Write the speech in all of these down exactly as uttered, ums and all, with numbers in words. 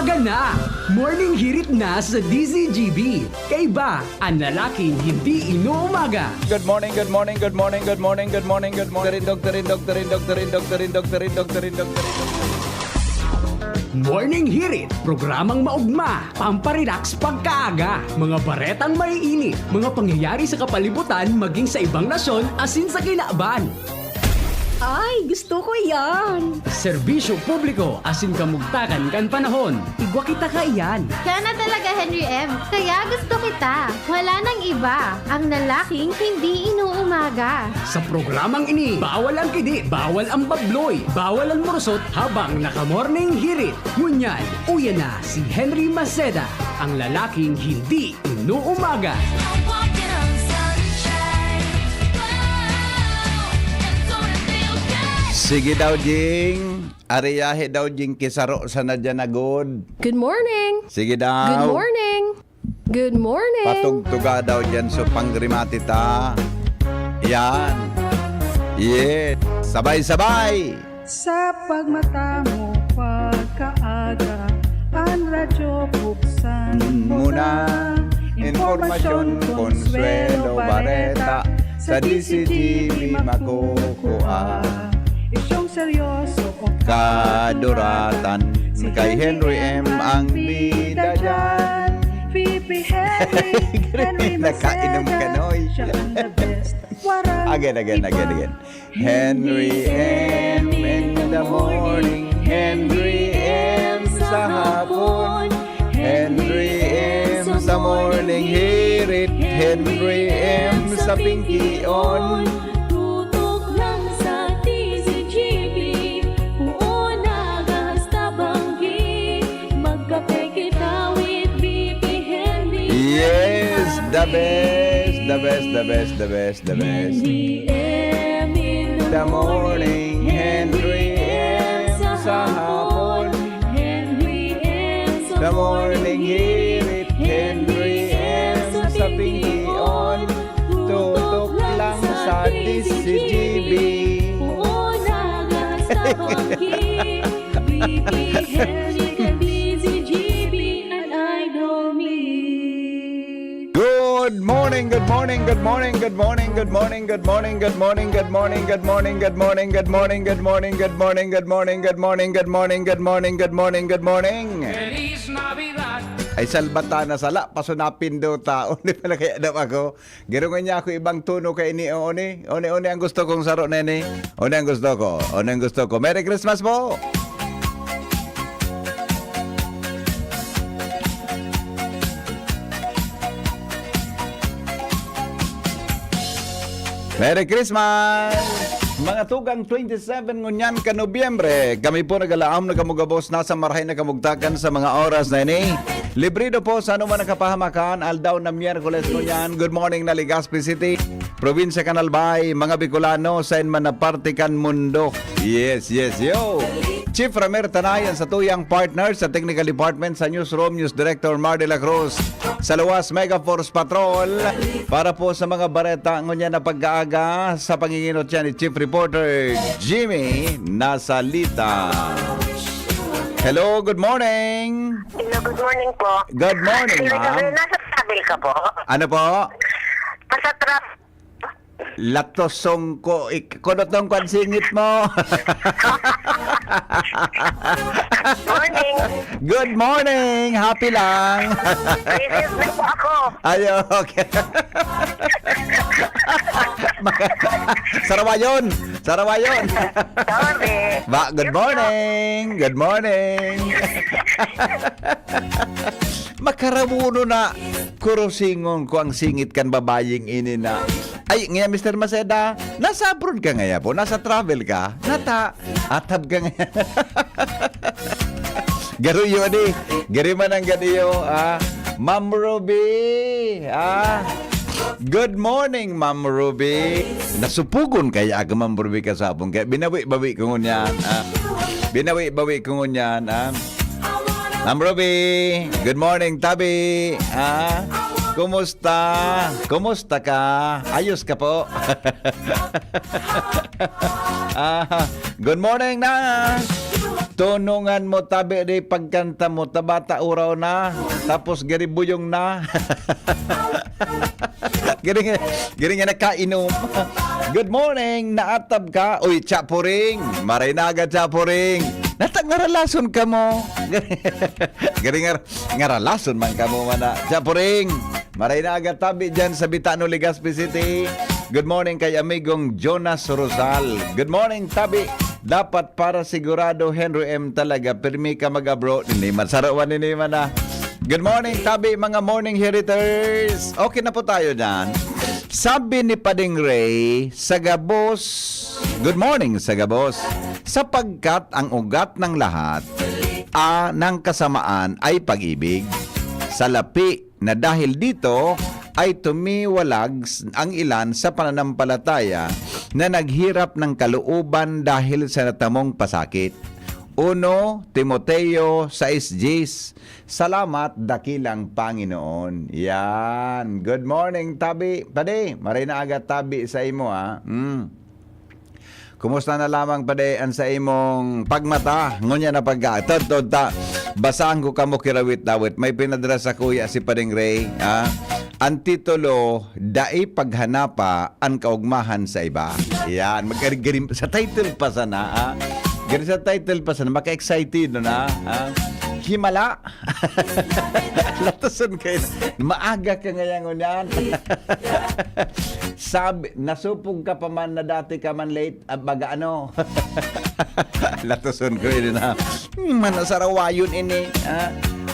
Gana! Morning hirit na sa D Z G B. Kaiba, ang lalaking hindi inuumaga. Good morning, good morning, good morning, good morning, good morning, good morning. Tarindog, tarindog, tarindog, tarindog, tarindog, tarindog, tarindog, tarindog. Morning Hirit, programang maugma, pamparelax pagkaaga, mga baretang maiinit, mga pangyayari sa kapalibutan maging sa ibang nasyon asin sa kinaban. Ay, gusto ko yan! Serbisyo publiko asin kamugtakan kan panahon. Igwa kita kaiyan. Kana talaga, Henry M. Kaya gusto kita. Wala nang iba. Ang lalaking hindi inuumaga. Sa programang ini, bawal ang kidi, bawal ang babloy, bawal ang murusot habang naka-morning hirit. Ngunyan, uya na si Henry Maceda, ang lalaking hindi inuumaga. Sige daw, Jing. Ariyahe daw, Jing, kisaro sana dyan na good. Good morning. Sige daw. Good morning. Good morning. Patugtuga daw dyan, so pangrimati ta. Yan. Yes. Sabay-sabay. Sa pagmata mo pagkaaga, ang radyo buksan mo na. Impormasyon, konsuelo, bareta, sa D C G B makukuha. Isyong seryoso o kaduratan, kay Henry M ang bida dyan. V P Henry, Henry Nakainom ka, Maceda, Noy. Siya ang the best. Warang Again, again, again, iba. Again. Henry M in the morning, Henry M sa hapon, Henry M sa morning hirit, Henry M sa pingkion. Tutok lang sa D Z G B, puon na gasta banggi, magkape kita with V P Henry. Yes, the best, the best, the best, the best. The best. Henry M in the morning, Henry M sa hapon, Henry M sa morning hirit, Henry M sa pingkion. Tutok lang sa D Z G B. Puon na gasta banggi, V P Henry kan D Z G B, an idol me. Good morning, good morning, good morning, good morning, good morning, good morning, good morning, good morning, good morning, good morning, good morning, good morning, good morning, good morning, good morning, good morning, good morning, good morning, good morning. Feliz Navidad. Ay, salbata na sala, paso napindot ta. Hindi pala kaya daw ako. Girungan niya ako ibang tono kay ini, o, oni. Oni, oni ang gusto kong saro, nene. Oni ang gusto ko. Oni ang gusto ko. Merry Christmas po! Merry Christmas! Mga tugang twenty-seven ngunyan ka Nobyembre, kami po nagalaom na kamo gabos nasa marahay na kamugtakan sa mga oras na ini. Librido po sa anuman na kapahamakan, aldaw na Miyerkules ngunyan. Good morning na Legazpi City, Probinsya kan Albay, mga Bicolano, sain man na parte kan mundo. Yes, yes, yo! Chief Ramer Tanay, ang satuyang partner sa Technical Department, sa Newsroom, News Director Mar de la Cruz. Sa luwas, Mega Force Patrol. Para po sa mga bareta ngunyan na pagkaaga, sa panginginot siya ni Chief Reporter Jimmy Nasalita. Hello, good morning. Hello, good morning po. Good morning, Hello, ma'am. Nasa travel ka po? Ano po? Nasa travel. Latosong ko, ik-, kunotong ko ang singit mo. Morning. Good morning. Happy lang. Receive na po ako. Ayo, okay. Sarawayon. Sarawayon. Sorry. Ba, good morning. Good morning. Makaramuno na. Kurusingon ko ang singit kan babayeng ini na. Ay, ngayon, Mister Maceda, nasa abroad ka ngayon po? Nasa travel ka? Nata, atab ka ngayon. Garo iyo, di. Gari man ang gadiyo, ah. Ma'am Ruby, ah. Good morning, Ma'am Ruby. Nasupugon kaya ako, Ma'am Ruby, kasabong. Kaya binawi-bawi ko ngunyan, ah. Binawi-bawi ko ngunyan, ah. Ma'am Ruby, good morning, tabi. Ah, kumusta? Kumusta ka? Ayos ka po? Ah, good morning na. Tunungan mo, tabi, di pagkanta mo, tabata uraw na, tapos garibuyong na. Galing, galing nga nakainom. Good morning, naatab ka? Uy, Chapuring. Maray na aga, Chapuring. Natag ngaralason ka mo. Galing nga, ngaralason man ka mo, mana. Chapuring. Maray na aga, tabi, dyan sa Bitano, Legazpi City. Good morning kay amigong Jonas Rosal. Good morning, tabi. Dapat para sigurado, Henry M, talaga, pirmi ka mag-abroad. Hindi man, sarawan ni Nima na. Good morning, tabi, mga morning heriters. Okay na po tayo dyan. Sabi ni Pading Ray, sa gabos, good morning, sa gabos. Sapagkat ang ugat ng lahat, a, ng kasamaan ay pag-ibig. Salapi na dahil dito ay tumiwalag s-, ang ilan sa pananampalataya na naghirap ng kalooban dahil sa natamong pasakit. Uno Timoteo sais diyes. Salamat, dakilang Panginoon. Yan. Good morning, tabi. Padi, maray na aga, tabi, sa imo, ha? Mm. Kumusta na lamang, padi, an sa imong pagmata? Ngunyan na pagka, tod, tod, ta. Basahan ko kamo kirawit-dawit. May pinadara sa kuya si Pading Ray, ha? An titulo, Dai Paghanapa an Kaugmahan sa Iba. Yan. Magkarigarim sa title pa sana, ha? Gari sa title pa sana, maka-excited na, ha? Himala. Latasan kayo. Maaga ka ngayon, ngunyan. Sabi, nasupog ka pa man na dati ka man late, ah, baga ano. Latasan ko yun, ha? Hmm, manasarawayon ini, ha?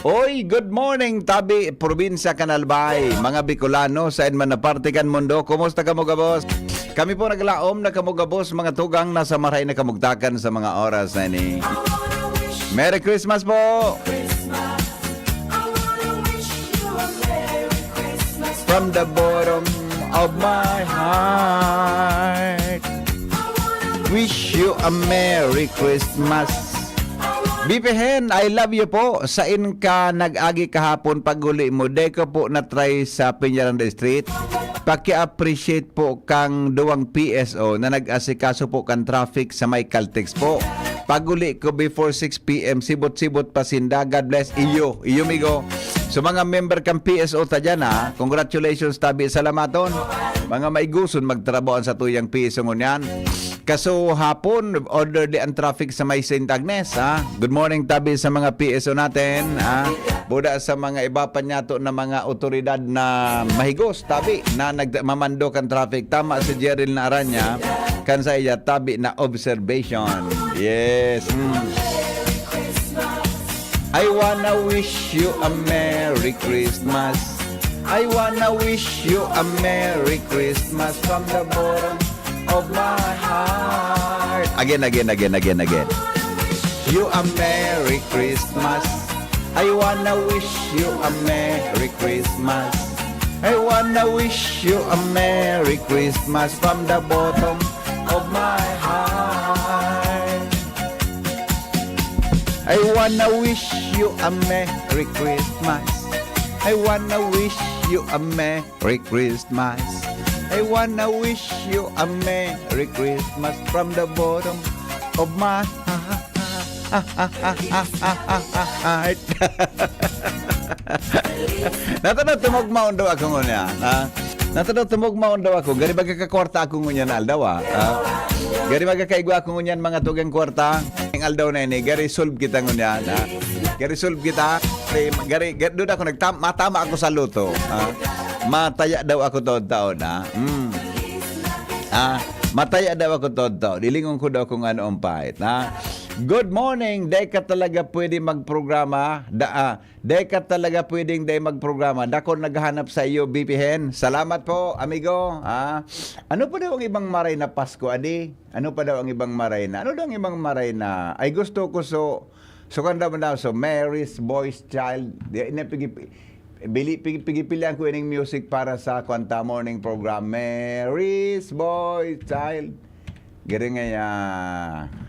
Oy, good morning, tabi, probinsya kan Albay. Mga Bicolano, sain man na parte kan mundo, kumusta kamo gabos? Kami po naglaom na kamo gabos, mga tugang, nasa maray na kamugtakan sa mga oras na ini. Merry Christmas po! From the bottom of my heart, wish you a Merry Christmas. B P Hen, I love you po. Sain ka nag-agi kahapon, pag-uli mo, dai ka po na-try sa Peñaranda Street? Paki-appreciate po kang duwang P S O na nag-asikaso po kan traffic sa may Caltex po. Pag-uli ko before six P M, sibot-sibot pa sinda. God bless iyo, iyo migo. So, mga member kan P S O ta dyan, ha, congratulations, tabi, salamaton. Mga maiguson magtrabaho sa tuyang P S O ngunyan. Kaso hapon, orderly ang traffic sa may Saint Agnes, ha? Good morning, tabi, sa mga P S O natin, ha? Buda sa mga iba pa niyato na mga otoridad na mahigos, tabi, na nagmamando kan traffic. Tama si Jeril na Aranya, kan sa iya, tabi, na observation. Yes. Mm. I wanna wish you a Merry Christmas. I wanna wish you a Merry Christmas from the bottom of my heart. Again, again, again, again, again. You a Merry Christmas. I wanna wish you a Merry Christmas. I wanna wish you a Merry Christmas from the bottom of my heart. I wanna wish you a Merry Christmas. I wanna wish you a Merry Christmas. I wanna wish you a Merry Christmas from the bottom of my heart. Natanaw tumugmaon daw ako ngunyan, ha? Natanaw tumugmaon daw ako. Gari baga ka kwarta ako ngunyan na aldaw, ha? Ha? Gari baga kaigwa ako ngunyan mga tugang kwarta. Ang aldaw na ini, gari solve kita ngunyan, ha? Gari solve kita. Gari, gari, gari, doon ako nagtam-, matama ako sa luto, ha? Mataya daw ako taon-taon, ha? Mm. Ah, mataya daw ako taon-taon. Ilingon ko daw kung ano ang pait, ha? Good morning. Dai ka talaga pwede magprograma. Da, ah, dai ka talaga pwedeng dai magprograma. Dako naghahanap sa iyo, B P Hen. Salamat po, amigo. Ah, ano pa daw ang ibang maray na Pasko, adi? Ano pa daw ang ibang maray na? Ano daw ang ibang maray na? Ay, gusto ko so, so kan daw na, so, Mary's Boy's Child. Di, na, pigi, bili, pigi, pigipilian ko ining music para sa kwanta morning program. Mary's Boy's Child. Gari nga ya,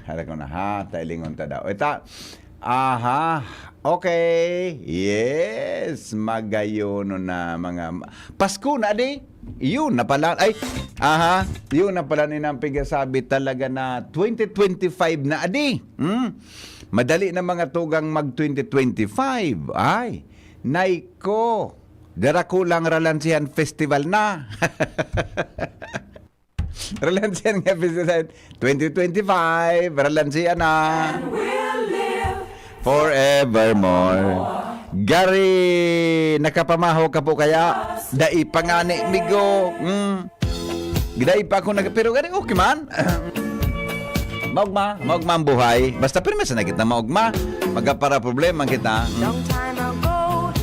hala ko na ha, tailingon ta daw. Ita, aha, okay, yes, magayon na mga, Pasko na di? Yun na pala, ay, aha, yun na pala ni nang pigasabi talaga na twenty twenty-five na adi. Hmm? Madali na, mga tugang, mag twenty twenty-five. Ay, nay ko. Dara ko lang, Ralansihan Festival na. Ralansihan nga Festival. Twenty twenty-five, Ralansihan na. Forevermore. Gari, nakapamahaw ka po kaya? Dai pa ngani, migo. Mm. Dai pa ako nag-, pero gari, okay man. Maugma, maugma ang buhay. Basta pirmi sa na kita maugma. Magkapara problema kita. Mm.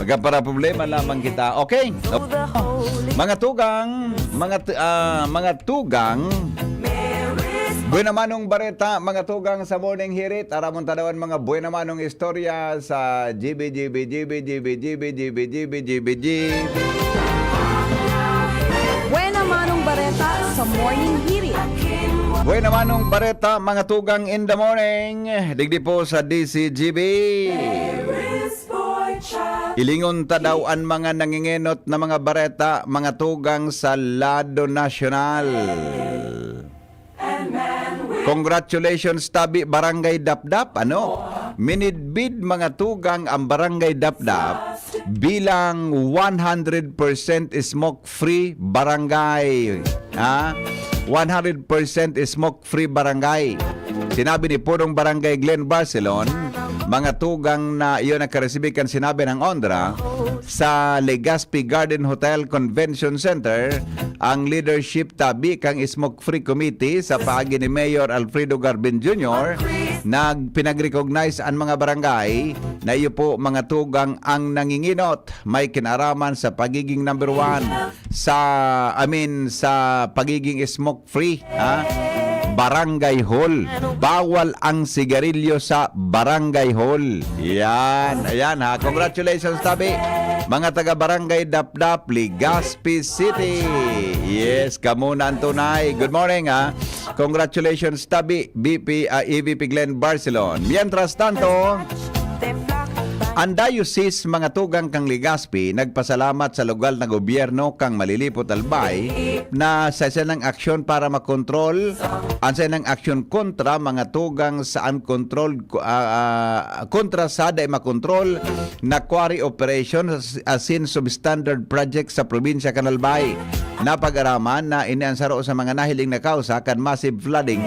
Magkapara problema lamang kita. Okay. Mga tugang, mga t-, ah, mga tugang. Buena manong bareta, mga tugang sa Morning Hirit. Aramon tadawan mga buena manong istorya sa G B, G B, G B, G B, G B, G B, G B, G B, G B, G B. Buena manong bareta sa Morning Hirit. Buena manong bareta, mga tugang in the morning. Digdi po sa D C G B. Ilingon ta daw an mga nangingenot na mga bareta, mga tugang sa lado nasyonal. Congratulations, tabi Barangay Dapdap, ano? Minidbid, mga tugang, ang Barangay Dapdap bilang one hundred percent smoke-free barangay. Ha? One hundred percent smoke-free barangay. Sinabi ni Punong Barangay Glenn Barcelon, mga tugang na iyon nakaresibi kan sinabi ng ondra sa Legazpi Garden Hotel Convention Center, ang leadership tabi kan Smoke Free Committee sa paagi ni Mayor Alfredo Garbin Junior, nagpinag-recognize an mga barangay na iyo po, mga tugang, ang nanginginot may kinaraman sa pagiging number one sa, I mean, sa pagiging smoke free, ha? Barangay Hall. Bawal ang sigarilyo sa Barangay Hall. Yan, ayan ha. Congratulations, tabi. Mga taga Barangay Dapdap, Legazpi City. Yes, kamo na ang tunay. Good morning, ha. Congratulations, tabi, B P, ah, E V P Glenn Barcelon. Mientras tanto, ang diocese, mga tugang, kan Legazpi, nagpasalamat sa lokal na gobyerno kan Malilipot, Albay na sa saindang aksyon para makontrol, ang saindang aksyon kontra mga tugang sa uncontrolled, ah, ah, kontra sa dai makontrol na quarry operation as, asin substandard project sa probinsya kan Albay. Napag-araman na ini ang saro sa mga nahiling na kausa kan massive flooding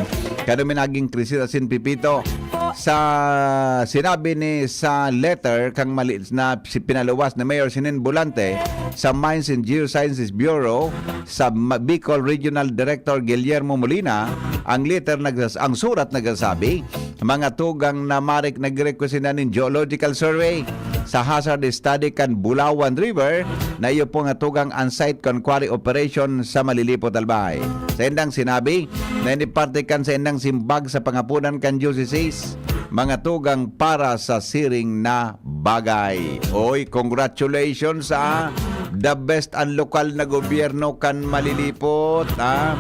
kan naging krisis asin Pipito. Sa sinabi ni sa letter kang mali-, na si pinaluwas ni Mayor Sinin Volante sa Mines and Geosciences Bureau sa Ma-, Bicol Regional Director Guillermo Molina, ang letter nagsas-, ang surat nagsasabi, mga tugang na marik nag-request na nin geological survey sa hazard study kan Bulawan River na iyo po nga tugang ang site kan quarry operation sa Malilipot, Albay. Sa indang sinabi, na ini parte kan sa indang simbag sa pangapunan kan diocese, mga tugang para sa siring na bagay. Oy, congratulations, ah. The best ang lokal na gobyerno kan Malilipot, ah.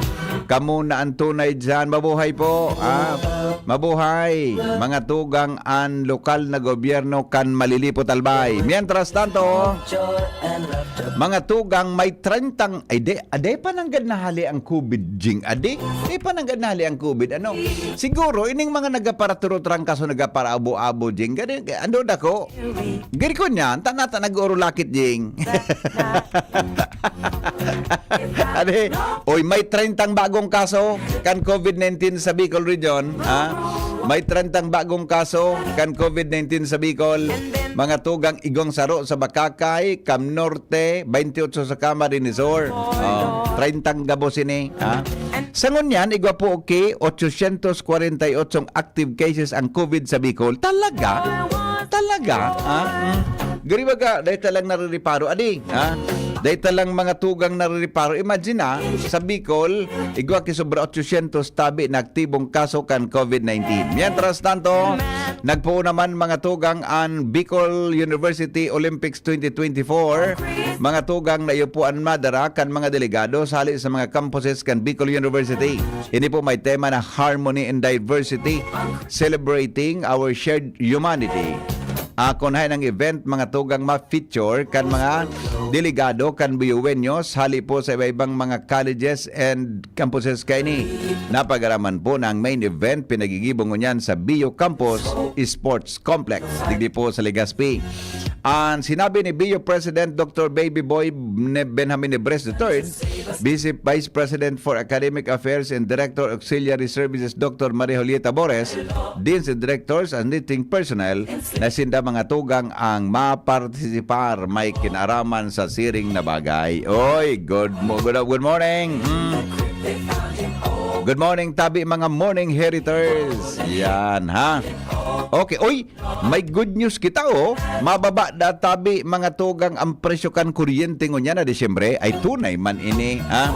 Kamo na ang tunay diyan. Mabuhay po, ah. Mabuhay, mga tugang, ang lokal na gobyerno kan Malilipot, Albay. Mientras tanto, mga tugang, may trentang, ay, di, ade pa nanggad na hali ang COVID, Jing. Ade, di pa nanggad na hali ang COVID. Ano? Siguro, ining mga nagaparaturot rangkas o nagaparaabo-abo, Jing. Gani, ano dako? Gari ko niyan, ta nata nag-urulakit, Jing. Ade, oy, may trentang bagong kaso kan COVID nineteen sa Bicol Region, ha? May trentang bagong kaso kan COVID nineteen sa Bicol. Mga tugang, igwang saro sa Bacacay, Cam Norte, twenty-eight sa Camarines Sur. Oh, trentang gabos ini, ha? Sa ngunyan, igwa po, okay, eight hundred forty-eight active cases ang COVID sa Bicol. Talaga? Talaga? Ha? Hmm. Gari baga, dahil talang narireparo. Adi, ha? Dahil talang mga tugang narireparo. Imagine, ha? Sa Bicol, igwa ki sobra eight hundred tabi na aktibong kaso kan COVID nineteen. Mientras tanto, nagpuo naman mga tugang an Bicol University Olympics twenty twenty-four. Mga tugang na iyo po an madara kan mga delegado sa hali sa mga campuses kan Bicol University. Ini po may tema na Harmony in Diversity, Celebrating Our Shared Humanity. Ah, kun haen ang event, mga tugang ma-feature kan mga delegado kan Bioeños, hali po sa iba-ibang mga colleges and campuses kaini. Napag-araman po na ang main event pinagigibo ngunyan sa Bio Campus Sports Complex, digdi po sa Legazpi. Ang sinabi ni Bio President Doctor Baby Boy Ne-, Benjamin Nebres the third, Vice, Vice President for Academic Affairs and Director Auxiliary Services Doctor Maria Julieta Bores, Deans and Directors and Teaching Personnel, na sinda mga tugang ang mapartisipar may kinaraman sa siring na bagay. Oy, good mo-, good, good morning. Mm. Good morning, tabi, mga morning heriters. Yan, ha? Okay. Oy, may good news kita, oh. Mababa da tabi, mga tugang, ang presyo kan kuryente ngunyan na Disyembre. Ay, tunay man ini, ha?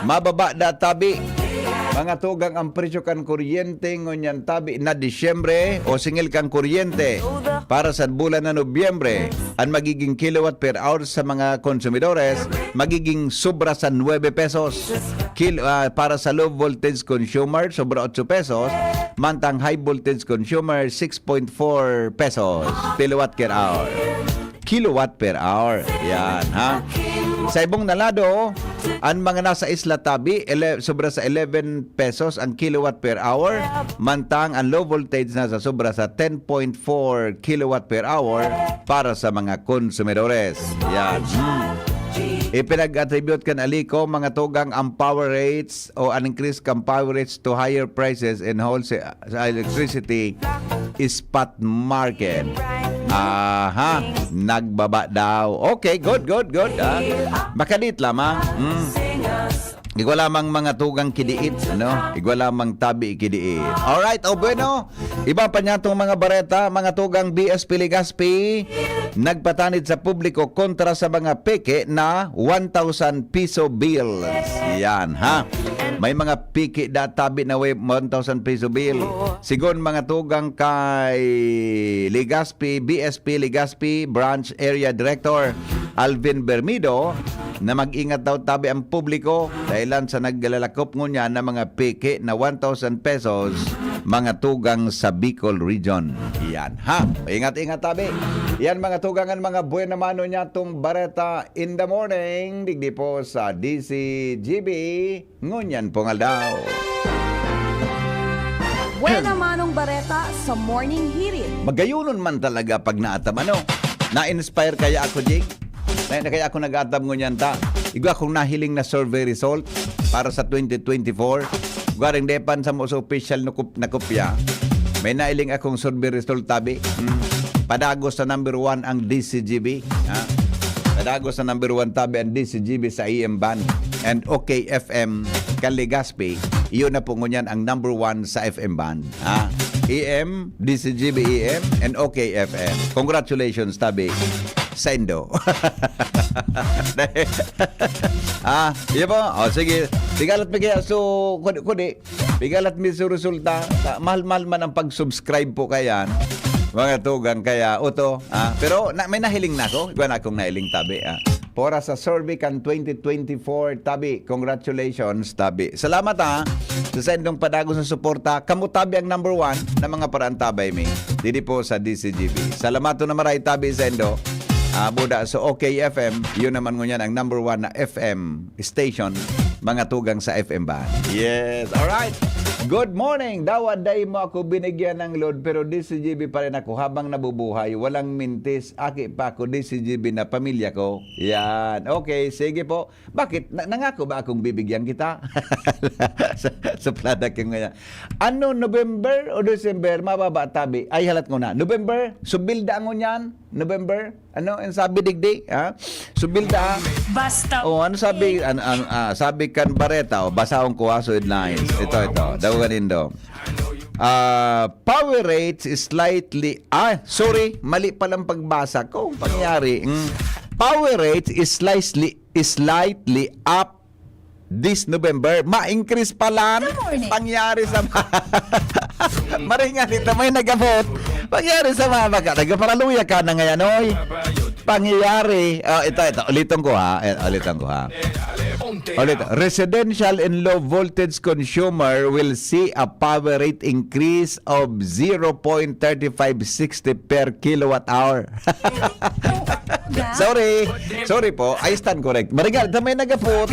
Mababa da tabi, mga tugang, ang presyo kan kuryente ngunyan tabi na Disyembre o singil kan kuryente para sa bulan na Nobyembre. Ang magiging kilowatt per hour sa mga konsumidores magiging sobra sa nuebe pesos. Kil-, ah, para sa low voltage consumer, sobra otso pesos. Mantang high voltage consumer, six point four pesos. Kilowatt per hour. Kilowatt per hour. Yan, ha? Sa ibong na lado, ang mga nasa isla tabi, ele-, sobra sa eleven pesos ang kilowatt per hour, mantang ang low voltage nasa sobra sa ten point four kilowatt per hour para sa mga konsumidores. Yan. Hmm. Ipinag-attribute kan Alico, mga tugang, ang power rates o an increase kan power rates to higher prices in wholesale sa electricity spot market. Aha, nagbaba daw. Okay, good, good, good. Ah. Makadit lamang. Mm. Igwa lamang mga tugang kidiit, no? Igwa lamang tabi kidiit. Alright, o bueno, iba pa niya tong mga bareta, mga tugang B S P Legazpi, nagpatanid sa publiko kontra sa mga peke na one thousand piso bills. Yan, ha? May mga peke da tabi na way one thousand piso bill. Sigon mga tugang kay Legazpi, B S P Legazpi Branch Area Director Alvin Bermido, na mag-ingat daw tabi ang publiko dahilan sa naglalakop ngunyan na mga peke na one thousand pesos, mga tugang sa Bicol Region. Yan, ha? Ingat-ingat tabi. Yan, mga tugang, ang mga buena mano niya tong bareta in the morning, digdi po sa D C G B, ngunyan pong aldaw. Buena manong bareta sa Morning Hirit. Magayonon man talaga pag naatam, ano? Na-inspire kaya ako, Jing? Na, na kaya ako nag-atam ngunyan ta. Igwa akong nahiling na survey result para sa twenty twenty-four. Gwaring depan sa mo sa official na, kup- na kopya. May nailing akong survey result, tabi. Hmm. Padagos sa number one ang D C G B. Ha? Padagos sa number one, tabi, ang D C G B sa A M band. And OK F M, Kaligaspi, iyon na po ngunyan ang number one sa F M band. Ha? A M, D C G B A M, and OK F M. Congratulations, tabi. Sendo. Ah, yun po. O, sige. Tigalat mi kaya so, kudi, kudi. Tigalat mi so resulta. Ta, mahal-mahal man ang pag-subscribe po kayan. Mga tugang kaya, uto. Ah, pero na, may nahiling na ako. Iba na akong nahiling tabi. Ah. Pora sa survey kan twenty twenty-four tabi. Congratulations, tabi. Salamat, ha. Sa sendong padagos na suporta. Kamo tabi ang number one na mga paraantabay mi. Didi po sa D C G B. Salamaton na maray, tabi, sendo. Ah, buda sa OK F M, yun naman ngunyan ang number one na F M station, mga tugang sa F M band. Yes, alright. Good morning. Dawa, dai mo ako binigyan ng load, pero D C G B pa rin ako habang nabubuhay. Walang mintis, aki pa ako, D C G B na pamilya ko. Yan. Okay, sige po. Bakit? Na- nangako ba akong bibigyan kita? Suplada ka ngayon. Ano, November o December? Mababa tabi. Ay, halat ko na. November? Subilda ngunyan? November? Ano ang sabi digdi? Ha? Subilda, ha? Basta O, ano sabi? An, an, ah, sabi kan Bareta, o, basahon ko, ha, so headlines. Ito, ito. Daw ganindo. Ah, power rates is slightly, ah, sorry, mali palang pagbasa ko. Pangyari, mm. Power rates is slightly, is slightly up this November. Ma-increase pala. Good morning. Pangyari sa ma-, Maringan ito, may nagabot. Pangyari sa mga baka. Nagparaluya ka na ngayon, oy. Pangyayari. Oh, ito, ito. Ulitin ko, ha. Eh, ulitin ko, ha. Ulit. Residential and low voltage consumer will see a power rate increase of zero point thirty five sixty per kilowatt hour. Sorry. Sorry po. I stand correct. Marigal, ta may nagapot.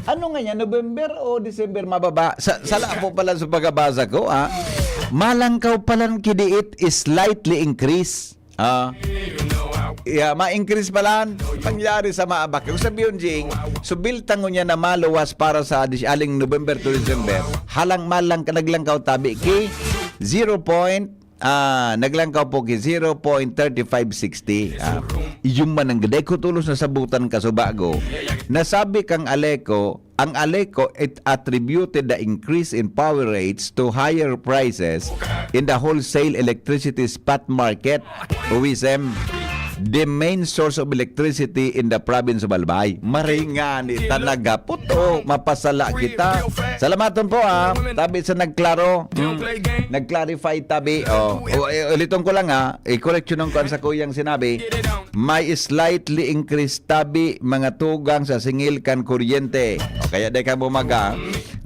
Ano nga yan? November o December mababa? Sa, sala po pala sa pagkabasa ko, ha? Malangkaw palan kidiit is slightly increase. Ah. Yeah, ma-increase palan. Pangyari sa maabak. Kung sabi yun, Jing, so bill tango niya na maluwas para sa dis-, aling November to December. Halang malang naglangkaw tabi ki zero point, ah, naglangkaw po ki zero point thirty five sixty. Ah, yung man ang gaday ko tulos na sabutan ka so bago. Nasabi kang Aleco, ang Aleco, it attributed the increase in power rates to higher prices in the wholesale electricity spot market, O E S M, the main source of electricity in the province of Albay. Maray nga ni talaga puto, mapasala kita. Salamaton po, ah. Tabi sa nagklaro. Hmm. Nag-clarify tabi. Oh. O, eh, uliton ko lang, ha. I-correction ko ang sa kuyang sinabi. May slightly increased tabi mga tugang sa singil kan kuryente. O kaya dai kamo mag, ah,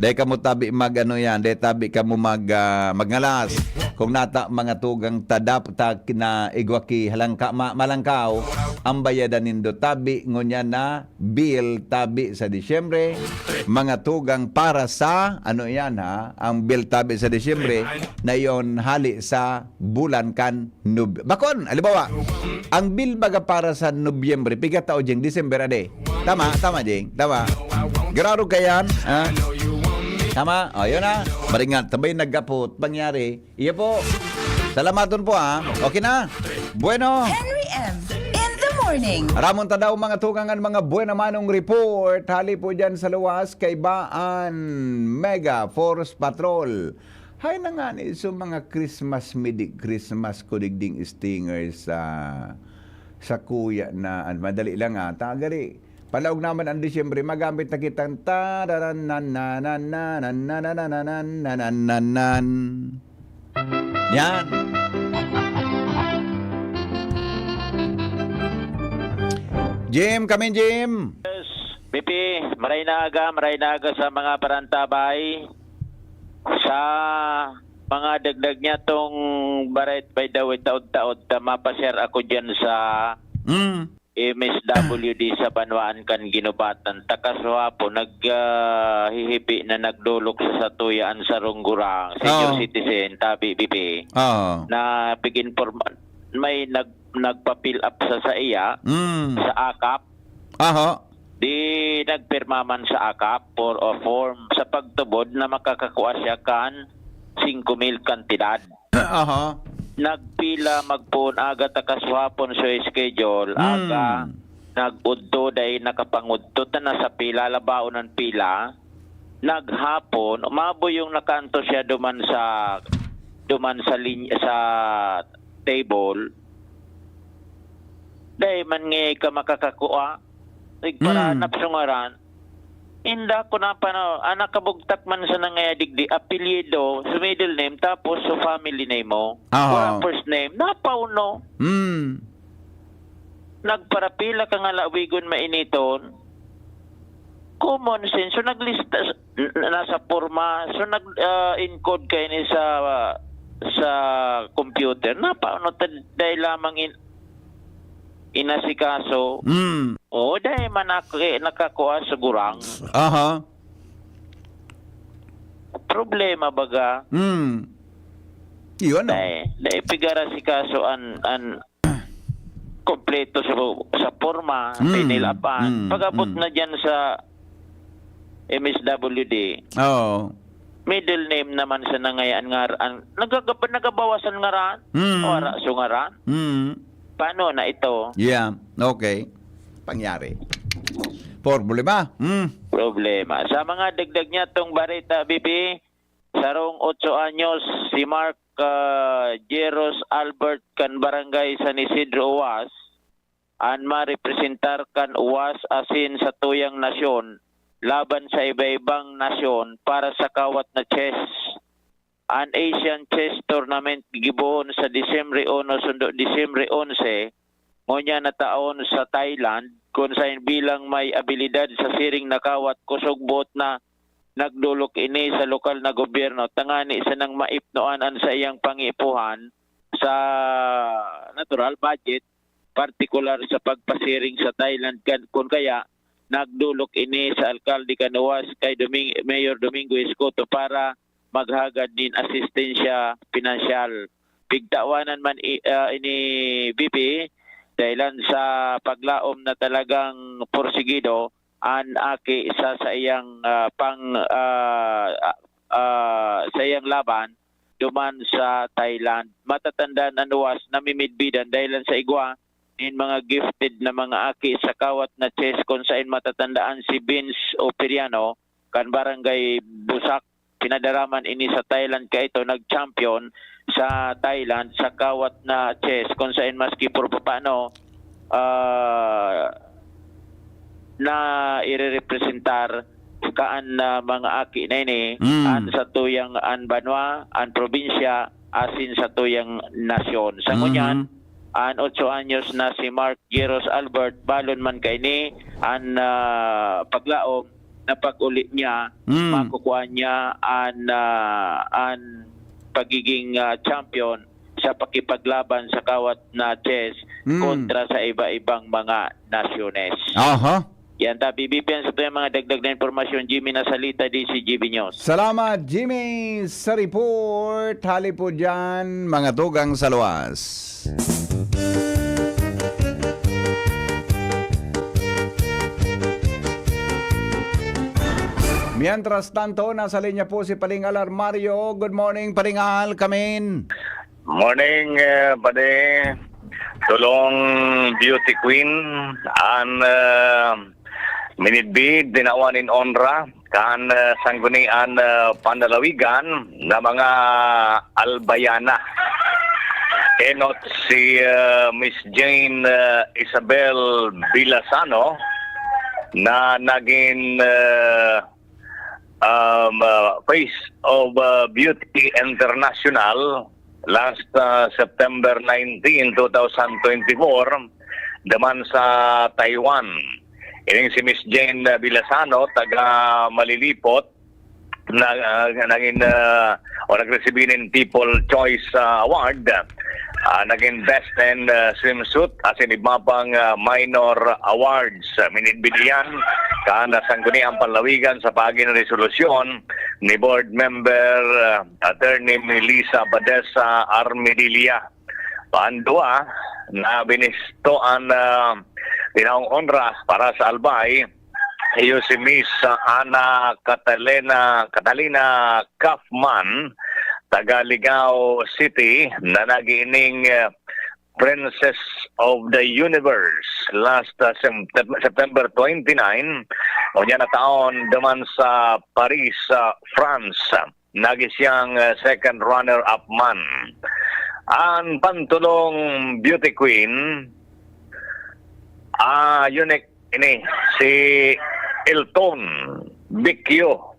dai kamo tabi mag ano yan, dai tabi kamo mag, ah, magngalas. Kung nata mga tugang tadap ta na igwa ki halangka, ma-, malangkaw, ang bayadan nindo tabi ngunyan na bill tabi sa Disyembre, mga tugang para sa, ano yan ha, ang bill tabi sa Disyembre na yon hali sa bulan kan Nob-, bakon, halimbawa, ang bill baga para sa Nobyembre, piga tao, Jing, December, ade. Tama, tama, Jing, tama. Graro ka yan, ha? Tama? O, yun na. Maringat, sabay nagkapot. Pangyari. Iya po. Salamaton po, ha? Okay na? Bueno. Henry M. In the morning. Ramon ta daw, mga tugang, an mga buena manong report. Hali po dyan sa luwas, kay Baan Mega Force Patrol. Hay na ngani, so mga Christmas midi, Christmas ko digding stinger sa, sa kuya na, an, madali lang, ah. Ta, gari, palaog naman ang Disyembre, magamit na kitang tararan nan nan nan nan nan nan nan nan nan nan nan nan. Yan. Jim, kami, Jim. Yes, B P, maray na aga, maray na aga sa mga parantabay. Sa mga dagdag niya tong baret, by the way, taod-taod ta mapashare ako dyan sa Mm. M S W D sa banwaan kan Ginubatan. Takas wa po, nag, ah, hihipi na nagdolok sa satuya an sarong gurang, senior Oo. citizen, tabi, B P, Oo. na pig-informa-, may nag-, nagpa-fill up sa saiya, Mm. sa akap. Aha. Di nagpirma man sa akap for a form sa pagtubod na makakakua siya kan singko mil kantidad. Aha. Nagpila magpoon aga ta kasuhapon sa schedule, Hmm. aga nag-udto, dai nakapangudto, ta nasa pila, labaon ang pila. Naghapon, umabo yung nakanto siya duman sa, duman sa linya, sa table. Dai man nga ka makakakua. Nagparanap Mm. sa ngaran. Inda ko na pa, no, anak kabugtak man sa nangaya digdi, apelyido, sa middle name, tapos sa family name mo. Aha. Wala first name. Napauno. Mm. Nagparapila ka nga lawigon mainiton. Common sense. So, naglista, n-, nasa porma. So, nag, ah, encode kayo ni sa, sa computer. Napauno, tad-, dahil lamang in-, inasikaso. Mm. Oo, dahil man nak-, eh, nakakua sa gurang. Aha. Problema baga. Mm. Yun, no? Dahil, dahil pigara si kaso an, an kompleto sa, sa porma, Mm. pinilapan. Mm. Pag-abot Mm. na dyan sa M S W D, Oo. middle name naman sa nangayaan ngaran. Nagagab-, nagabawasan ngaran? Mm. Wala so ngaran? Mm. Paano na ito? Yeah, okay. Pangyari. Problema. Mm. Problema. Sa mga dagdag niya tong bareta, B P, sarong otso anyos, si Mark, ah, Jeros Albert kan Barangay San Isidro Uwas, an marepresentar kan Uwas asin satuyang nasyon laban sa iba-ibang nasyon para sa kawat na chess. An Asian Chess Tournament gibohon sa Disyembre uno sundo Disyembre onse, ngunyan na taon sa Thailand, kun saen bilang may abilidad sa siring na kawat, kusog boot na nagdolok ini sa lokal na gobyerno tangani sanang maipnoan an saiyang pangipuhan sa natural budget. partikular sa pagpasiring sa Thailand, kan, kun kaya nagdolok ini sa alkalde kan Oas kay Doming-, Mayor Domingo Escoto para maghagad nin asistensya pinansyal. Pigtawanan man i-, ah, ini, B P, dahilan sa paglaom na talagang porsigido an aki sa saiyang, ah, pang, ah, ah, ah, saiyang laban duman sa Thailand. Matatandaan an Oas namimidbidan dahilan sa igwa nin mga gifted na mga aki sa kawat na chess, kun saen matatandaan si Vince Operiano kan Barangay Busak. Pinadaraman ini sa Thailand kaito, nag-champion sa Thailand sa kawat na chess, kun saen maski por papaano, ah, na irerepresentar kaan na mga aki na ini, Mm. an satuyang, an banwa, an probinsya, asin satuyang nasyon. Sa ngunyan, Mhm. an otso anyos na si Mark Giros Albert, balon man kaini an, ah, paglaom na pag-uli niya, Mm. makukuha niya an, ah, an pagiging, ah, champion sa pakipaglaban sa kawat na chess Mm. kontra sa iba-ibang mga nasyones. Aha. Yan ta, B B P, an satuyang mga dagdag na impormasyon. Jimmy Nasalita, D C G B News. Salamat, Jimmy, sa report. Hali po dyan, mga tugang sa luwas. Mientras tanto, nasa linya po si Paring Al Armario. Good morning, Paring Al, kamin. Morning, eh, padi. Tulong beauty queen, an, eh, minidbid, tinawan nin onra, kan, eh, Sanggunian, eh, Panlalawigan na mga Albayana. Enot si, eh, Miss Jane, eh, Isabel Villasano na naging, eh, um, uh, Face of, uh, Beauty International last, uh, September nineteen, two thousand twenty-four, duman sa Taiwan. Ining si Miss Jane, uh, Villasano, taga Malilipot, na, uh, naging, uh, o nagresibi nin People Choice, uh, Award. Ah, naging best in, ah, swimsuit asin iba pang, ah, minor awards. Ah, minidbid iyan kan Sangguniang Panlawigan sa paagi nin resolusyon ni Board Member, ah, Attorney Melissa Badesa Armedilla. Pandua na binisto an, ah, tinaong onra para sa Albay, iyo si Miss Ana Catalina, Catalina Kaufman, taga Ligao City, na naging, ah, Princess of the Universe last, ah, Sem-, September twenty-nine, unya na taon duman sa Paris, sa France. Nagi siyang, ah, second runner-up man. Ang pantulong beauty queen, ah, unique ini, si Elton Bicchio.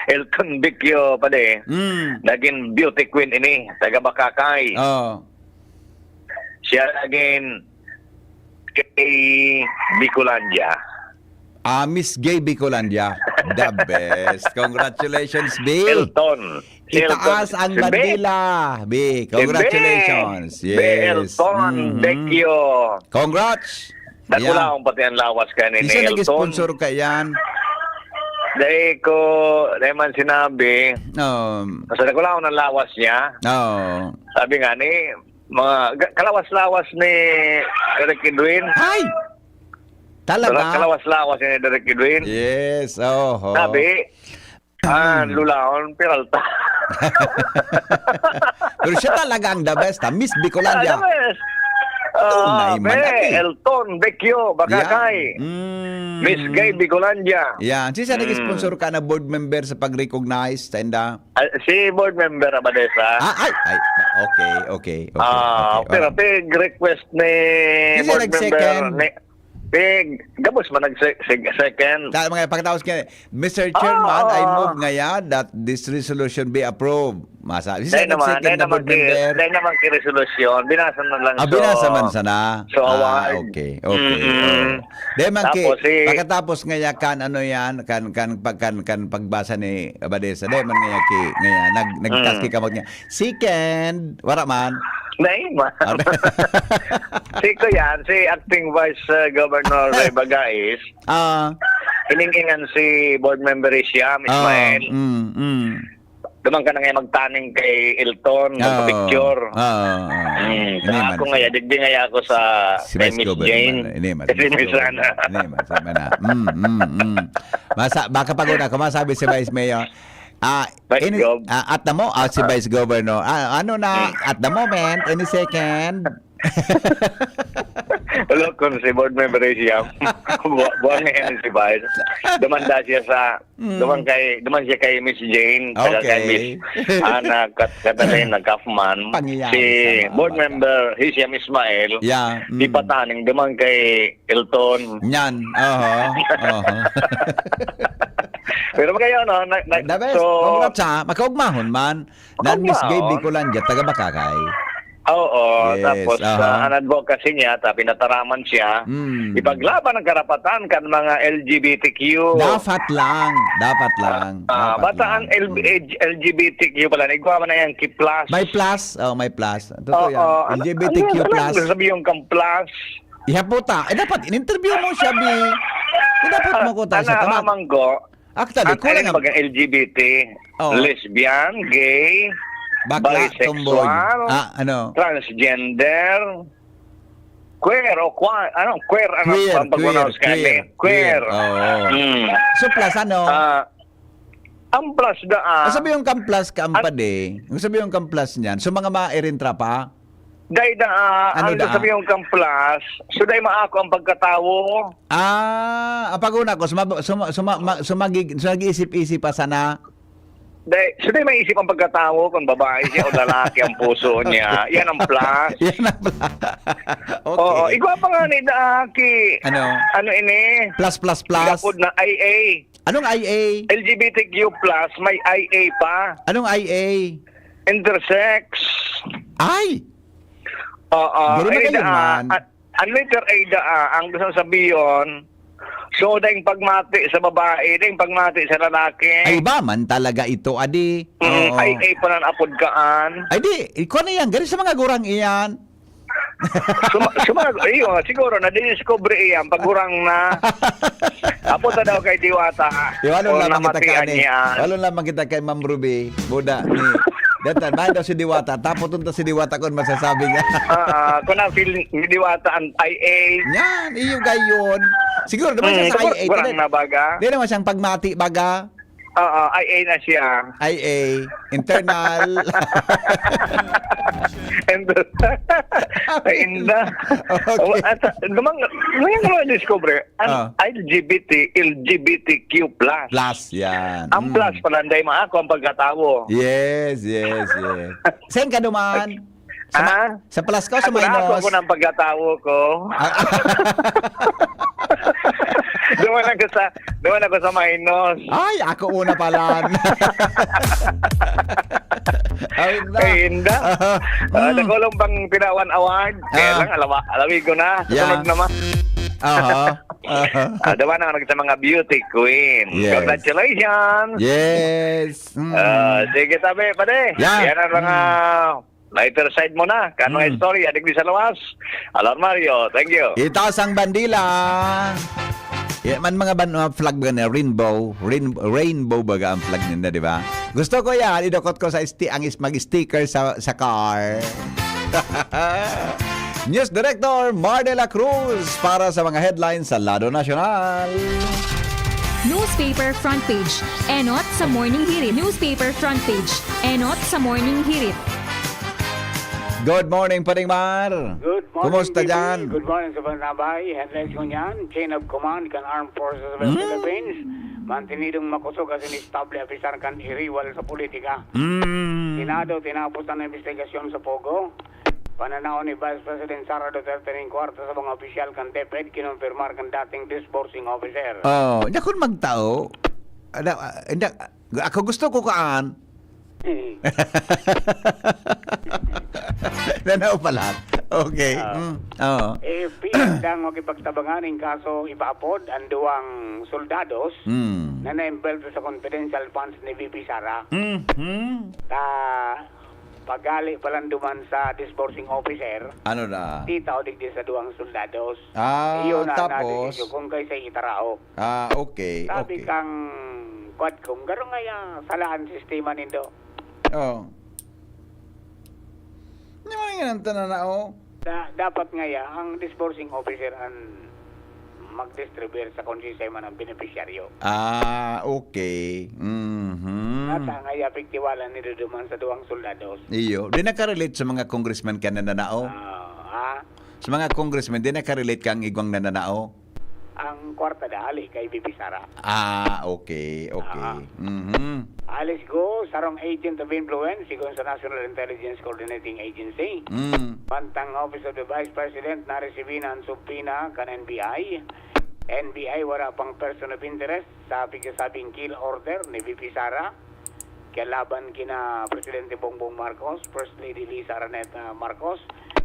Elton Bicchio, padi. Mm. Naging beauty queen ini, taga Bacacay. Oo. Siya naging kay Bicolandia. Ah, Miss Gay Bicolandia. The best. Congratulations, Bi. Elton. Si Elton. Itaas ang Si Bi. bandila, Bi. Si Bi. Congratulations. Bi Yes. Elton Mhm. Becchio. Congrats. Dakulaon Yeah. pati ang lawas ka ni Isa Elton. nag-sponsor ka yan. Dahil ko, dahil man sinabi, Um, basta dakulaon ang lawas niya. Oo. Sabi nga ni, mga ga-, kalawas-lawas ni Direk Edwin. Ay! Talaga? Kalawas-lawas ni Direk Edwin. Yes, oho. Sabi, ah, Mm. lulaon, Peralta. Pero siya talaga ang the best, ha? Miss Bicolandia. Ah, the best. Tunay Ah, man, be, abi. Elton Becchio, Bacacay. Yeah. Mm. Miss Gay Bicolandia. Yeah. Si siya Mm. nag-sponsor ka na board member sa pag-recognize, sa inda? Ah, si board member Abadesa. Ah, ay, ay. Okay, okay, okay, Ah, okay. pero Oh. pig request ni Kasi board member nag-second. ni, pig, gabos man nag-se-, seg-, second. Sa mga pagkatapos kay, "Mister Chairman, Ah, I ah. move ngaya that this resolution be approved." Masa, si Dahil siya naman, nag-second dahil na naman board ki-, member. dahil naman ki-resolution, binasa na lang Ah, so, binasa man sana. so Ah, award. okay, okay, Mm-mm. oh. Dahil man ki-, Tapos si pagkatapos ngaya kan ano yan, kan, kan, pag, kan, kan pagbasa ni Abadesa, dahil man ngaya ki, ngaya, nag-, nag-task Mm. ki kamot niya. Second, wala man. Dahil man. Ah, Si Kuyan, si Acting Vice, uh, Governor Ray Bagais, Ah. hiningingan si Board Member Siam, Ah, Ismael. mm, mm. Duman ka na nga magtaning kay Elton, Oo. magpa-picture. Oo, oo. Mm, Ini sa man, ako si nga, digdi nga ako sa, Si kay Vice Miss Governor Jane. man. Ini man, si Kasi Vice Miss Governor. Ana. Ini man, si Mana. Mm, mm, mm. Masa-, baka pag una, kung masabi si Vice Mayor, ah, Vice ini, Gov. ah, at the mo-, ah, si Vice Governor. Ah, ano na, Hmm. at the moment, any second? Wala, kung si Board Member Siam, bu-, buwan ngayon si Vice. Dumanda siya sa, Hmm. duman kay, duman siya kay Miss Jane, saka kay Okay. Miss Ana Kat-, Catalina Kaufman. Pangyayari Si sa mga Board bata. Member Hisham Ismail, Yeah, mm. ipataning duman kay Elton. Yan. Oho. Oho. Pero kayo, no? Na, na, The best. so, Congrats, ha. Makaugmahon man. Nan Miss Gay Makaugmahon. Bicolandia, taga Bacacay. Oo. Yes, Tapos, aha. ah, an advocacy niya, ta pinataraman siya, Mm. ipaglaban ang karapatan kan mga L G B T Q. Dapat lang. Dapat lang. Ah, Dapat bata lang. ang L-, Mm. L G B T Q pala. Igwa man na yan, ki plus. May plus. Oh, may plus. Totoo Oo, yan. ano, L G B T Q ano, ano plus. Sabi yung kang plus? Iha puta. Eh, dapat in-interview mo siya, Bi. Eh, dapat mo ko ta siya. Tama. Naraman ko, Actually, ang, kulang ano ang ba ang L G B T? Oh. Lesbian, gay, Bakla, bisexual, tomboy. Ah, ano? transgender, queer o qua-, ano, queer, ano Queer, ang pag-pronounce queer, kani? queer, Queer. queer. Oo. Mm. So, plus ano? Ah, ang plus da, ah, Ah, sabi yung kang plus ka ang an- padi. Yung sabi yung kang plus niyan. So, mga ma-, erintra pa? Dai da, ah, Ano ang da? sabi yung kang plus, so dai maako ang pagkatawo. Ah, ang pag-una ko, suma-, suma-, suma-, ma-, sumagig-, sumag-isip-isip pa sana. Dai, so dai maisip ang pagkatawo kung babae siya o lalaki ang puso niya. Yan ang plus. Yan ang plus. Okay. Oo, igwa pa nga ni da, ki-, Ano? ano ini? Plus, plus, plus. Gapod na I A. Anong I A? L G B T Q plus, may I A pa. Anong I A? Intersex. Ay! Oo. Diri Ay, magayon da, man. ah, ang letter A da, ah, ang gusto sabihin, so, daing pagmati sa babae, daing pagmati sa lalaki. Ay, iba man talaga ito, adi. Mm, Oo. I A pa nan apod kaan. Ay, di, ikaw na yan. Gari sa mga gurang iyan. Suma-, suma-, iyo, siguro, nadidiscover iyan, pag gurang na. Apo ta daw kay Diwata. Yo, ano O, lamang kita namatian kay, niya. Ano lamang kita kay Ma'am Ruby? Buda ni, datan, bahay daw si Diwata. Tapos tunta si Diwata kung masasabi niya. Ah, ah, kung na-feel ni Diwata ang I A. Yan, iyo gayon. Siguro naman siya Hmm, sa siguro, I A. Kurang Di na, na baga. Di naman siyang pagmati, baga. Oo, I A na siya. I A, internal. And, ay, inda. Okay. Oh, at, ah, namang, ngayon ko lang discover, ang Ah. L G B T, L G B T Q plus. Plus, yan. Ang Mm. plus pala, hindi maako ang pagkatawo. Yes, yes, yes. Saan ka duman? Sa ma-, Ah? sa plus ka o sa Ako na, ako, minus? Ako na ang pagkatawo ko. Ah. Duman ako sa, duman ako sa minus. Ay, ako una pala. Ay, na. Ay, inda. Ah, Ah, mm. Nagulong pang Pinawan Award. Kaya Ah. lang, alawa-, alawi ko na. Sa Yeah. sunod naman. Aha. Aha. Ah, duman ako sa mga beauty queen. Yes. Congratulations. Yes. Mm. Ah, sige, tabi, pare. Yeah. Yan ang mga Mm. Lighter side mo na. Kanong Hmm. istorya, digdi sa luwas. Alarmario, thank you. Itaas ang bandila. Yan man mga ban-, mga flag ba na, rainbow. Rain-, rainbow baga ang flag ninda, di ba? Gusto ko yan. Idukot ko sa sti-, ang is-, mag-sticker sa, sa car. News Director Mar de la Cruz para sa mga headlines sa lado nasyonal. Newspaper front page. Enot sa Morning Hirit. Newspaper front page. Enot sa Morning Hirit. Good morning, Paring Mar. Good morning, Kumusta B B. Dyan? Good morning sa Panabay. Headlines ko niyan, Chain of Command kan Armed Forces of the Hmm? Philippines. Mantenidong makusog asin estable apisar kan iriwal sa politika. Hmm. Senado, tinapos an imbestigasyon sa Pogo. Pananaw ni Vice President Sara Duterte ning kwarta sa mga opisyal kan DepEd, kinumpirmar kan dating disbursing officer. Oh, nya kun magtao, ada, ah, inda, ako gusto ko kaan. Eh. Tanaw pa lang. Okay. Ah. Mm. Oo. A F P, handang makipagtabangan ning kaso ipaapod an duwang soldados Hmm. na naembelto sa confidential funds ni V P Sara. Mhm. Ta, Paghali pa lang duman sa disbursing officer, Ano na? Titao digdi sa duwang soldados. Ah, Iyon na tapos? Nadesisyon kung kaisa itaraok. Ah, okay, Sabi okay. Kang Quadcom, garo nga ya, salaan sistema nindo. Oh. Hindi mo nga nang tananao. Da, dapat nga ya, ang disbursing officer ang mag-distribute sa kung siya man ang benepisyaryo. Ah, okay. Mhm. Nata nga ya, pigtiwala ni duduman sa duwang soldados. Iyo. Di nakarelate sa mga congressman ka nananao? Ah, ha? Sa mga congressman, di nakarelate ka ang igwang nananao? Ang kwarta dali kay Bibi Sara. Ah, okay, okay. Ah. Mhm. Alice Go, sarong agent of influence, sigon sa National Intelligence Coordinating Agency. Mm. Mantang Office of the Vice President, naresibi na ang subpoena kan N B I. N B I, wala pang person of interest sa pigsasabing kill order ni V P Sara kalaban kina Presidente Bongbong Marcos, First Lady Liza Araneta Marcos,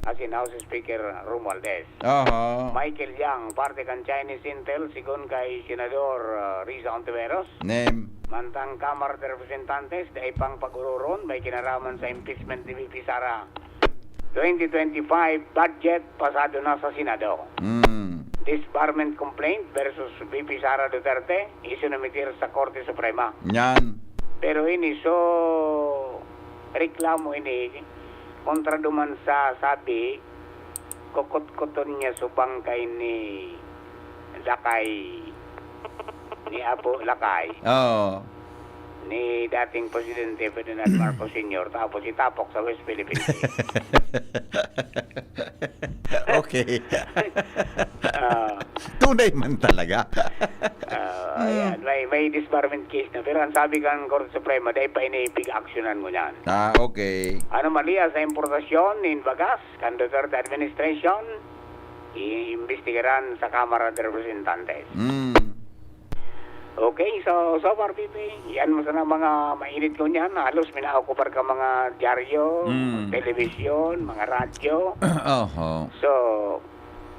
asin House Speaker Romualdez. Aha. Michael Yang, parte kan Chinese Intel, sigon kay Senador, ah, Riza Ontiveros. Name. Mantang Kamara de Representantes, dai pang pag-ororon, may kinaraman sa impeachment ni V P Sara. Twenty twenty-five budget pasado na sa Senado. Mm. Disbarment complaint versus V P Sara Duterte, isinumitir sa Korte Suprema. Yan. Pero ini, so, reklamo ini kontra duman sa sabi, kukutkuton niya subang kay ni Lakay, ni Apo Lakay. Oo. Ni dating Presidente Ferdinand Marcos Senior, tapos itapok sa West Philippine Sea. Okay. Ah. Tunay man talaga. Ah, Hmm. ayan. May, may disbarment case na. Pero ang sabi kan Korte Suprema, dai pa ini pig-aksyonan mo niyan. Ah, okay. Anomalya sa importasyon nin bagas kan Duterte administration, iimbestigaran sa Kamara de Representantes. Hmm. Okay, so, so far, P P, yan mo sana mga mainit ko niyan. Halos minaokupar ka mga dyaryo, Mm. telebisyon, mga radyo. Oho. So,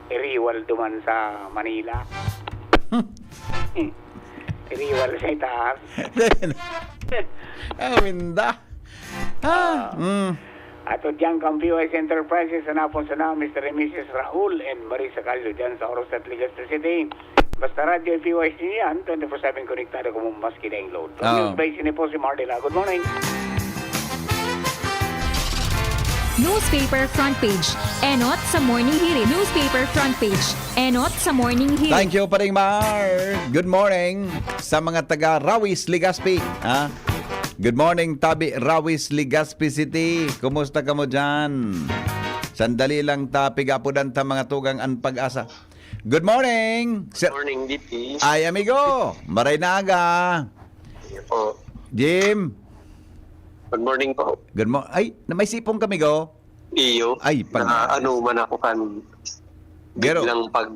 iriwal duman sa Manila. Iriwal sa itaas. Amin da. Ah, Ah. mm. Ato diyan kang P Y C Enterprises, sa napon sana, Mister and Missus Raul and Marisa Callo diyan sa Oroset, Legazpi City. Basta radyo, P Y C niyo yan, twenty-four seven konektado kamo maski daing load. From Oo. News by Sine po si Mardela. Good morning. Newspaper front page. Enot sa Morning Hirit. Newspaper front page. Enot sa Morning Hirit. Thank you, Paring Mar. Good morning sa mga taga Rawis, Legazpi. Ha? Good morning, Tabi, Rawis, Legazpi City. Kumusta kamo dyan? Sandali lang ta, pigapudan ta mga tugang an pag-asa. Good morning, sir. Morning, D P. Ay, amigo. Maray na aga. Iyo po. Jim. Good morning po. Good mo-, ay, na may sipong kami, go. Iyo. Ay, pag- Na ano man ako kan Pero biglang pag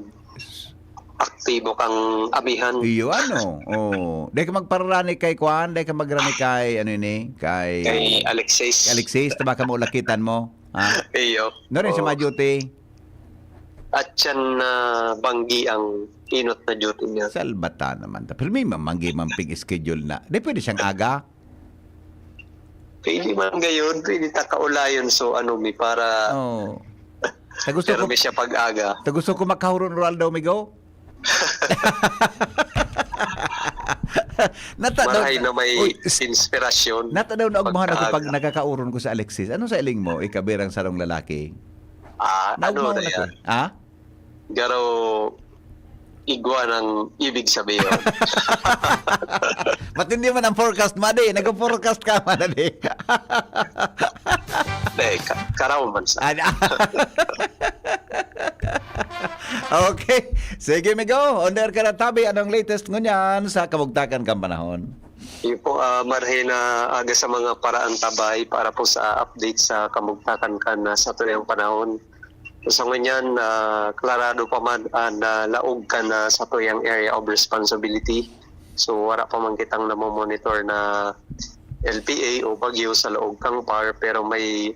aktibo kang amihan. Iyo, ano? Oh, dai ka magpararani kay Kwan, dai ka magrani kay, ano ini, kay Kay Alexis. Alexis, taba ka mo lakitan mo, ha? Iyo. No rin sa Oo. mga duty? At siyan na banggi ang inot na duty niya. Salbata naman ta. Pero may mamanggi man pig schedule na. Di pwede siyang aga? Pwede man gayon, pwede ta kaulayon. So, ano, mi, para Oh. Ta gusto pero ko, may siya pag-aga. Ta gusto ko makahuron oral daw, migo. Nata-, Maray na may uy, s-, inspirasyon nata daw na ugmahan ako pag pagkaaga. Nakakauron ko sa Alexis. Ano sa iling mo, ikabirang sarong lalaki? Ah, ano Naugmahan na ako yan? Eh. Ha? Garo igwa ng ibig sabihin. Matindi man ang forecast, Madi. Nag-forecast ka, Madi. Hindi, ka-, karaw man sa. Ano? Okay. Sige, migo. On air ka na, Tabi. Anong latest ngunyan sa kabugtakan kang panahon? Iyo po, ah, marhay na aga sa mga paraan tabay para po sa update sa kamugtakan kan, ah, satuyang panahon. Sa ngunyan, ah, klarado pa man an, ah, laog kan, ah, satuyang area of responsibility. So, wala pa man kitang namomonitor na L P A o bagyo sa laog kang par, pero may,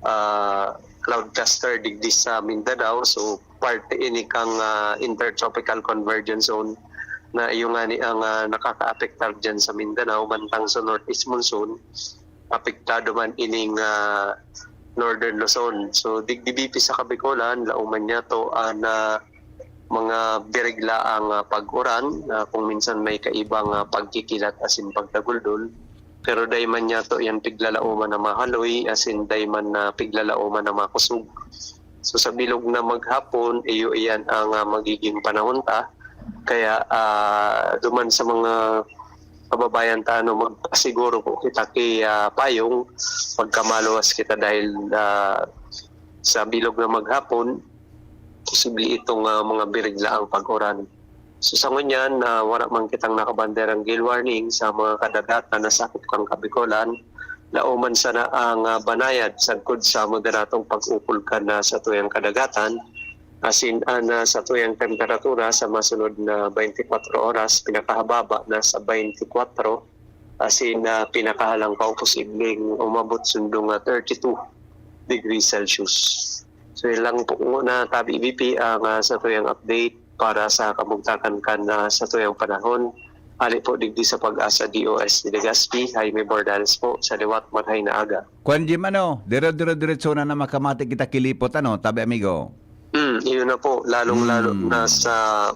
ah, cloud cluster digdi sa Mindanao. So, parte ini kang, ah, intertropical convergence zone na iyo ngani ang, ah, nakakaapektar diyan sa Mindanao, mantang sa northeast monsoon, apektado man ining, ah, Northern Luzon. So, digdi B P sa Kabikolan, laoman niya to an, ah, mga biriglaang, ah, pag-uran, ah, kung minsan may kaibang, ah, pagkikilat asin pagdaguldol. Pero dai man niya to yan piglalaoman na mahaloy, asin dai man na piglalaoman na makusog. So, sa bilog na maghapon, iyo iyan ang, ah, magiging panahon ta. Kaya, ah, duman sa mga kababayan ta, ano, magpasiguro po kita ki, ah, payong, magkamaluwas kita dahil, ah, sa bilog na maghapon, posible itong, ah, mga biriglaang pag-uran. So, sa ngunyan, ah, wala man kitang nakabanderang gale warning sa mga kadagatan na sakop kan Kabikolan, laoman sana ang, ah, banayad sagkod sa moderadong pag-upol kan, ah, satuyang kadagatan, asin an, ah, satuyang temperatura sa masunod na twenty-four oras, pinakahababa na sa twenty-four, asin, ah, pinakahalangkaw posibleng umabot sundong, ah, thirty-two degrees Celsius. So, yun lang po muna, Tabi V P, ang, ah, satuyang update para sa kabugtakan kan, ah, satuyang panahon. Hali po digdi sa Pag-asa D O S Legazpi, Jaime Bordales po, sa liwat, marhay na aga. Kuan, Jim, ano, dire-dire-diretso na na makamati kita kilipot, ano, Tabi, amigo? Hmm, yun na po, lalong-lalo Hmm. na sa,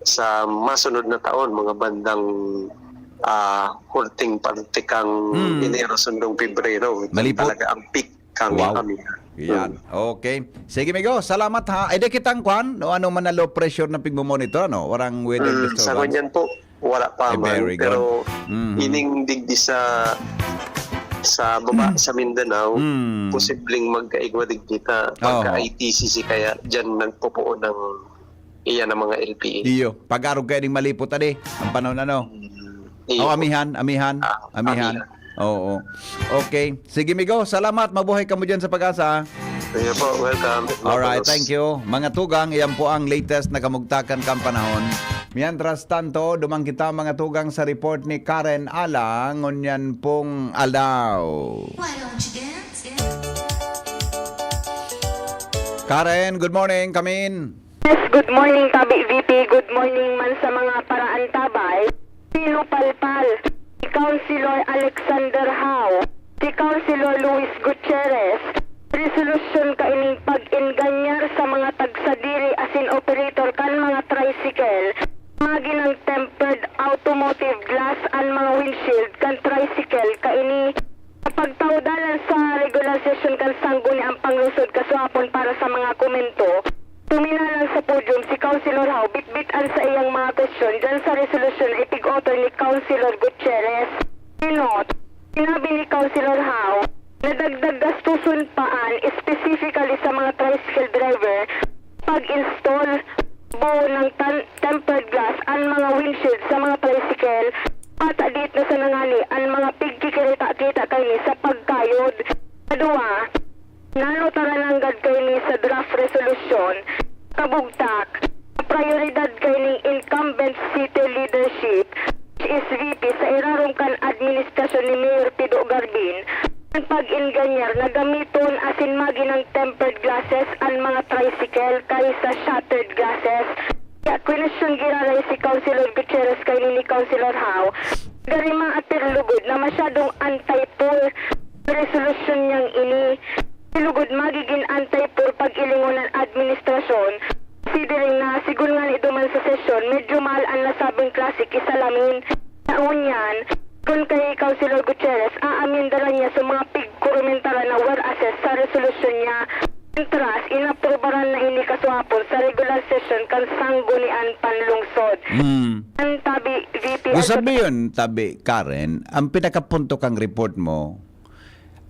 sa masunod na taon, mga bandang, ah, hurting parte kang Hmm. Enero, sundong Pebrero. Ito Malipot. talaga ang peak kang Wow. kami. Yan. Hmm. Okay. Sige, amigo. Salamat, ha. Ay, di kitang kwan, no, ano man na low pressure na pigmomonitor, ano? Warang weather Hmm, sa disturbance. ngunyan po, wala pa Ay, man. very good. Pero Mm. ining digdi sa, sa baba, Mm. sa Mindanao, Mm. posibleng magkaigwa digdi ta. Pagka Oo. I T C C, kaya dyan nagpupuon ng iyan ang mga L P A. Iyo. Pag-arog kayo ding malipot, adi. Ang panahon, ano? Mm. Iyo. Oh, amihan, amihan, Ah, amihan. amihan. Oo. Okay. Sige, migo. Salamat. Mabuhay kamo dyan sa Pag-asa. Sige po. Welcome. Alright. Mabuhay. Thank you. Mga tugang, iyan po ang latest na kamugtakan kan panahon. Mientras tanto, duman kita, mga tugang, sa report ni Karen Alang, ngunyan pong aldaw. Why don't you dance? Karen, good morning. Come in. Yes, good morning, Tabi V P. Good morning man sa mga paraantabay. Pinupalpal ni Councilor Alexander Howe, si Councilor Luis Gutierrez, resolusyon kaining pag-enganyar sa mga tagsadiri asin operator kan mga tricycle, maginang tempered automotive glass an mga windshield kan tricycle kaini. Sa pagtaw dalan sa regular session kan Sangguniang Panglungsod kasuapon para sa mga komento, tuminalang sa podium si Councilor Howe bitbit an saiyang mga kwestiyon diyan sa resolusyon na ipig-author ni Councilor Gutierrez. Minot, sinabi ni Councilor Howe na dagdag gastuson pa an specifically sa mga tricycle driver pag-install buo ng tan-, tempered glass an mga windshield sa mga tricycle. Pata diit na sana ngani an mga pigkikirita-kita kaini sa pagkayod. Kaduwa, nanotaran nanggad kaini sa draft resolution, kabugtak, prioridad kaining incumbent city leadership, H S V P, sa irarom kan administrasyon ni Mayor Pido Garbin, ang pag-enganyar na gamiton asin maginang tempered glasses an mga tricycle kaysa shattered glasses. Kaya kwenestyon giraray si Councilor Gutierrez kaini ni Councilor Howe, gari maapir lugod na masyadong anti-poor resolusyon niyang ini. Lugod magigin anti-poor pag-ilingon an administrasyon. Sidiring na, sigon ngani duman sa sesyon, medyo mahal an nasabing klase ki salamin. Ngunyan, kun kay Councilor Gutierrez, aamindaran niya sa mga pigkurumentaran na were assessed sa resolusyon niya. Mientras, inaprubaran na ini kasuapon sa regular session kan Sangguniang Panlungsod. Hmm. Ang Tabi V P Gusto Alfred mo yun, Tabi Karen, ang pinakapunto kang report mo,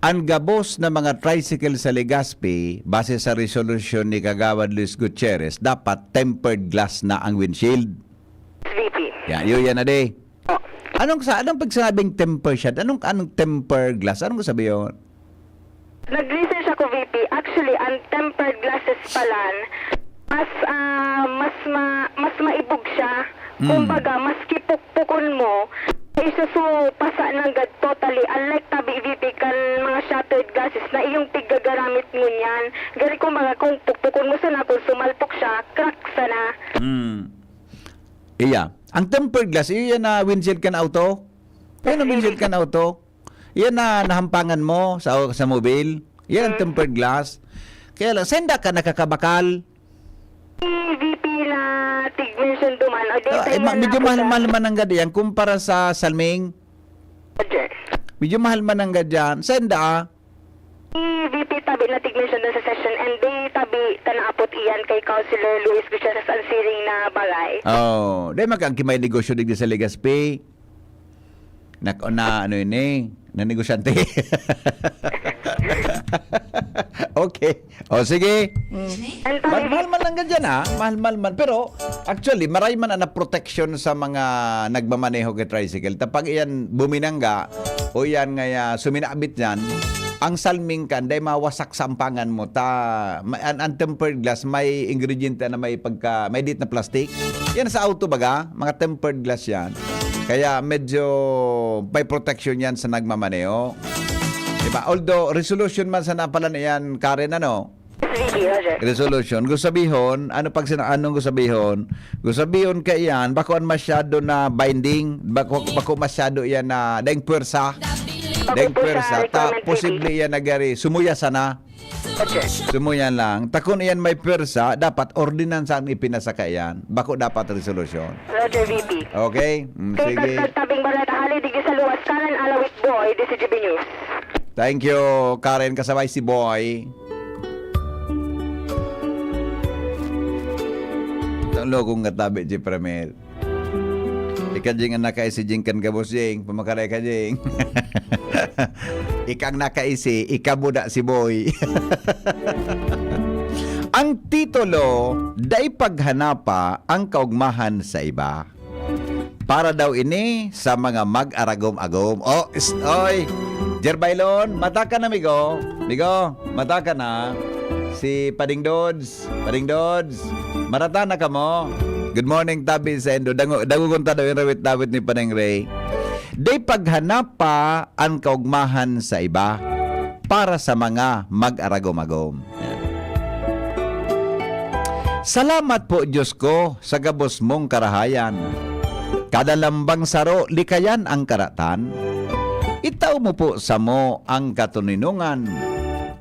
ang gabos na mga tricycle sa Legazpi, base sa resolusyon ni Kagawad Luis Gutierrez, dapat tempered glass na ang windshield. V P. Yan, yun yan na di. Oh. Anong sa, anong pagsabing temper siya? Anong, anong temper glass? Anong sabi yun? Nag-research ako, V P. Actually, ang tempered glasses palan, mas, ah, mas ma-, mas maibog siya. Mm. Kumbaga, mas kipukpukon mo, isusu pasa nanggad totally. Unlike tabi, V P, kan mga shattered glasses na iyong piggagaramit ngunyan. Gari, kumbaga, kung pukpukon mo sana, kung sumalpok siya, crack sana. Mm. Iya. Ang tempered glass, iyo yan na windshield kan auto? Yan ang Yes, windshield V P. kan auto. Yan na nahampangan mo sa, sa mobil. Yan ang tempered glass. Kaya lang, senda ka nakakabakal. Si V P na tig-mention duman, o di Ah, tayo eh, ma- na medyo ako sa mahal-mahal man ang gad yan kumpara sa Salming. Roger. Medyo mahal man ang gad yan. Senda ah. Si V P tabi na tig-mention doon sa session and di tabi ta naapot iyan kay Councilor Luis Gutierrez ang siring na bagay. Oh, dai magkang kimay negosyo digdi sa Legazpi. Na, na ano yun eh, na negosyante. Okay. O sige. And Mahal, tabi, mahal man lang ganyan ha. Mahal, mahal man. Pero actually, maray man ang protection sa mga nagmamaneho kay tricycle. Tapag iyan buminangga o iyan nga ah, suminabit niyan, ang salming kan, dai mawasak sa ampangan mo. Ta, may, an, ang tempered glass, may ingrediente na may pagka, may dit na plastic. Yan sa auto baga, mga tempered glass yan. Kaya medyo may protection yan sa nagmamaneho. Diba? Although, resolution man sana pala na yan, Karen, ano? Sige, Roger. Resolution. Gusto sabihon, ano pag sina-, anong gusto sabihon? Gusto sabihon ka iyan, bako an masyado na binding, bako, bako masyado iyan na daing pwersa. Daing Bako po sa pwersa, ta, requirement, posible iyan nagari, sumuya sana. Roger. Sumuya lang. Takon iyan may pwersa, dapat ordinansa ang ipinasa ka iyan. Bako dapat resolution. Roger, V P. Okay? Mm, Kay sige. Tagtag Tabing Bareta, hali digdi sa luwas, Karen Alawit Boy, di si G B News. Thank you, Karen. Kasabay si Boy. Ang loko nga tabi, G Premier. Ika, Jing, ang nakaisi, Jing, kan gabos, Jing. Pamakaray ka, Jing. Ikang nakaisi, ikabuda si Boy. Ang titulo, Dai Paghanapa ang Kaugmahan sa Iba. Para daw ini sa mga mag-aragom-agom. Oh, is, oy! Jer Bailon, mata ka na, migo. Migo, mata ka na. Si Pading Dods, Pading Dods, marata na kamo. Good morning, tabi sa indo. Dango, dangogon ta daw yung rawit-dawit ni Pading Ray. Dai paghanapa an kaugmahan sa iba para sa mga mag-aragom-agom. Yan. Salamat po, Diyos ko, sa gabos mong karahayan. Kada lambang saro, likayan ang karatan. Itao mo po samo ang katoninongan,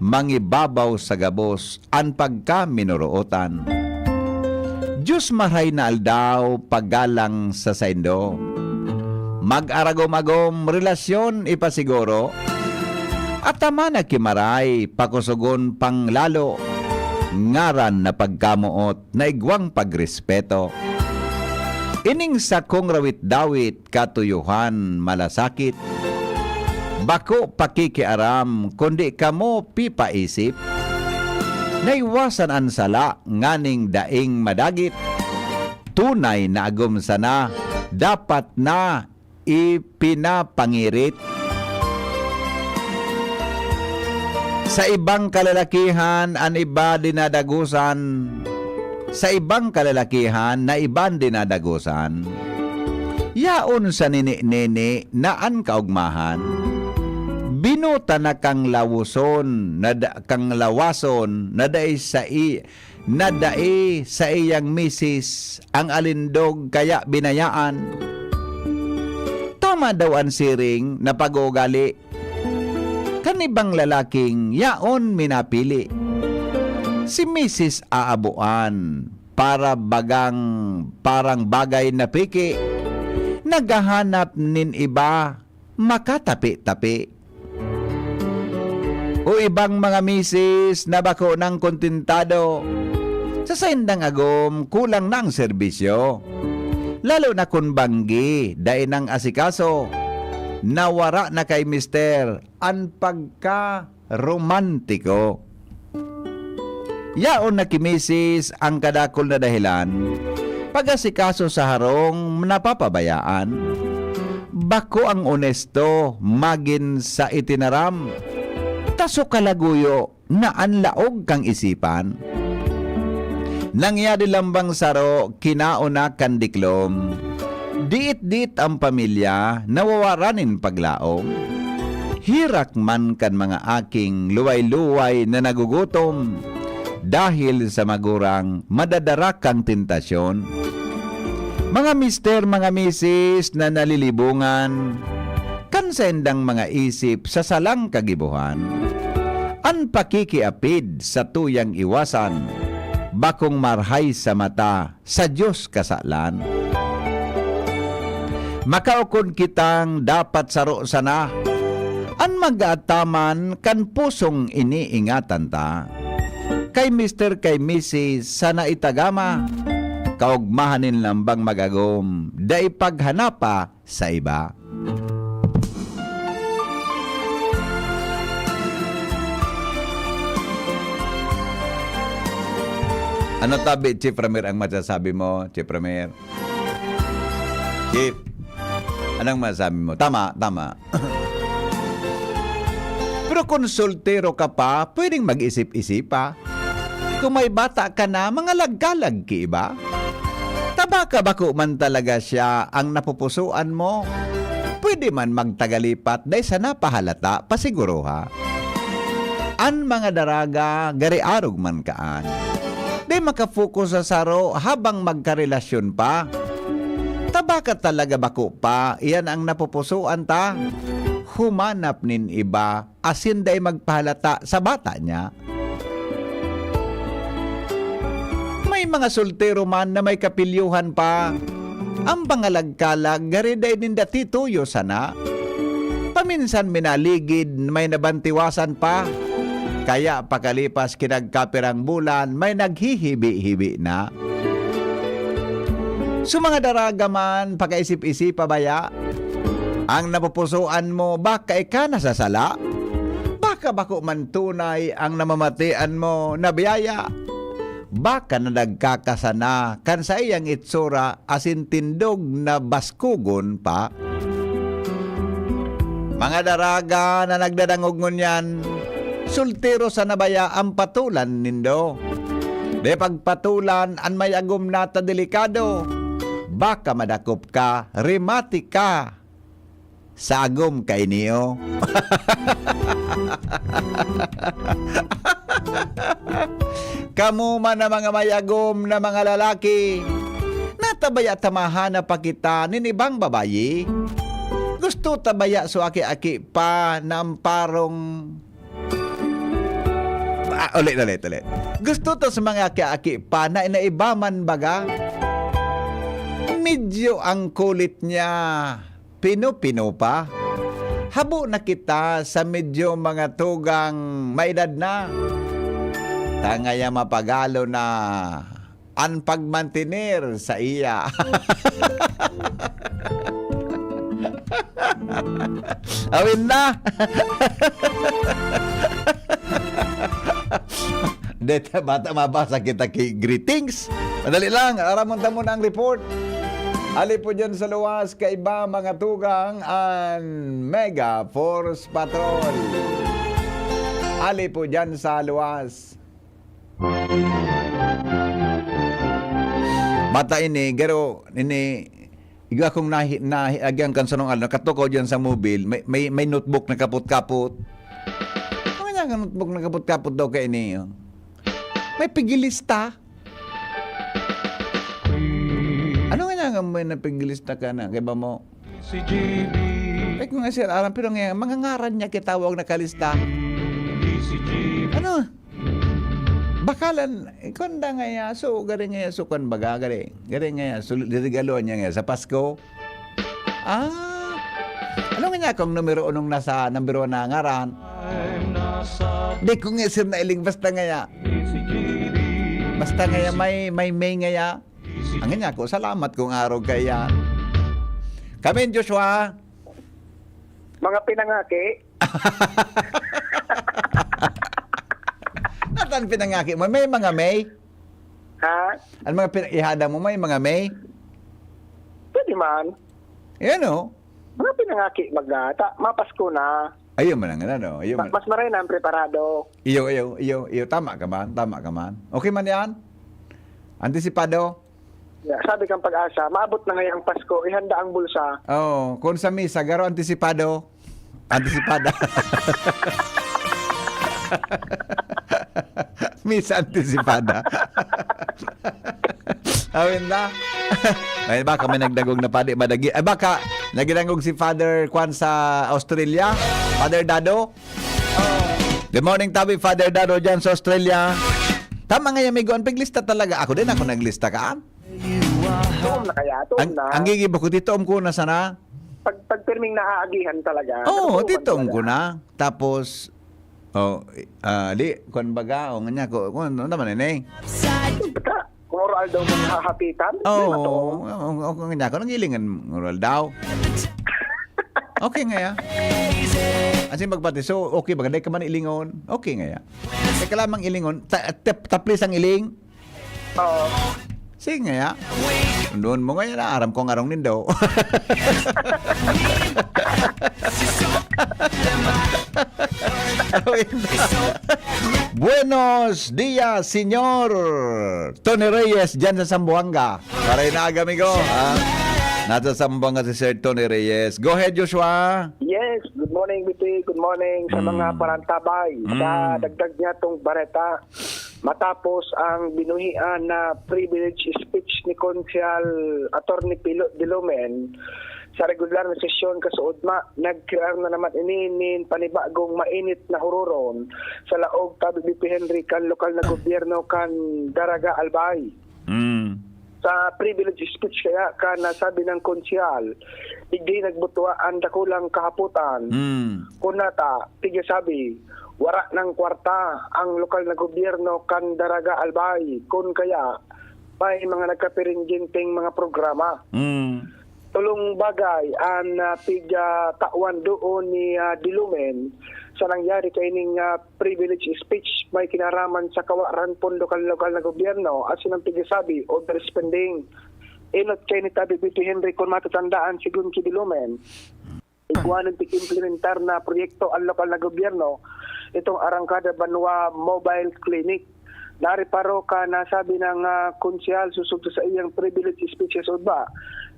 mangibabaw sa gabos an pagkaminorootan. Diyos, maray na aldaw, paggalang sa saindo. Mag-aragom-agom, relasyon ipasiguro. Ataman na ki maray, pakosogon pang lalo. Ngaran na pagkamoot, na igwang pagrespeto. Ining sakong rawit-dawit, katuyohan, malasakit. Bako pakikiaram, kundi kamo pipaisip. Naiwasan an sala nganing daing madagit. Tunay na agom sana, dapat na ipinapangirit. Sa ibang kalalakihan, an iba dinadagosan. Sa ibang kalalakihan na iban dinadagosan. Yaon sa nini-nini na an kaugmahan. Binuta na kang lawoson, na da, kang lawason, na dai sa i, na dai saiyang misis ang alindog kaya binayaan. Tama daw an siring na pag-uugali kan ibang lalaking yaon minapili. Si misis aaboan para bagang parang bagay na peke, naghahanap nin iba makatapi-tapi. O ibang mga misis na bako nang kontentado sa saindang agom, kulang na ang serbisyo. Lalo na kun banggi, dai nang asikaso, nawara na kay mister an pagka romantiko. Yaon na ki misis ang kadakul na dahilan, pag-asikaso sa harong napapabayaan. Bako ang onesto magin sa itinaram, ta so kalaguyo na an laog kang isipan. Nangyari lambang saro, kinaon na kan diklom. Diit-diit ang pamilya, nawawara nin paglaom. Hirak man kan mga aking luway-luway na nagugutom dahil sa magurang madadara kang tentasyon. Mga mister, mga misis na nalilibungan, kan saindang mga isip sa salang kagibohan. An pakikiapid satuyang iwasan, bakong marhay sa mata sa Dios kasalan. Makaukod kitang dapat saro sana an mag-aataman kan pusong iniingatan ta. Kay Mister, kay Missus, sana itagama, kaogmahan nin lambang mag-agom, dai paghanapa sa iba. Ano tabi, Chief Ramir, ang masasabi mo, Chief Ramir? Chief, anong masasabi mo? Tama, tama. Pero kung soltero ka pa, pwedeng mag-isip-isip pa. Kung may bata ka na, mga lagkalag ki iba. Tabaka bako man talaga siya ang napupusuan mo. Pwede man magtagalipat, dai sana pahalata, pasiguruha. An mga daraga, gari arog man kaan. Di makafokus sa saro habang magkarelasyon pa. Tabaka talaga bako pa, iyan ang napupusuan ta. Humanap nin iba, asin dai magpahalata sa bata niya. May mga soltero man na may kapilyohan pa. Ang pangalagkalag, gari dai ninda tituyo sana. Paminsan minaligid, may nabantiwasan pa. Kaya pakalipas kinagkapirang bulan, may naghihibi-hibi na. So, mga daraga man, pakaisip-isipa baya. Ang napupusoan mo, baka ika nasasala? Baka bako man tunay ang namamatian mo na biyaya? Baka nadagka ka sana kan saiyang itsura asin tindog na baskogon pa? Mga daraga na nagdadangog ngunyan, soltero sana baya ang patulan nindo? Di pagpatulan an may agom na ta delikado. Baka madakop ka, remate ka sa agom kaini, oh. Kamo man na mga may agom na mga lalaki, natabaya ta mahanap pa kita nin ibang babayi? Gusto ta baya so aki-aki pa na amparong Ah, ulit, ulit, ulit. Gusto ta sa mga aki-aki pa na naiba man baga? Medyo ang kulit niya pino-pino pa. Habo na kita sa medyo mga tugang maedad na. Tangaya mapagalo na an pagmantener saiya. Awin na. Deta bata mabasa kita ki greetings. Madali lang, aramon ta muna ang report. Ali po dyan sa luwas, kaiba mga tugang an Mega Force Patrol. Ali po dyan sa luwas. Bata ini, garo, ini, igwa kong nahi-, nahiagyan kan sarong aldaw, nakatukaw diyan sa mobil, may, may, may notebook na kapot-kapot. Ano nga nga notebook na kapot-kapot daw kaini, oh? May pigilista. Ano nga nga may napigilista ka na? Kaya ba mo? Si J B. Ay, kung nga, sir, aram, pero nga, mga ngaran niya kitawag na kalista. Si J B. Ano? Bakalan, eh, kunda nga ya, so, gari nga ya, so, kwan baga, gari, gari nga ya, so, regaluhan niya nga sa Pasko. Ah, ano nga niya kung numero unong nasa number one na ngaran? Di ko nga, sir, nailing, basta nga ya. Basta nga ya, may, may may nga ya. Ang nga ko, salamat kung arog kaya. Kami, Joshua. Mga pinangaki. Atan pinangaki mo? May mga may? Ha? Ang mga pin-, ihada mo, may mga may? Pwede man. Yan, oh. Mga pinangaki mag-, ah, ta-, mapasko na. Ayun man ang ano, no? Ayun Ma-, man. Mas maray na ang preparado. Iyo, iyo, iyo, iyo. Tama ka man, tama ka man. Okay man yan? Antisipado? Yeah, sabi kang Pag-asa, maabot na ngayang Pasko, ihanda ang bulsa. Oo, kung sa misa, garo antisipado. Antisipada. Misa antisipada. Awin na. Ay, baka may nagdangog na padi, madagi. Ay, baka nagdangog si Father Kwan sa Australia. Father Dado. Good morning, tabi, Father Dado, dyan sa Australia. Tama nga, amigo, ang piglista talaga. Ako din, ako naglista ka. Tuom na kaya, tuom Ang, na. Ang gigibo ko, titoom ko na sana. Pag, pag pirming naaagihan talaga. Oo, natutuman titoom talaga. ko na. Tapos, oh, ah, di, kwan baga, o nga niya, ko, kung ano naman yun eh. Baka, kung oral daw mong hahapitan, Oo, di ba to? oo, oo, nga niya, kung nangilingan oral daw. Okay nga ya. Kasi magpati, so, okay ba? Dahil ka man ilingon, okay nga ya. Teka lamang ilingon, ta- tap- taplis ang iling. Oo. Sige nga ya. Doon mo ngayon, ah, aram ko ang arong nindo. Buenos dias, Senyor Tony Reyes, dyan sa Zamboanga. Para inaga, amigo, ha? Nasa Zamboanga si Sir Tony Reyes. Go ahead, Joshua. Yes, good morning, B P. Good morning sa Mm. mga parantabay. Sa Mm. dagdag niya tong bareta, matapos ang binuhian na privilege speech ni Konsehal Attorney Pilo Dilumen sa regular na sesyon kasuodma, nagkrear na naman ini nin panibagong mainit na huroron sa laog tabi ni P. Henry kan lokal na gobyerno kan Daraga Albay. Mm. Sa privilege speech kaya kan nasabi ng konsehal, digdi nagbutwa ang dakulang kahapotan. Mm. Kun nata, tigsabi, wara nang kwarta ang lokal na gobyerno kan Daraga Albay. Kun kaya, may mga nagkapiringginteng mga programa. Mm. Tolong bagay an ah, pigtawan doon ni ah, Dilumen sa nangyari kaining ah, privilege speech may kinaraman sa kawaran pondo kan lokal na gobyerno asin ang pigsabi overspending. Inot kay ni Tabi P P Henry kun matatandaan sigon ki Dilumen, igwa nin pig-implementar na proyekto ang lokal na gobyerno itong Arangkada Banwa Mobile Clinic. Nareparo ka nasabi ng ah, konsehal susog sa iyang privilege speech sa Sudba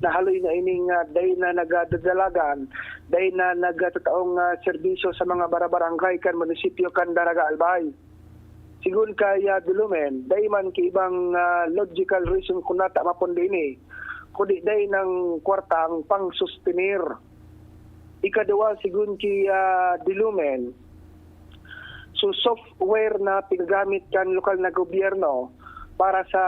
na haloy na ining ah, day na nagadadalagan, day na nagtataong ah, serbisyo sa mga barabarangay kan munisipyo kan Daraga Albay. Sigon kay ah, Dulumen, dai man ki ibang ah, logical reason kun nata mapondo ini, kundi dai nang kwarta ang pangsustenir. Ikaduwa, sigon ki ah, Dilumen, so software na pinagamit kan lokal na gobyerno para sa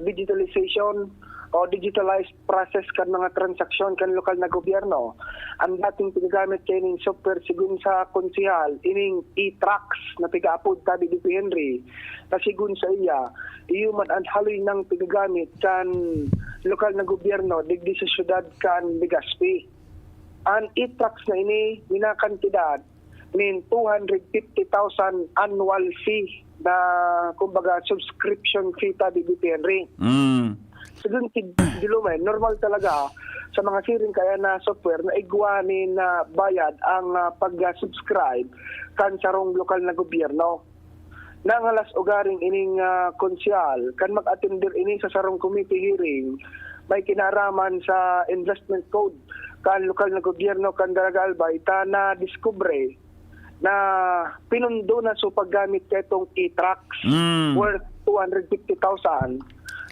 digitalization o digitalized process kan mga transaksyon kan lokal na gobyerno. Ang dating pinagamit kaining software, sigon sa konsehal, ining e-Trax na pigaapod tabi ni Henry, na sigon sa iya, iyo man an haloy nang pigagamit kan lokal na gobyerno digdi sa syudad kan Legazpi. An e-Trax na ini minakantidad nin two hundred fifty thousand annual fee na, kumbaga, subscription fee tabi ni Henry. Mm. Sigon ki Dilumen, normal talaga sa mga siring kaya na software na igwa nin ah, bayad ang ah, pag-subscribe kan sarong lokal na gobyerno. Nangalas ugaring ining ah, konsehal kan mag-atender ini sa sarong committee hearing may kinaraman sa investment code kan lokal na gobyerno kan Daraga Albay ta na diskubre na pinundo na so paggamit kaitong e-Trax Mm. worth two hundred fifty thousand.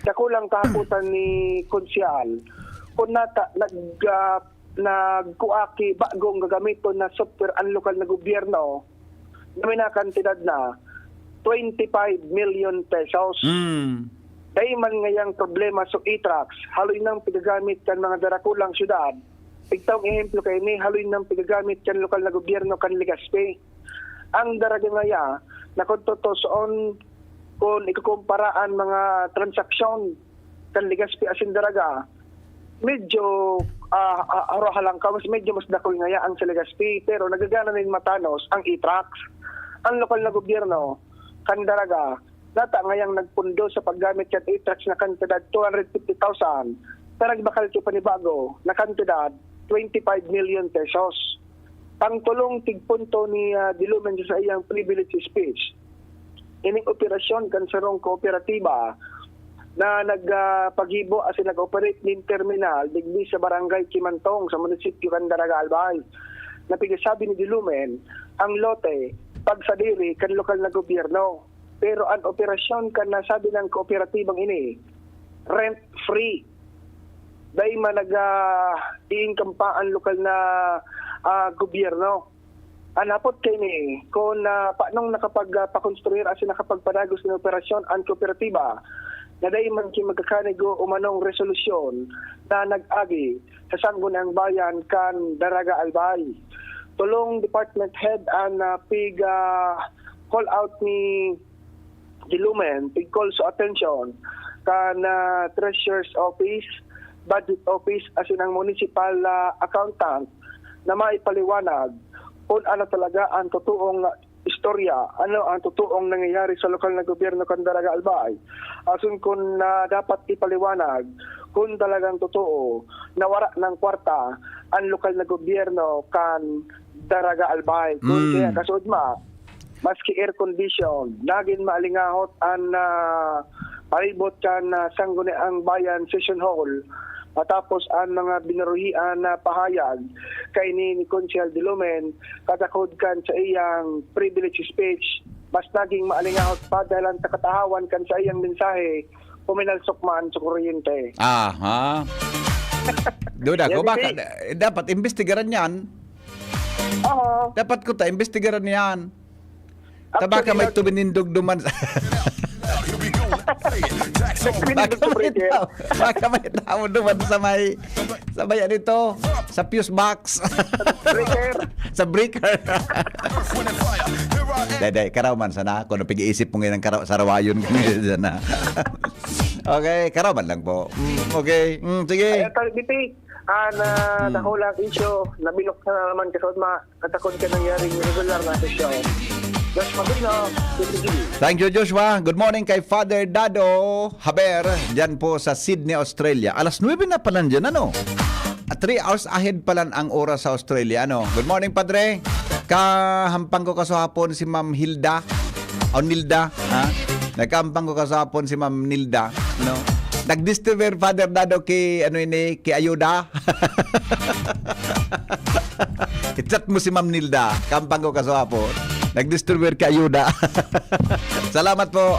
Dakulang kahapotan ni konsehal kun nata nag ah, nagkuaki bagong gagamiton na software ang lokal na gobyerno na minakantidad na twenty-five million pesos. Mm. Dai man ngayang problema so e-Trax, haloy nang pigagamit kan mga darakulang syudad. Igtaong ehemplo kaini, haloy nang pigagamit kan lokal na gobyerno kan Legazpi. Ang Daraga ngaya, na kun tutuson, kun ikukumpara an mga transaksyon kan Legazpi asin Daraga, medyo ah, ah, haro halangkaw, mas medyo mas dakul ngaya ang sa Legazpi, pero nagagana nin matanos ang e-Trax. Ang lokal na gobyerno kan Daraga, nata ngayang nagpundo sa paggamit kan e-Trax na kantidad two hundred fifty thousand, ta nagbakal ki panibago na kantidad twenty-five million pesos. Pangtulong tigpunto ni ah, Dilumen sa iyang privilege speech, ining operasyon kan sarong kooperatiba na nagpagibo asin nag-operate nin terminal digdi sa Barangay Kimantong sa munisipyo kan Daraga Albay. Na pigasabi ni Dilumen, ang lote pagsadiri kan lokal na gobyerno. Pero an operasyon kan nasabi ng kooperatibang ini, rent free. Dai man nag, ah, iingkampa an lokal na, ah, gobyerno. An hapot kaini, kun, ah, paanong nakapag-, ah, pakonstruir asin nakapagpadagos nin operasyon an kooperatiba na dai man ki magkakanigo umanong resolusyon na nag-agi sa Sangguniang Bayan kan Daraga Albay. Tolong department head an, ah, pig, ah, call out ni Dilumen, pig-call sa atensyon kan, ah, Treasurer's Office, Budget Office, asin ang municipal, ah, accountant na maipaliwanag kun ano talaga ang totoong istorya, ano ang totoong nangyayari sa lokal na gobyerno kan Daraga Albay. Asin kun, ah, dapat ipaliwanag kun talagang totoo na wara ng kwarta ang lokal na gobyerno kan Daraga Albay. Kun Mm. kaya kasudma, maski air condition, nagin maalingahot an, ah, palibot kan, ah, Sangguniang Bayan Session Hall, matapos an mga binuruhian na pahayag kaini ni Konsehal Dilumen, kasakod kan sa iyang privilege speech, mas naging maalingahot pa dahilan sa katahawan kan sa iyang mensahe, puminalsok man sa kuryente. Aha. Duda ko, Yan, baka, hindi. eh, dapat imbestigaran yan. Oo. Dapat ko ta, imbestigaran yan. Ta baka Actually, may nag- tuminindog duman sa Tuminindog baka sa may breaker. tao, baka may tao duman sa may, sa may ano ito, sa fuse box. Breaker. Sa breaker. Dai, dai, karaw man sana. Kung ano pag-iisip mo ngayon ng karaw, sarawayon ko ngayon dyan, ha? Okay, karaw man lang po. Mm, okay, mm, sige. Ay, Attorney B P, ah, na Hmm. dakulang issue, nabilok na naman kasudma, katakot ka nangyaring regular na sesyon. Josh Maguino, T T V. Thank you, Joshua. Good morning kay Father Dado Haber, dyan po sa Sydney, Australia. Alas nuebe na pala dyan, ano? At three hours ahead pala ang oras sa Australia, ano? Good morning, Padre. Kahampang ko kaso hapon si Ma'am Hilda. O Nilda, ha? Nagkahampang ko kaso hapon si Ma'am Nilda, no? Nag-disturb Father Dado ki, ano ini, ki Ayuda. I-chat mo si Ma'am Nilda. Kahampang ko kaso hapon. Nag-disturb ki Ayuda. Salamat po.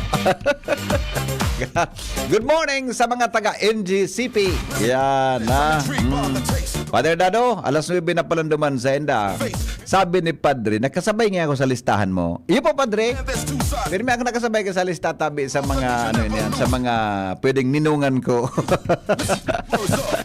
Good morning sa mga taga N G C P. Yan, ha? Mm. Father Dado, alas nuebe na pala duman sa enda. Sabi ni Padre, nakasabay nga ako sa listahan mo. Iyo po, Padre. Pero may ako nakasabay ka sa lista, tabi sa mga, ano yun yan, sa mga pwedeng ninungan ko.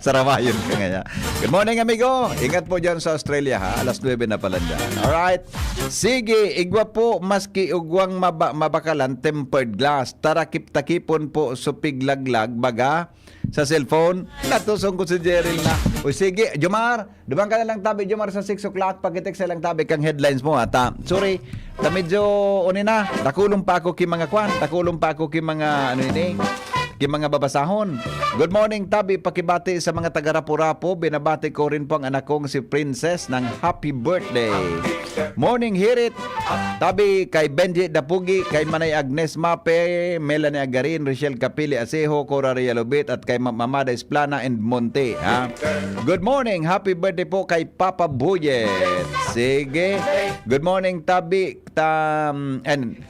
Sarawayon ka ngayon. Good morning, amigo. Ingat po dyan sa Australia, ha? Alas nuebe na pala dyan. Alright. Sige, igwa po, maski ugwang maba-, mabakalan, tempered glass. Tarakip-takipon po, supig laglag, baga, sa cellphone. Natusong ko si Jerry na. O sige, Jomar, duman ka na lang tabi, Jomar, sa six o'clock. Pag-text na lang tabi kang headlines mo, ata. Sorry, ta medyo, uni na. Dakulong pa ako ki mga kwan. Dakulong pa ako ki mga, ano ini, ki mga babasahon. Good morning, tabi. Pakibati sa mga taga Rapu-Rapu. Binabati ko rin po ang anak kong si Princess ng happy birthday. Morning, Hirit. Tabi kay Benji Dapugi, kay Manay Agnes Mape, Melanie Agarin, Richelle Capili Asejo, Cora Realobit, at kay Ma-, Mamada Esplana and Monte, ha? Good morning, happy birthday po kay Papa Buyet. Sige. Good morning, tabi, tam, and,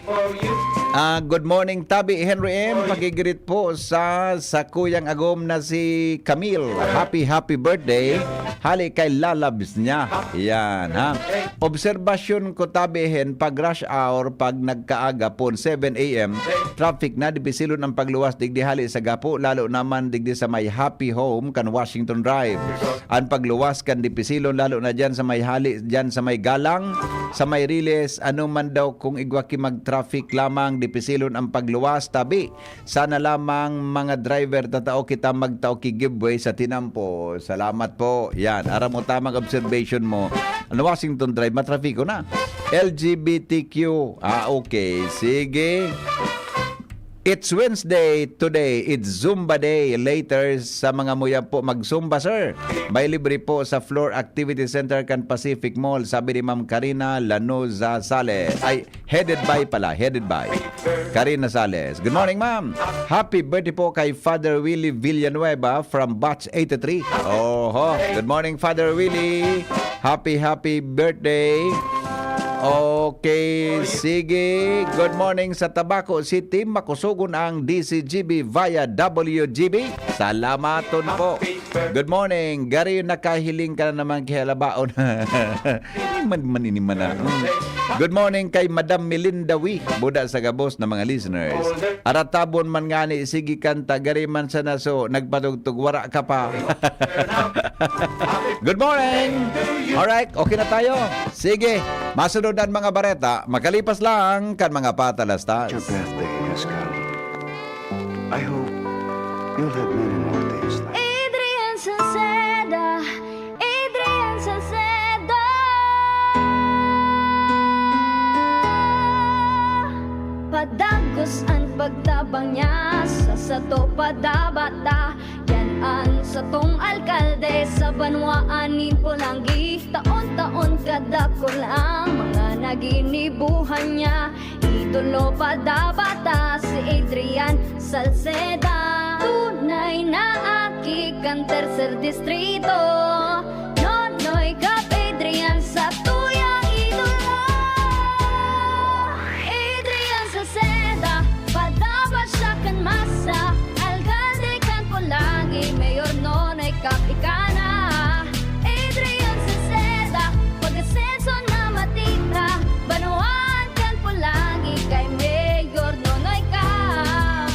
ah, good morning, tabi Henry M. Pakigreet po sa, sa kuyang agom na si Camille. Happy, happy birthday. Hali kay lalabs niya. Yan, ha? Obserbasyon ko tabi, Hen, pag rush hour, pag nagkaaga pon, seven A M, traffic na, dipisilon ang pagluwas digdi hali sa Gapo, lalo naman digdi sa may Happy Home kan Washington Drive. Ang pagluwas kan dipisilon, lalo na dyan sa may hali, dyan sa may Galang, sa may Riles, ano man daw kung igwa ki mag-traffic lamang, dipisilon ang pagluwas, tabi. Sana lamang mga driver tatao kita magtao ki give way sa tinampo. Salamat po. Yan, aram mo tamang observation mo. Ano, Washington Drive, matrafiko na. L G B T Q. Ah, okay. Sige. It's Wednesday today. It's Zumba Day. Later, sa mga muya po, mag-Zumba, sir. May libre po sa Floor Activity Center kan Pacific Mall, sabi ni Ma'am Karina Lanoza Sales. Ay, headed by pala, headed by Karina Sales. Good morning, ma'am. Happy birthday po kay Father Willie Villanueva from Batch eighty-three. Oho. Good morning, Father Willie. Happy, happy birthday. Okay, sige. Good morning sa Tabaco City. Makusugon ang D Z G B via W G B. Salamaton po. Good morning. Gari, nakahiling ka na naman kay Halabaon. Ay, man, maniniman na. Mm. Good morning kay Madam Melinda Wee. Buda sa gabos na mga listeners. Aratabon man ngani, sige kanta, gari man sa naso, nagpadugtog, wara ka pa. Good morning! Alright, okay na tayo. Sige, masunod ang mga bareta, makalipas lang kan mga patalastas. Your birthday has come. I hope you'll have many more days like Adrian Salceda, Adrian Salceda. Padagos an pagtabang niya sa sato padabata. Yan an satong alkalde sa banwaan nin Polangui. Taon-taon kadakul ang mga naginibuhan niya. Idolo padabata si Adrian Salceda. Tunay na aki kan Tercer Distrito. Nonoy Cap Adrian sa tuyang idolo. Adrian Salceda, padaba siya kan masa. Alkalde kan Polangui, Mayor Nonoy Cap ika na. Adrian Salceda, pag-asenso na matita. Banwaan kan Polangui kay Mayor Nonoy Cap.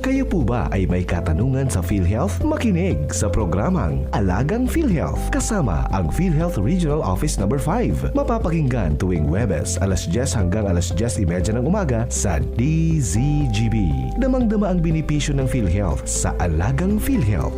Kayo po ba ay may katanungan sa PhilHealth? Makinig sa programang Alagang PhilHealth kasama ang PhilHealth Regional Office Number five. Mapapakinggan tuwing Huwebes, alas dyes hanggang alas dyes y media ng umaga sa D Z G B. Damang-dama ang benepisyo ng PhilHealth sa Alagang PhilHealth.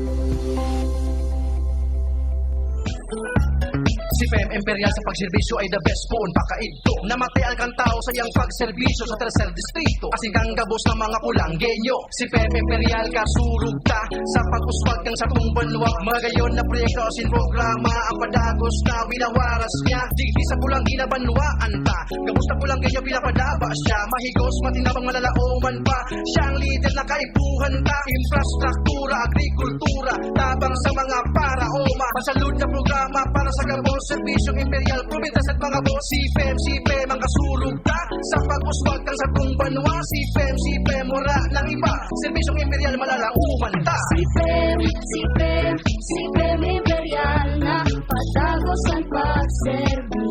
Si P M Imperial sa pagserbisyo ay the best poon pakaidto. Namatay ang kantao sa iyang pagserbisyo sa Tercer Distrito. Asin kang gabos ng mga Polanggueño. Si P M Imperial kasurog ta sa pag-uswag kan satong banwa. Magayon na proyekto asin programa ang padagos na winawaras niya. Digdi sa Polangui na banwaan ta. Gabos na Polanggueño pinapadaba siya. Mahigos, matinabang, malalaoman pa. Siya ang lider na kaipuhan ta. Infrastruktura, agrikultura, tabang sa mga paraoma. Masalud na programa para sa gabos, serbisyong imperial, probintas at mga boss. Si P M, si P M ang kasurog ta. Sa pag-uswag kan satong banwa, si P M, si P M, wala nang iba. Serbisyong imperial, malalaoman ta. Si P M, si P M, si P M imperial na padagos ang pagserbi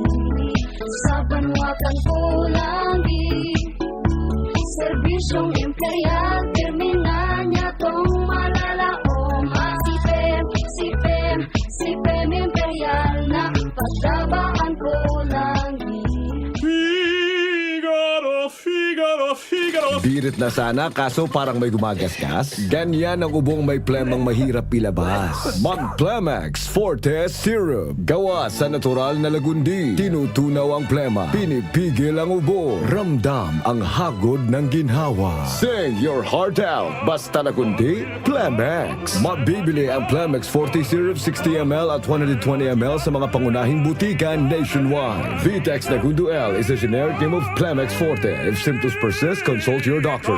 sa banwa kan Polangui. Serbisyong imperial, pirmi na niya tong malalaoman. Si P M, si P M, si P M imperial na padaba an Polangui. Figaro, Figaro, Figaro. Birit na sana, kaso parang may gumagasgas. Ganyan ang ubong may plemang mahirap ilabas. Mag Plemex Forte Syrup. Gawa sa natural na lagundi. Tinutunaw ang plema. Pinipigil ang ubo. Ramdam ang hagod ng ginhawa. Sing your heart out. Basta lagundi, Plemex. Mabibili ang Plemex Forte Syrup sixty M L at one hundred twenty M L sa mga pangunahing butika nationwide. Vitex Nagundo L is a generic name of Plemex Forte. If symptoms persist, consult your doctor.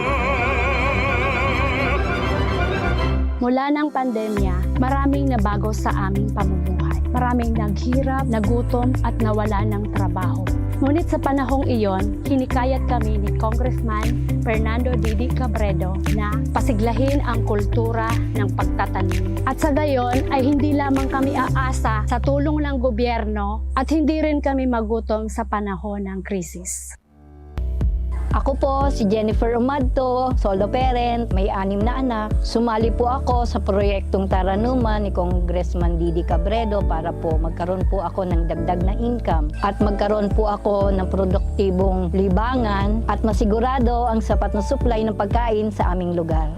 Mula ng pandemya, maraming nabago sa aming pamumuhay. Maraming naghirap, nagutom, at nawalan ng trabaho. Ngunit sa panahong iyon, hinikayat kami ni Congressman Fernando Didi Cabredo na pasiglahin ang kultura ng pagtatanim. At sa gayon ay hindi lamang kami aasa sa tulong ng gobyerno at hindi rin kami magutom sa panahon ng krisis. Ako po si Jennifer Umadto, solo parent, may anim na anak. Sumali po ako sa proyektong Taranuman ni Congressman Didi Cabredo para po magkaroon po ako ng dagdag na income at magkaroon po ako ng produktibong libangan at masigurado ang sapat na supply ng pagkain sa aming lugar.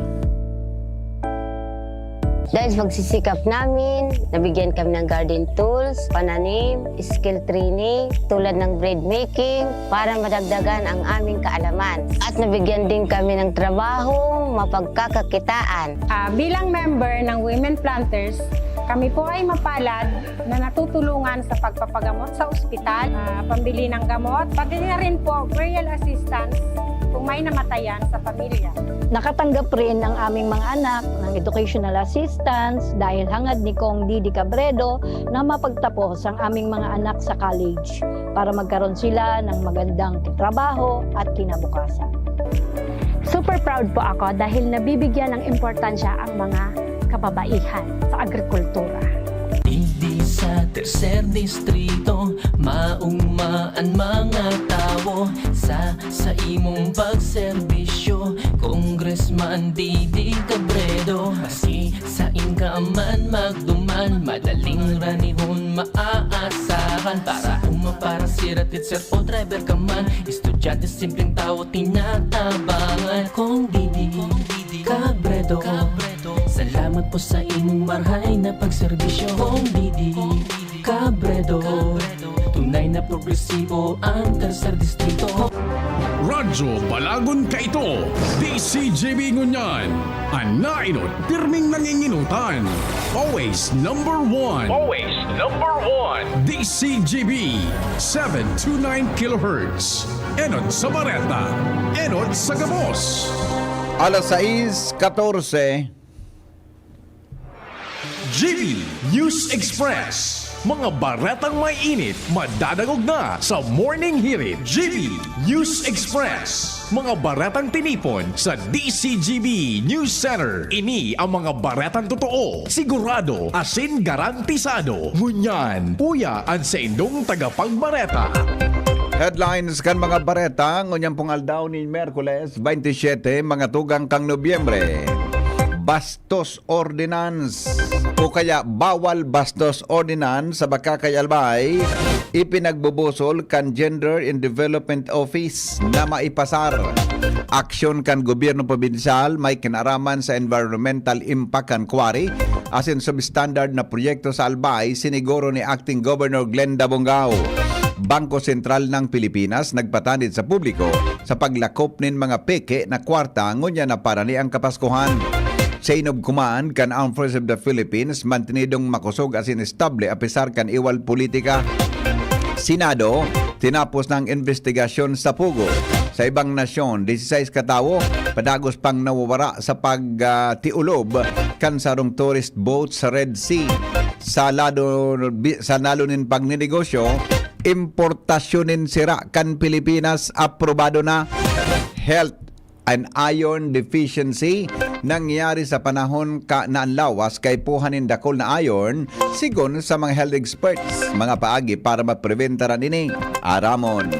Dahil sa pagsisikap namin, nabigyan kami ng garden tools, pananim, skill training, tulad ng bread making, para madagdagan ang aming kaalaman. At nabigyan din kami ng trabahong mapagkakakitaan. Ah, bilang member ng Women Planters, kami po ay mapalad na natutulungan sa pagpapagamot sa ospital, ah, pambili ng gamot, pati na rin po burial assistance. Kung may namatayan sa pamilya. Nakatanggap rin ang aming mga anak ng educational assistance dahil hangad ni Cong Didi Cabredo na mapagtapos ang aming mga anak sa college para magkaroon sila ng magandang trabaho at kinabukasan. Super proud po ako dahil nabibigyan ng importansya ang mga kababaihan sa agrikultura. Digdi sa tercer distrito, maugma an mga tawo sa, sa imong pagserbisyo. Congressman Didi Cabredo, maski sain ka man magduman, madaling ranihon maaasahan. Para uma, para sira, teacher o driver ka man, estudyante, simpleng tawo, tinatabangan. Cong Didi Cabredo, salamat po sa imong marhay na pagserbisyo. Cong Didi Cabredo, tunay na progresibo ang tercer distrito. Radyo Balagon Kaito, D C G B ngunyan, an naenot pirming nanginginutan. Always number one. Always number one. D C G B, seven two nine kilohertz. Enot sa bareta, enot sa gabos. Alas sais katorse. G B News Express. Mga baretang may init, madadangog na sa Morning Hirit. G B News Express. Mga baretang tinipon sa D C G B News Center. Ini ang mga baretang totoo, sigurado, asin garantisado. Ngunyan, uya an saindong tagapagbareta. Headlines kan mga bareta ngunyan pong aldaw nin Miyerkules, twenty-seven, mga tugang kan Nobyembre. Bastos Ordinance o kaya Bawal Bastos Ordinance sa Bacacay, Albay, ipinagbubusol kan Gender and Development Office na maipasar. Aksyon kan gobyerno probinsyal may kinaraman sa environmental impact kan quarry asin substandard na proyekto sa Albay, siniguro ni Acting Governor Glenda Bongao. Bangko Sentral ng Pilipinas nagpatanid sa publiko sa paglakop nin mga peke na kwarta ngunyan na parani ang Kapaskuhan. Chain of command kan Armed Forces of the Philippines mantinidong makosog asin estable apesar kan iwal politika. Senado, tinapos na ang investigasyon sa pugo. Sa ibang nasyon, dieciséis katawo padagos pang nawawara sa pagtiulob kan sarong tourist boat sa Red Sea. Sa lado, sa lalo nin pagninegosyo, importasyon nin sira kan Pilipinas aprobado na. Health and iron deficiency nangyari sa panahon ka na an lawas kaipuhan nin dakul na iron, sigon sa mga health experts. Mga paagi para mapreventaran ini, aramon.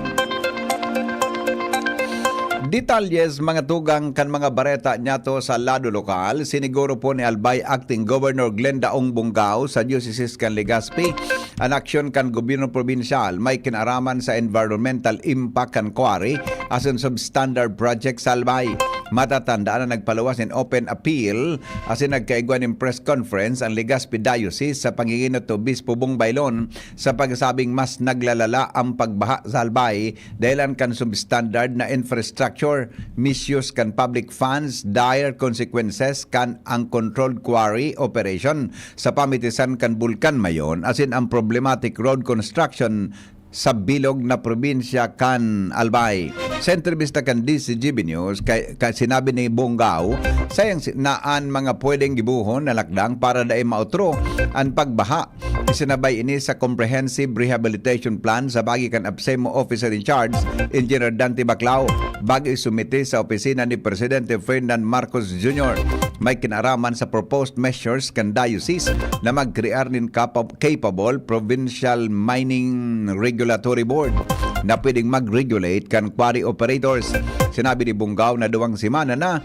Detalyes, mga tugang kan mga bareta niyato sa lado lokal, siniguro po ni Albay Acting Governor Glenda Ong Bongao sa Diocese kan Legazpi an aksyon kan gobyerno probinsyal may kinaraman sa environmental impact kan quarry asin substandard project sa Albay. Matatandaan na nagpaluwas nin open appeal asin nagkaigwa nin press conference ang Legazpi Diocese sa panginginot ni Obispo Bong Bailon sa pagsabing mas naglalala ang pagbaha sa Albay dahilan kan substandard na infrastructure, misuse kan public funds, dire consequences kan uncontrolled quarry operation sa pamitisan kan Bulkan Mayon asin ang problematic road construction sa bilog na probinsya kan Albay. Sa entrevista kan D C G B News, kay, kay sinabi ni Bongao, sayang si, na an mga pwedeng gibohon na lakdang para dai maotro an pagbaha. Isinabay ini sa Comprehensive Rehabilitation Plan sa bagi kan ABSEMO Officer in Charge, Engineer Dante Baclao, bago isumite sa opisina ni Presidente Ferdinand Marcos Junior. May kinaraman sa proposed measures kan diocese na magkrear nin kapa-, capable provincial mining regulatory board na pwedeng mag-regulate kan quarry operators. Sinabi ni Bongao na duwang semana na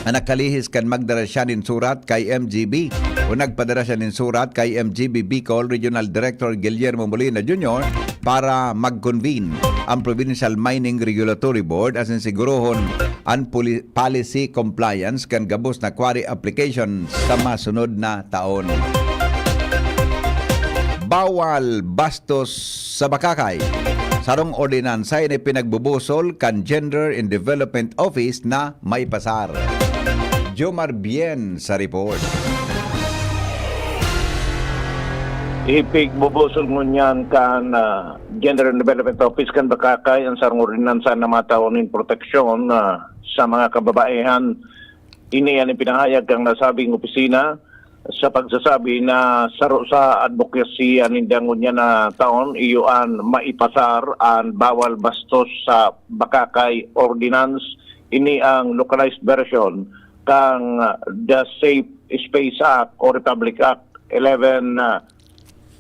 na nakalihis kan magdara siya nin surat kay M G B o nagpadara siya nin surat kay M G B Bicol Regional Director Guillermo Molina Junior para mag-convene ang Provincial Mining Regulatory Board asin sigurohon an poli-, policy compliance kan gabos na quarry application sa masunod na taon. Bawal bastos sa Bacacay. Sarong ordinansa ini pinagbubusol kan Gender and Development Office na maipasar. Jomar Bien sa report. Ipigbubuson ngunyan kan, ah, Gender and Development Office kan Bacacay an sarong ordinansa na mataon nin proteksyon, ah, sa mga kababaihan. Ini an ipinahayag kan nasabing opisina sa pagsasabi na saro sa advocacy an nindang ngunyan na taon iyo an maipasar an bawal bastos sa Bacacay Ordinance. Ini ang localized version kan The Safe Space Act o Republic Act eleven, ah,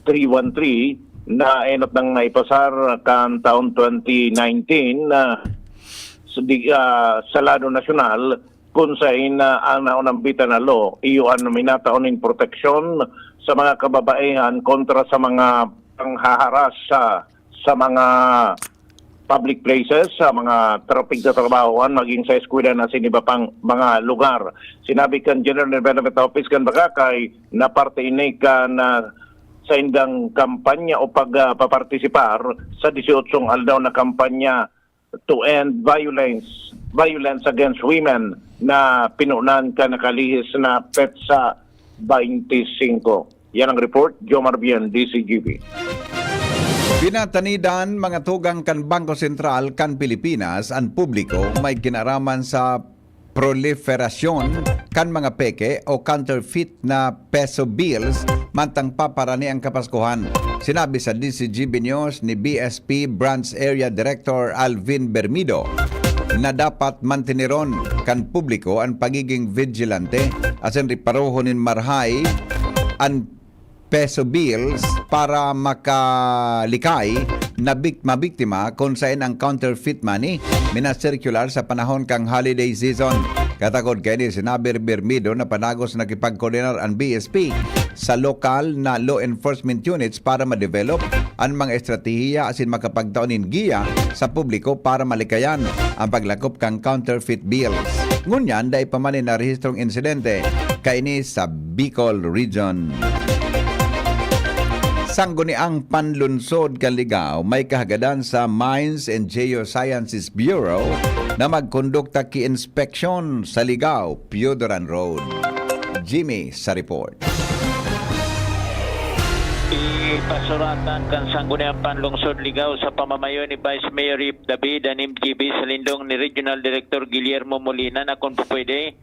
three one three na enot nang naipasar kan taon twenty nineteen na sa, di, ah, sa lado nasyonal, kun sain na ang naunambitan na law iyo an minataon nin proteksyon sa mga kababaihan kontra sa mga panghaharas sa, sa mga public places, sa mga trapig na trabahoan, maging sa eskwela na sa iba pang mga lugar. Sinabi kan General Development Office kan Bagakay na parte ini kan, ah, sa indang kampanya o pagpapartisipar sa disyotsyong aldaw na kampanya to end violence, violence against women na pinunan kan nakalihis na petsa twenty-five. Yan ang report, Jomar Bien, D C G B. Pinatanidan mga tugang kan Bangko Sentral kan Pilipinas an publiko may kinaraman sa proliferasyon kan mga peke o counterfeit na peso bills mantang paparani ang Kapaskuhan. Sinabi sa D C G B News ni B S P Branch Area Director Alvin Bermido na dapat mantineron kan publiko an pagiging vigilante asin reparohon nin marhay an peso bills para makalikay na bik-, mabiktima kun saen ang counterfeit money minasirkular sa panahon kan holiday season. Katakod kaini, sinabi ni Bermido na padagos nakipagkoordinar an B S P sa lokal na law enforcement units para ma-develop an mga estratehiya asin makapagtao nin giya sa publiko para malikayan ang paglakop kan counterfeit bills. Ngunyan, dai pa man narehistrong insidente kaini sa Bicol Region. Sangguniang Panlunsod kan Ligao may kahagadan sa Mines and Geosciences Bureau na magkondukta ki inspeksyon sa Ligao, Piodoran Road. Jimmy sa report. Ipasuratan kan Sangguniang Panlungsod Ligao sa pamamayo ni Vice Mayor Yip David an M G B sa lindong ni Regional Director Guillermo Molina na kung pwede,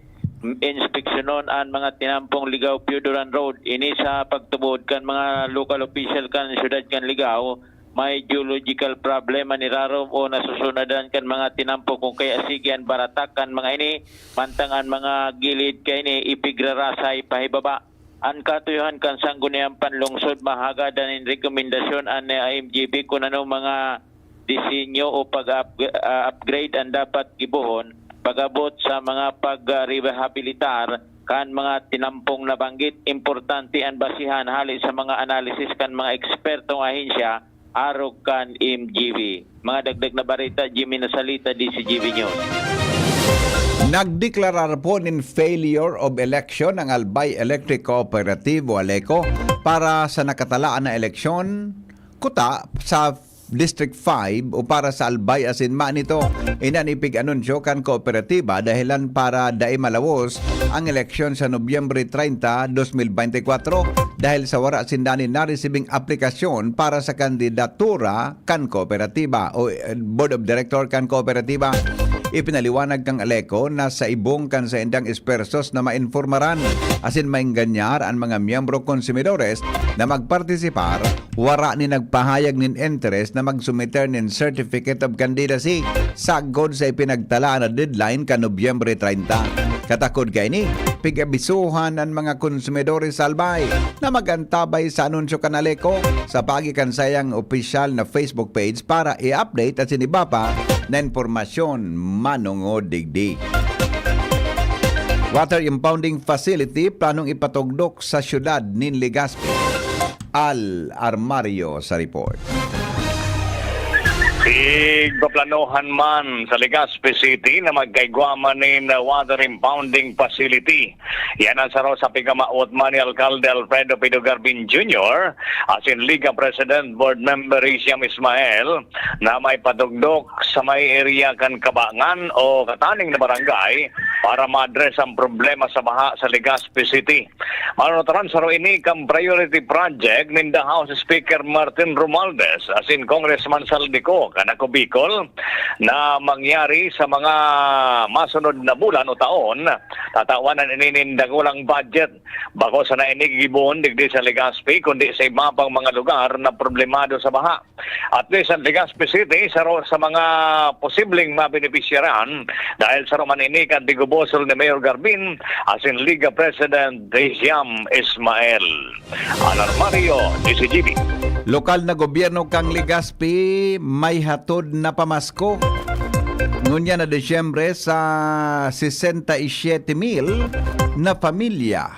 inspeksyonon an mga tinampong Ligao Piodoran Road. Ini sa pagtubod kan mga local official kan siyudad kan Ligao, may geological problem an irarom o nasusunadan kan mga tinampo kung kaya sige an baratak kan mga ini, mantang an mga gilid kaini ipigrarasay pahibaba. An katuyohan kan Sangguniang Panlungsod mahagadan nin rekomendasyon an M G B kun anong mga disenyo o pag-up-, ah, upgrade an dapat gibohon pag-abot sa mga pag-rehabilitar kan mga tinampong nabanggit. Importante an basihan hali sa mga analisis kan mga ekspertong ahensya arog kan M G B. Mga dagdag na bareta, Jimmy Nasalita, D C G B News. Nagdeklarar po nin failure of election ang Albay Electric Cooperative o ALECO para sa nakatalaan na eleksyon kuta sa District five o para sa Albay asin Manito. Inan ipig-anunsyo kan kooperatiba dahilan para dai malawos ang eleksyon sa Nobyembre treinta, dos mil beintikwatro dahil sa wara sinda nin naresibing aplikasyon para sa kandidatura kan kooperatiba o, eh, Board of Director kan kooperatiba. Ipinaliwanag kan ALECO na sa ibong kan saindang espersos na mainformaran asin maenganyar an mga miyembro konsumidores na magpartisipar, wara ni nagpahayag nin interes na magsumiter nin Certificate of Candidacy sagkod sa ipinagtala na deadline kan Nobyembre treinta. Katakod kaini, pig-abisuhan an mga konsumidores sa Albay na mag-antabay sa anunsyo kan ALECO sa paagi kan sayang opisyal na Facebook page para i-update asin iba pa na impormasyon manongod digdi. Water impounding facility planong ipatugdok sa siyudad nin Legazpi. Al Armario sa report. Tigpaplanohan man sa Legazpi City na magkaigwa man nin water impounding facility. Yan ang saro sa pigamawot man ni Alkalde Alfredo Pido Garbin Junior, asin Liga President Board Member Isiam Ismael, na may patugdok sa may area kan Kabangan o kataning na barangay para ma-address ang problema sa baha sa Legazpi City. Manutaran saro ini kan priority project ninda House Speaker Martin Romualdez asin Congressman Saldico kan Ako Bicol na mangyari sa mga masunod na bulan o taon. Tatawanan ini nin dakulang budget. Bako sana ini gigibohon digdi sa Legazpi, kundi sa iba pang mga lugar na problemado sa baha. At least ang Legazpi City, saro sa mga posibleng mabenepisyaran dahil saro man ini kan tigubosol ni Mayor Garbin asin Liga President Desiam Ismael. Alarmario, D C G B. Lokal na gobyerno kan Legazpi may hatod na pamasko ngunyan na Disyembre sa sesenta y siete mil na pamilya.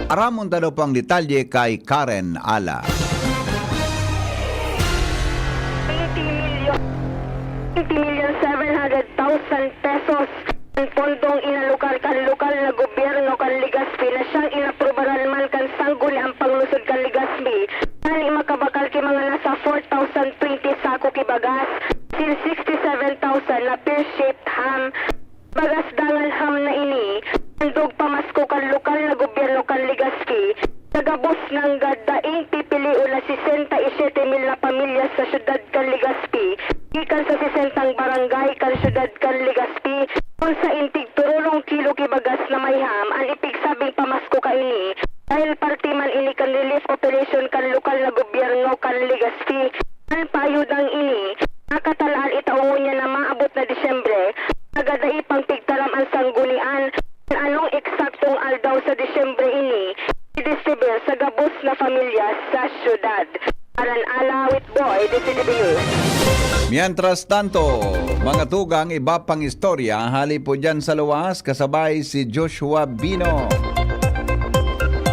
Aramon ta daw po ang detalye kay Karen Ala. Eighty million, eighty million seven hundred thousand pesos ang pondong inalokar kan lokal na gobyerno kan Legazpi na siyang inaprubaran man kan Sangguniang Panglungsod kan Legazpi. Tani makabakal ki mga nasa four thousand twenty sako ki bagas, sin sixty-seven thousand na pear-shaped ham. Bagas dangan ham na ini, handog pamasko kan lokal na gobyerno kan Legazpi, sa gabos nanggad daing pipilion na sesenta y siete mil na pamilya sa syudad kan Legazpi, gikan sa sesentang barangay kan syudad kan Legazpi, kun sain tigturulong kilo ki bagas na may ham an ipigsabing pamasko kaini, dahil parte man ini kan relief operation kan lokal na gobyerno kan Legazpi. An paayudang ini, nakatalaan itao ngunyan na maabot na Disyembre, taga dai pang pigtaram an sanggunian. An anong eksaktong aldaw sa Disyembre ini, didistribir sa gabos na pamilya sa syudad. Aran Ala, Witboy, D C T V News. Mientras tanto, mga tugang, iba pang istorya hali po dyan sa luwas, kasabay si Joshua Bino.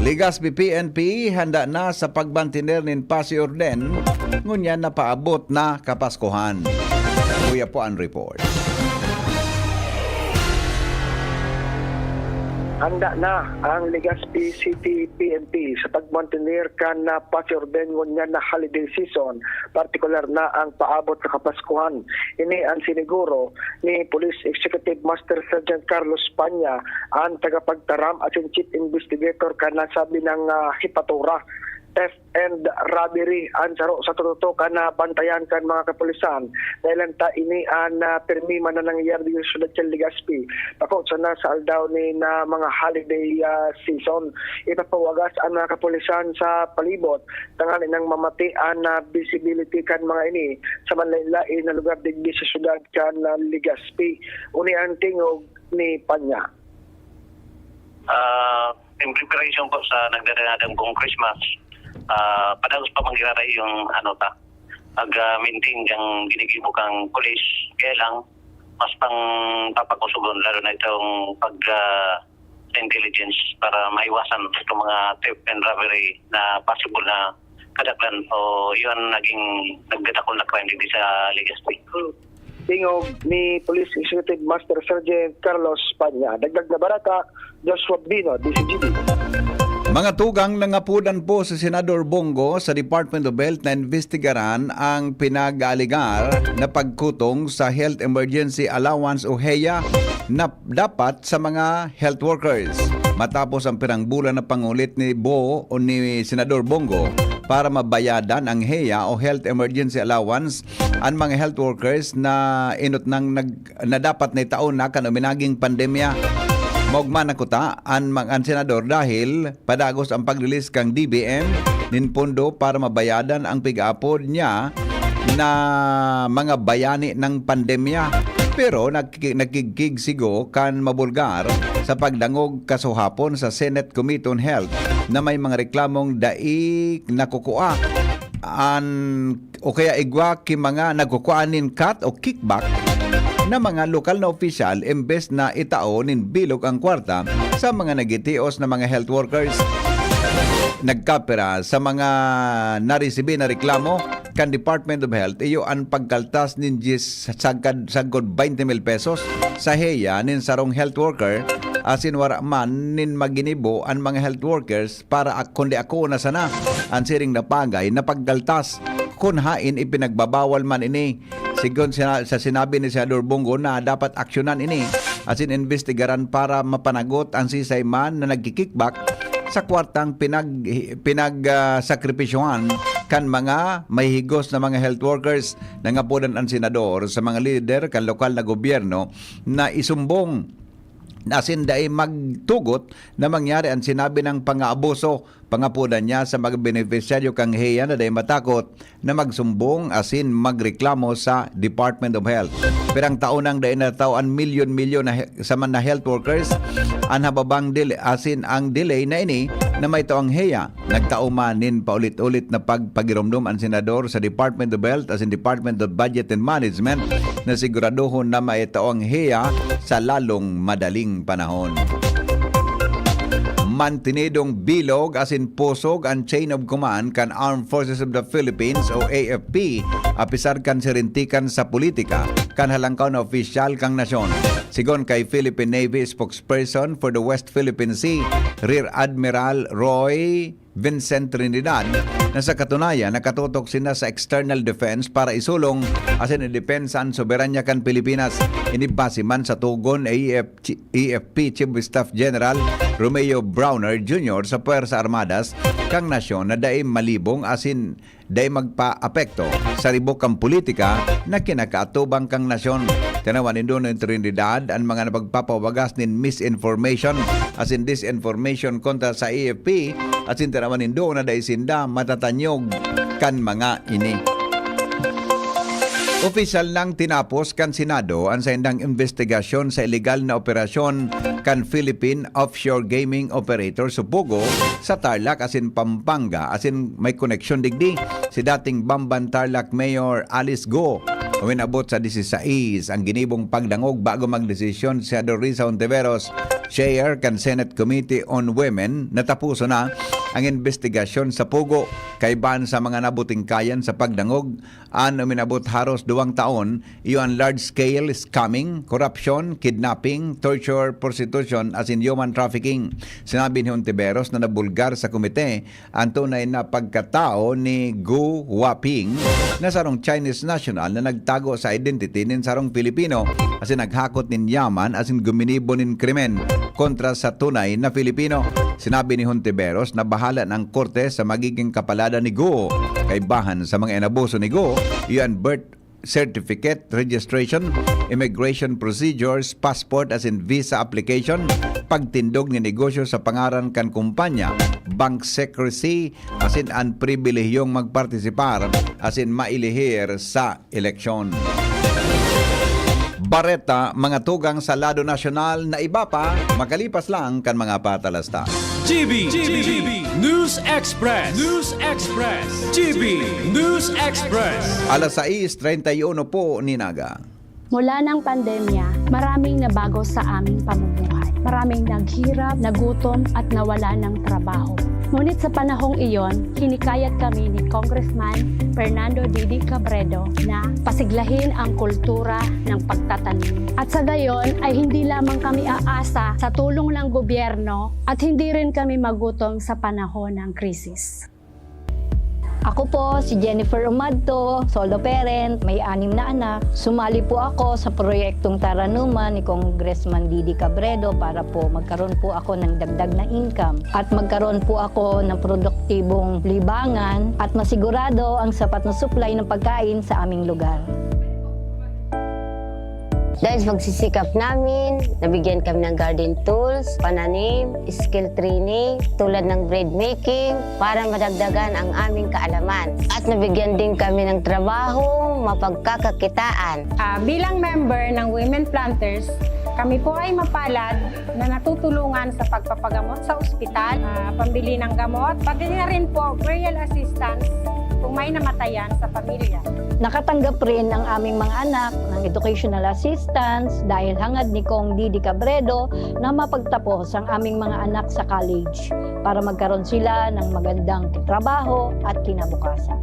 Legazpi P N P handa na sa pagmantener nin pasi orden, ngunyan na paabot na Kapaskuhan. Kuya po ang report. Handa na ang Legazpi City P N P sa pagmantener kan, ah, pasi orden ngunyan na holiday season, partikular na ang paabot sa Kapaskuhan. Ini ang siniguro ni Police Executive Master Sergeant Carlos Panya, ang tagapagtaram asin chief investigator kan nasabi nang, ah, hepatura, theft and robbery, ang saro sa tututukan na bantayan kan mga kapulisan. Dahil ta ini an, ah, pirmi man na nangyayari dito sa syudad kan Legazpi. Bako sana sa aldaw ni na mga holiday, ah, season, ipapawagas ang mga kapulisan sa palibot tanganing mamati an, ah, visibility kan mga ini sa manlain-lain na lugar digdi sa syudad kan, ah, Legazpi. Uni ang tingog ni Panya. Ah, in preparation po sa nagdadangadang pong Christmas, ah, padagos pa man giraray yung ano ta, pag, ah, maintain kang ginigibo kang pulis. Kaya lang, mas pang papakusugon, lalo na itong pag, ah, intelligence para maiwasan itong mga theft and robbery na possible na kadaklan o yun naging nagdadakol na crime digdi sa Legazpi. Tingog ni Police Executive Master Sergeant Carlos Panya. Dagdag na barata, Joshua Bino, D C G B. Mga tugang, nangapodan po si Senador Bong Go sa Department of Health na imbestigaran ang pinag-aalegar na pagkutong sa Health Emergency Allowance o heya na dapat sa mga health workers. Matapos ang pirang bulan na pangulit ni Bo o ni Senador Bong Go para mabayadan ang heya o Health Emergency Allowance an mga health workers na inutnang nag-, na dapat na itao na kan uminaging pandemya. Maogma na kuta an mang-, an senador dahil padagos ang pag-release kan D B M nin pondo para mabayadan ang pig-aapod niya na mga bayani ng pandemya. Pero nagki-, nagkigkig sigo kan mabulgar sa pagdangog kasuhapon sa Senate Committee on Health na may mga reklamong dai nakukua an o kaya igwa ki mga nagkukua nin cut o kickback na mga lokal na opisyal, imbes na itao nin bilog ang kwarta sa mga nagitios na mga health workers. Nagkapira sa mga naresibi na reklamo kan Department of Health iyo an pagkaltas nin diyes sagkad, sagkod baynte mil pesos sa heya nin sarong health worker, asin wara man nin maginibo an mga health workers para ak-, kundi ako na sana an siring na pagay na pagkaltas, kun haen ipinagbabawal man ini. Sigon sina-, sa sinabi ni Senador Bong Go na dapat aksyonan ini asin imbestigaran para mapanagot an sisay man na nagki-kickback sa kwartang pinag-, pinag-, ah, sakripisyohan kan mga mahihigos na mga health workers. Nangapodan an senador sa mga lider kan lokal na gobyerno na isumbong asin dai magtugot na mangyari an sinabi nang pang-aabuso. Pangapodan niya sa mga benepisyaryo kan heya na dai matakot na magsumbong asin magreklamo sa Department of Health. Pirang taon nang dai natao an milyon-milyon na he-, sa man na health workers an hababang dil-, asin ang delay na ini na may tao an heya. Nagtao man nin paulit-ulit na pagpagiromdom an senador sa Department of Health asin Department of Budget and Management na siguradohon na maitao an heya sa lalong madaling panahon. Mantinidong bilog asin pusog an chain of command kan Armed Forces of the Philippines o A F P, apisar kan sirintikan sa politika kan halangkaw na opisyal kan nasyon. Sigon kay Philippine Navy spokesperson for the West Philippine Sea, Rear Admiral Roy Vincent Trinidad, na sa katunayan nakatutok sinda sa external defense para isulong asin idepensa an soberanya kan Pilipinas. Ini base man sa tugon ni A F P Chief of Staff General Romeo Brawner Junior sa Puwersa Armadas kan nasyon na dai malibong asin dai magpaapekto sa ribok kan politika na kinakaatubang kan nasyon. Tinawan nindo nin Trinidad an mga napagpapawagas nin misinformation asin disinformation kontra sa A F P, asin tinawan nindo na dai sinda matatanyog kan mga ini. Opisyal nang tinapos kan Senado an saindang imbestigasyon sa ilegal na operasyon kan Philippine Offshore Gaming Operator o POGO sa Tarlac asin Pampanga, asin may koneksyon digdi si dating Bamban Tarlac Mayor Alice Go. Uminabot sa disisais ang ginibong pagdangog bago magdesisyon si Senador Risa Hontiveros, Chair kan Senate Committee on Women, na taposon na ang imbestigasyon sa POGO. Kaibahan sa mga nabutingkayan sa pagdangog, an uminabot haros duwang taon, iyo an large-scale scamming, korapsyon, kidnapping, torture, prostitution, asin human trafficking. Sinabi ni Hontiveros na nabulgar sa komite an tunay na pagkatao ni Gu Huaping, na sarong Chinese national na nagtago sa identity nin sarong Pilipino, asin naghakot nin yaman asin guminibo nin krimen kontra sa tunay na Pilipino. Sinabi ni Hontiveros na bahala na ang korte sa magiging kapaladan ni Gu. Kaibahan sa mga inabuso ni Gu, iyo an birth certificate, registration, immigration procedures, passport asin visa application, pagtindog nin negosyo sa pangaran kan kumpanya, bank secrecy, asin an pribilehyong magpartisipar asin mailihir sa eleksyon. Bareta, mga tugang sa lado nasyonal na iba pa, makalipas lang kan mga patalasta. G B, G B, News Express, News Express, G B News Express. Alas sais treinta y uno po nin aga. Mula ng pandemya, maraming nabago sa aming pamumuhay. Maraming naghirap, nagutom, at nawalan ng trabaho. Ngunit sa panahong iyon, hinikayat kami ni Congressman Fernando Didi Cabredo na pasiglahin ang kultura ng pagtatanim. At sa gayon ay hindi lamang kami aasa sa tulong ng gobyerno at hindi rin kami magutom sa panahon ng krisis. Ako po si Jennifer Umadto, solo parent, may anim na anak. Sumali po ako sa proyektong Taranuman ni Congressman Didi Cabredo para po magkaroon po ako ng dagdag na income at magkaroon po ako ng produktibong libangan at masigurado ang sapat na supply ng pagkain sa aming lugar. Dahil sa pagsisikap namin, nabigyan kami ng garden tools, pananim, skill training, tulad ng bread making, para madagdagan ang aming kaalaman. At nabigyan din kami ng trabaho, mapagkakakitaan. Ah, bilang member ng Women Planters, kami po ay mapalad na natutulungan sa pagpapagamot sa ospital, ah, pambili ng gamot, pati na rin po burial assistance kung may namatayan sa pamilya. Nakatanggap rin ang aming mga anak ng educational assistance dahil hangad ni Cong Didi Cabredo na mapagtapos ang aming mga anak sa college para magkaroon sila ng magandang trabaho at kinabukasan.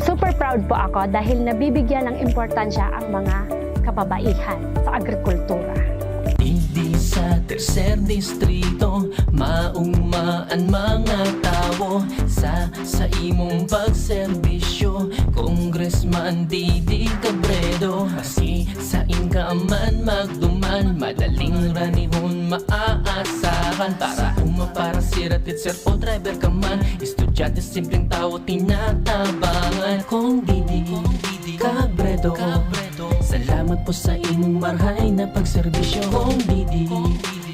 Super proud po ako dahil nabibigyan ng importansya ang mga kababaihan sa agrikultura. Digdi sa tercer distrito, mauma an mga tawo sa sa imong pagserbisyo, Congressman Didi Cabredo. Maski sain ka man magduman, madaling ranihon maaasahan. Para uma, para sir, atid sir o driver ka man, estudyante, simpleng tawo, tinatabangan. Kong Didi Cabredo, salamat po sa imong marhay na pagserbisyo. Kong Didi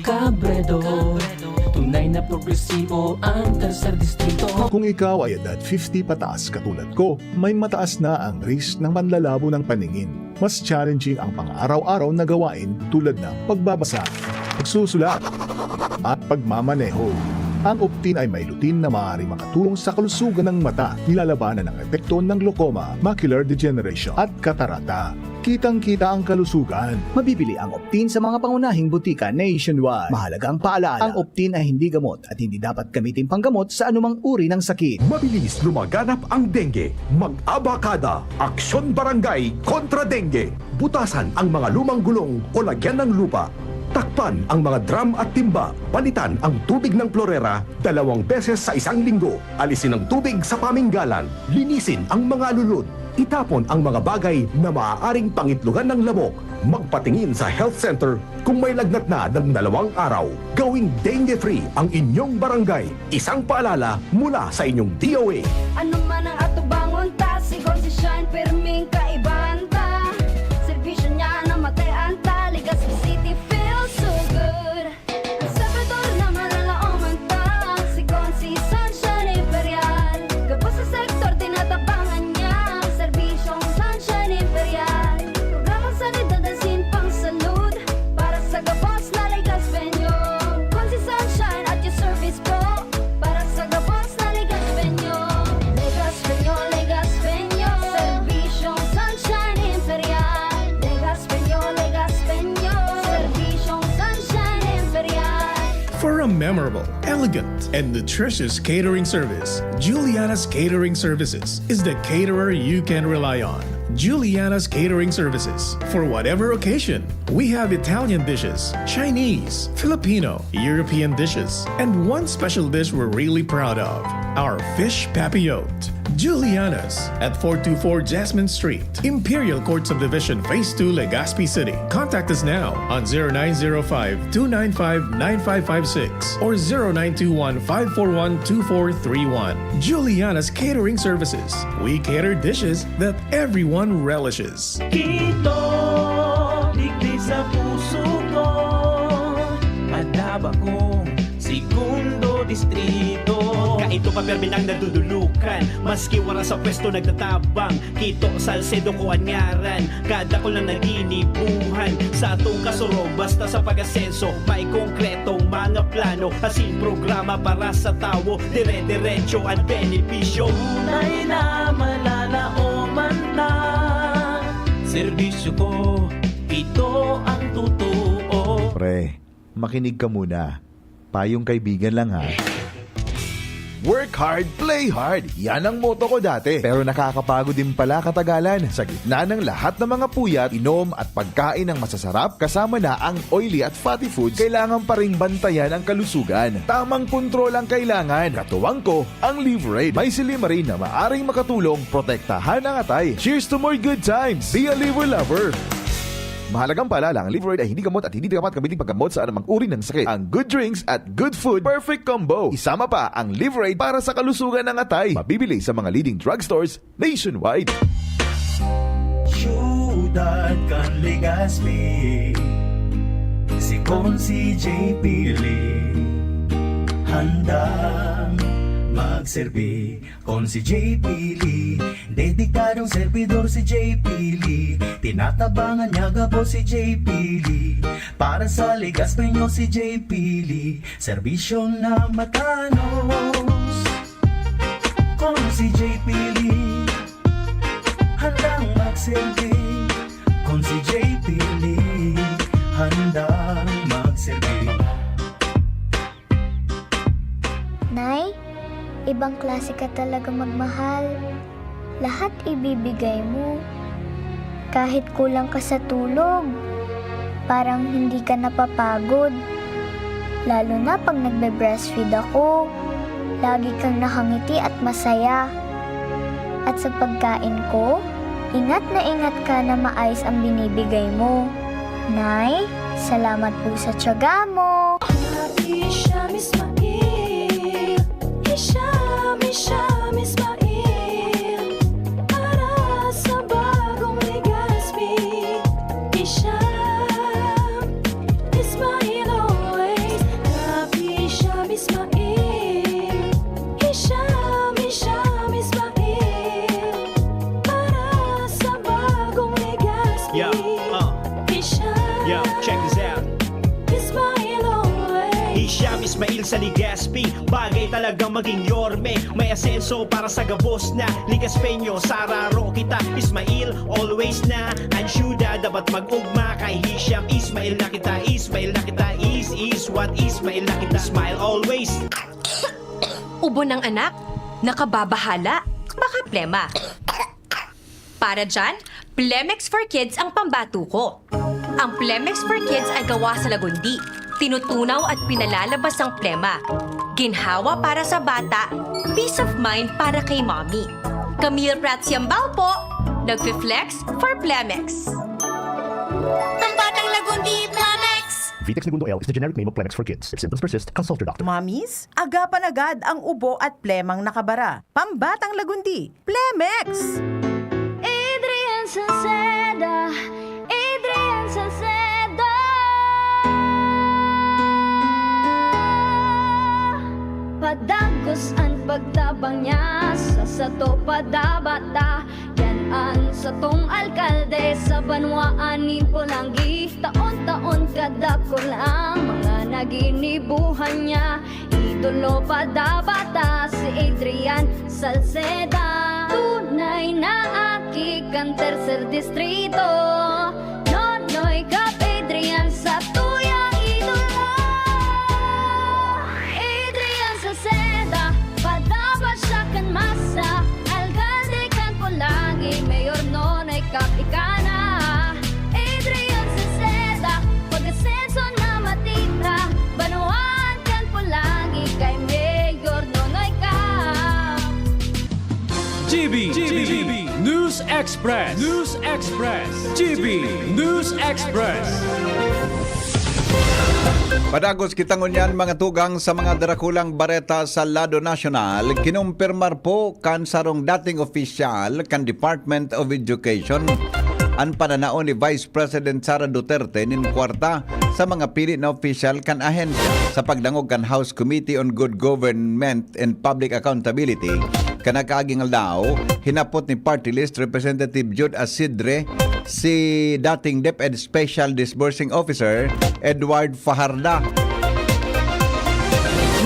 Cabredo, tunay na progresibo ang tercer distrito. Kung ikaw ay edad fifty pataas katulad ko, may mataas na ang risk ng panlalabo ng paningin. Mas challenging ang pang-araw-araw na gawain tulad ng pagbabasa, pagsusulat, at pagmamaneho. Ang Optin ay may lutein na maaaring makatulong sa kalusugan ng mata, nilalabanan ang epekto ng glaucoma, macular degeneration, at katarata. Kitang-kita ang kalusugan. Mabibili ang Optin sa mga pangunahing butika nationwide. Mahalagang paalala, ang Optin ay hindi gamot at hindi dapat gamitin panggamot sa anumang uri ng sakit. Mabilis lumaganap ang dengue. Mag-abakada, Aksyon Barangay kontra Dengue. Butasan ang mga lumang gulong o lagyan ng lupa. Takpan ang mga drum at timba. Palitan ang tubig ng plorera dalawang beses sa isang linggo. Alisin ang tubig sa paminggalan. Linisin ang mga alulod. Itapon ang mga bagay na maaaring pangitlogan ng lamok. Magpatingin sa health center kung may lagnat na ng dalawang araw. Gawing dengue-free ang inyong barangay. Isang paalala mula sa inyong D O A. Ano man ang atubangon ta, si Gonzi Shine, pirming kaibahan ta. Serbisyo niya na matean ta, Legazpi City feels so good. Ang servidor na malalaoman ta, si Gonzi Sunshine Imperial. Gabos sa sektor, tinatabangan niya ang serbisyong Sunshine Imperial. Programang sanidad asin pangsalud para sa gabos na Legazpeño. Gonzi Sunshine at your service po para sa gabos na Legazpeño. Legazpeño, Legazpeño, serbisyong Sunshine Imperial. Legazpeño, Legazpeño, serbisyong Sunshine Imperial. For a memorable, elegant, and nutritious catering service, Juliana's Catering Services is the caterer you can rely on. Juliana's Catering Services. For whatever occasion, we have Italian dishes, Chinese, Filipino, European dishes, and one special dish we're really proud of, our fish papillote. Juliana's at four two four Jasmine Street, Imperial Court Subdivision, Phase two, Legazpi City. Contact us now on zero nine zero five, two nine five, nine five five six or zero nine two one, five four one, two four three one. Juliana's Catering Services. We cater dishes that everyone relishes. Kito, digdi sa puso ko, madaba kong segundo distrito. Kaito pa permi nang nadudulukan, maski wara sa pwesto nagtatabang. Kito Salcedo ko an ngaran, kadakul na naginibuhan. Sa atong kasurog, basta sa pag-asenso, may konkretong mga plano, asin programa para sa tawo, dire-diretso an benepisyo. Tunay na malalaoman ta, serbisyo ko, ito ang totoo. Pre, makinig ka muna. Payong kaibigan lang ha. Work hard, play hard. Yan ang motto ko dati. Pero nakakapagod din pala katagalan. Sa gitna ng lahat ng mga puyat, inom at pagkain ng masasarap, kasama na ang oily at fatty foods, kailangan pa ring bantayan ang kalusugan. Tamang kontrol ang kailangan. Katuwang ko, ang Liverade. May silymarin na maaring makatulong protektahan ang atay. Cheers to more good times! Be a Liver Lover! Mahalagang paalala, ang Liverade ay hindi gamot at hindi dapat gamitin paggamot sa anumang uri ng sakit. Ang good drinks at good food, perfect combo. Isama pa ang Liverade para sa kalusugan ng atay. Mabibili sa mga leading drugstores nationwide. Siyudad kan Legazpi, si Consi J P Lee, handang magserbi. Consi J P Lee, dedikadong servidor si J P Lee. Tinatabangan niya gabos si J P Lee. Para sa Legazpeño si J P Lee, serbisyo na matanos. Consi J P Lee, handang magserbi. Consi J P Lee, handang magserbi. Nay, ibang klase ka talaga magmahal. Lahat ibibigay mo. Kahit kulang ka sa tulog, parang hindi ka napapagod. Lalo na pag nagbe-breastfeed ako, lagi kang nakangiti at masaya. At sa pagkain ko, ingat na ingat ka na maayos ang binibigay mo. Nay, salamat po sa tiyaga mo. Happy Hisham Ismail. Hisham, Hisham Ismail. Para sa bagong Legazpi. Hisham Ismail always. Happy Hisham Ismail. Hisham, Hisham Ismail. Para sa bagong Legazpi. Yeah, uh. Hisham. Yeah, check this out. Ismail always. Hisham Ismail sa Legazpi. Bagay talagang maging Yorme. May asenso para sa gabos na Legazpeño. Sararo kita, Ismail always na. Ang syudad dapat mag-ugma. Kay Hisham Ismail na kita. Ismail na kita. Is, is what Ismail na kita. Smile always. Ubo ng anak, nakababahala, baka plema. Para dyan, Plemex for Kids ang pambato ko. Ang Plemex for Kids ay gawa sa lagundi, tinutunaw at pinalalabas ang plema. Ginhawa para sa bata, peace of mind para kay mommy. Camille Prats Yambao po, nagfi-flex for Plemex. Pambatang Lagundi, Plemex! Vitex Negundo L is the generic name of Plemex for Kids. If symptoms persist, consult your doctor. Mommies, agapan agad ang ubo at plemang nakabara. Pambatang Lagundi, Plemex! Adrian Salceda, Adrian Salceda. Padagos an pagtabang niya, sa sato padabata. Yan an satong alkalde sa banwaan nin Polangui. Taon-taon kadakul ang mga naginibuhan niya. Idolo padabata si Adrian Salceda. Tunay na aki kan Tercer Distrito. Nonoy Cap Adrian sa tuyang idolo. Adrian Salceda, padabata siya kan masa. Alkalde kan Polangui, Mayor Nonoy Cap ika na. Adrian Salceda, pag-asenso na matita. Banwaan kan Polangui kay Mayor Nonoy Cap. G B, G B, News Express, News Express, G B, News Express. Padagos kita ngunyan, mga tugang, sa mga darakulang bareta sa lado nasyonal. Kinumpirmar po kan sarong dating opisyal kan Department of Education an pananao ni Vice President Sara Duterte nin kwarta sa mga pili na opisyal kan ahensya. Sa pagdangog kan House Committee on Good Government and Public Accountability, kan nakaaging aldaw, hinapot ni Party List Representative Jude Asidre si dating DepEd Special Disbursing Officer Edward Fajarda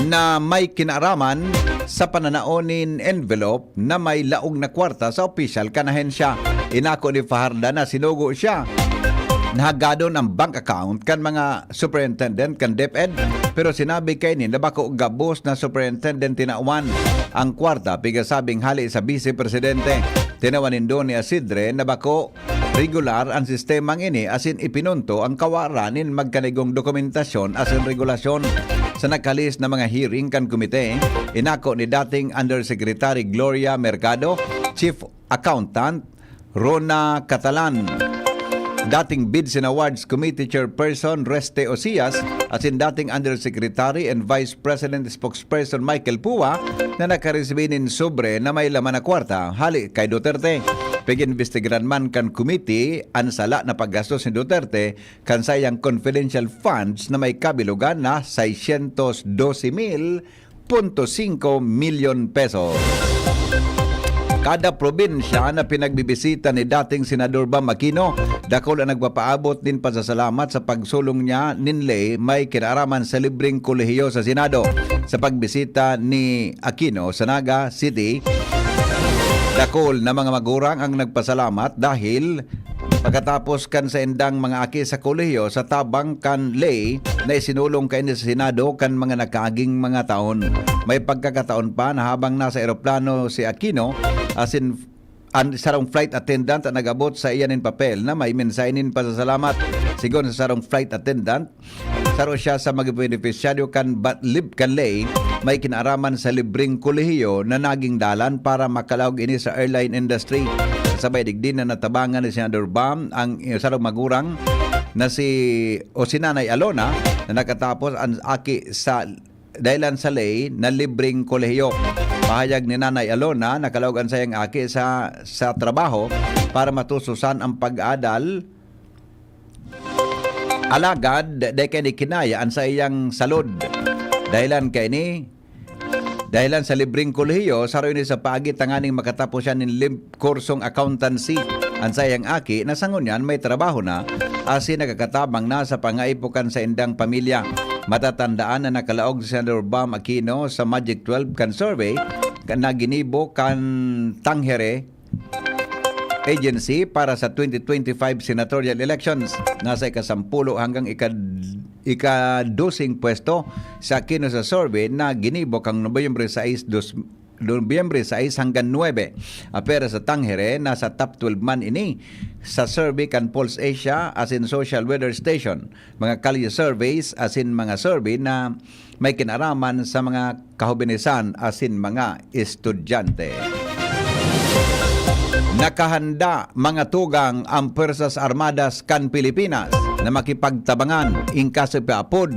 na may kinaaraman sa pananao nin envelope na may laog na kwarta sa opisyal kan ahensya. Inako ni Fajarda na sinugo siya na hagadon ang bank account kan mga superintendent kan DepEd, pero sinabi kaini na bako gabos na superintendent tinawan ang kwarta, pigasabing hale sa Vice Presidente. Tinawan nindo ni Asidre na bako regular an sistemang ini asin ipinunto ang kawara nin magkanigong dokumentasyon asin regulasyon. Sa nakalihis na mga hearing kan komite, inako ni dating Undersecretary Gloria Mercado, Chief Accountant Rona Catalan, dating Bids and Awards Committee Chairperson Reste Osias, asin dating Undersecretary and Vice President Spokesperson Michael Pua na nakaresibi nin sobre na may laman na kwarta hale kay Duterte. Pag-imbestigaran man kan committee an sala na paggastos ni Duterte kan saiyang confidential funds na may kabilogan na seiscientos doce mil punto singko milyon pesos. Kada probinsya na pinagbibisita ni dating Senador Bam Aquino, dakul ang nagpapaabot nin pasasalamat sa pagsulong niya nin ley may kinaaraman sa libreng kolehiyo sa Senado. Sa pagbisita ni Aquino sa Naga City, dakul na mga magurang ang nagpasalamat dahil pagkatapos kan saindang mga aki sa kolehiyo sa tabang kan ley na isinulong kaini sa Senado kan mga nakaaging mga taon. May pagkakataon pa na habang nasa eroplano si Aquino asin an sarong flight attendant an nag-abot sa iya nin papel na may mensahe nin pasasalamat. Sigon sa sarong flight attendant, saro siya sa mga benepisyaryo kan ba-, lib-, kan ley may kinaaraman sa libreng kolehiyo na naging dalan para makalaog ini sa airline industry. Kasabay digdi na natabangan ni Senador Bam ang, eh, sarong magurang na si, o si Nanay Alona, na nakatapos an aki sa dahilan sa ley na libreng kolehiyo. Pahayag ni Nanay Alona, nakalaog an sayang aki sa, sa trabaho para matusosan ang pag-adal. Alagad, dai kaini kinaya an saiyang salud. Dahilan kaini, dahilan sa libreng kolehiyo, saro ini sa paagi tanganing makatapos siya nin lib-, kursong accountancy. An saiyang aki na sa ngunyan may trabaho na, asin nagkakatabang na sa pangaipo kan saindang pamilya. Matatandaan na nakalaog si Senador Bam Aquino sa Magic twelve kan survey na ginibo kan Tangere Agency para sa twenty twenty-five senatorial elections. Nasa ikasampulo hanggang ika-, ikadoseng pwesto si Aquino sa survey na ginibo kan Nobyembre sais, dos, Nobyembre sais hanggang nuebe. Apera sa Tangere, nasa top twelve man ini sa survey kan Pulse Asia asin Social Weather Station, mga kalye surveys asin mga survey na may kinaraman sa mga kahobenesan asin mga estudyante. Nakahanda, mga tugang, ang Puwersas Armadas kan Pilipinas na makipagtabangan in kaso ipaapod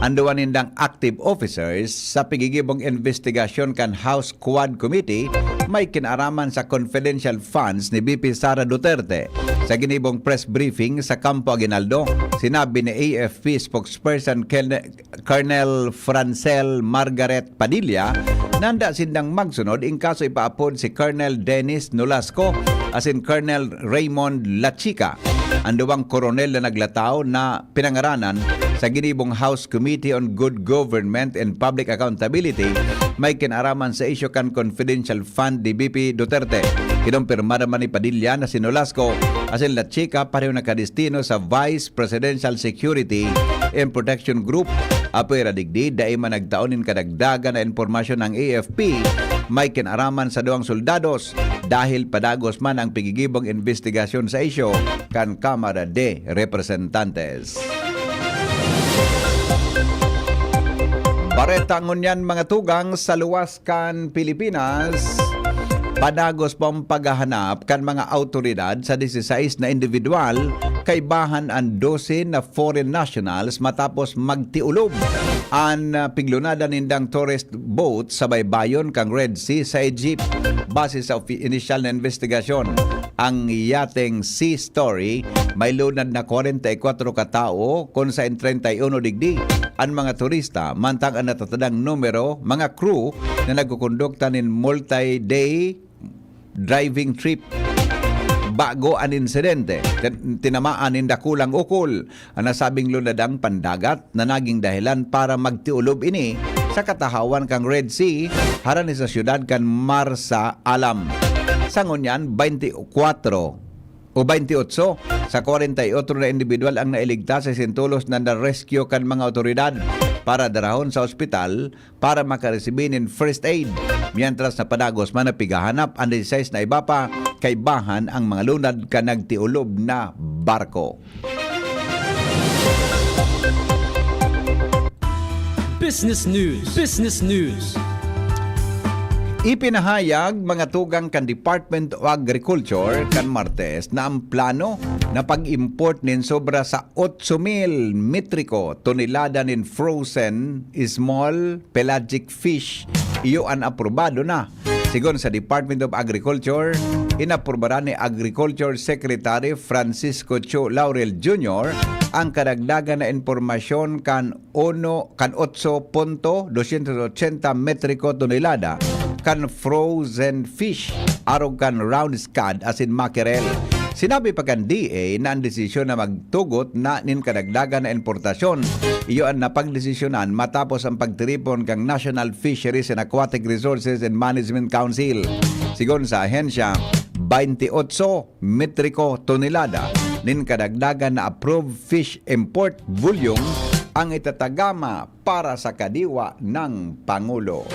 an duwa nindang active officers sa pigigibong investigasyon kan House Quad Committee may kinaaraman sa confidential funds ni V P Sara Duterte. Sa ginibong press briefing sa Campo Aguinaldo, sinabi ni A F P spokesperson Ken-, Colonel Francel Margaret Padilla, nanda sindang magsunod in kaso ipaapod si Colonel Dennis Nolasco asin Colonel Raymond Lachica. An duwang koronel na naglataw na pinangaranan sa ginibong House Committee on Good Government and Public Accountability may kinaraman sa isyu kan confidential fund ni V P Duterte. Kinumpirma naman ni Padilla na si Nolasco asin Lachica pareho nakadestino sa Vice Presidential Security and Protection Group. Apwera digdi, dai man nagtao nin kadagdagan na impormasyon ang A F P may kinaraman sa duwang soldados dahil padagos man ang pigigibong investigasyon sa isyu kan Kamara de Representantes. Bareta ngunyan, mga tugang, sa luwas kan Pilipinas, padagos pa ang paghahanap kan mga awtoridad sa disisais na individual, kaibahan an dose na foreign nationals matapos magtiulob an, ah, piglunadan nindang tourist boat sa baybayon kan Red Sea sa Egypt. Base sa opi-, inisyal na investigasyon, ang yateng Sea Story may lunad na kwarenta y kwatro ka tawo, kun sa treinta y uno digdi an mga turista, mantang an natatadang numero, mga crew na nagkukondukta nin multi-day driving trip. Bago an insidente, tin-, tinamaan nin dakulang ukol an nasabing lunadang pandagat na naging dahilan para magtiulob ini sa katahawan kan Red Sea, harani sa siyudad kan Marsa Alam. Sa ngunyan, baynte kwatro o baynte otso sa kwarenta y otro na indibidwal ang nailigtas sa sintolos na na-rescue kan mga awtoridad para darahon sa ospital para makaresibi nin first aid, mientras na padagos man na pighahanap an disisais na iba pa, kaibahan ang mga lunad kan nagtiulob na barko. Business News. Business News. Ipinahayag, mga tugang, kan Department of Agriculture kan Martes na ang plano na pag-import nin sobra sa otso mil metriko tonelada nin frozen small pelagic fish, iyo an aprobado na. Sigon sa Department of Agriculture, inaprubaran ni Agriculture Secretary Francisco Cho Laurel Junior ang kadagdagan na impormasyon kan uno, kan otso punto dosyentos otsenta metriko tonelada kan frozen fish arog kan round cod asin mackerel. Sinabi pa kan D A na an desisyon na magtugot na nin kadagdagan na importasyon, iyo an napagdesisyonan matapos ang pagtiripon kan National Fisheries and Aquatic Resources and Management Council. Sigon sa ahensya, baynte otso metriko tonelada nin kadagdagan na approved fish import volume ang itatagama para sa kadiwa ng Pangulo.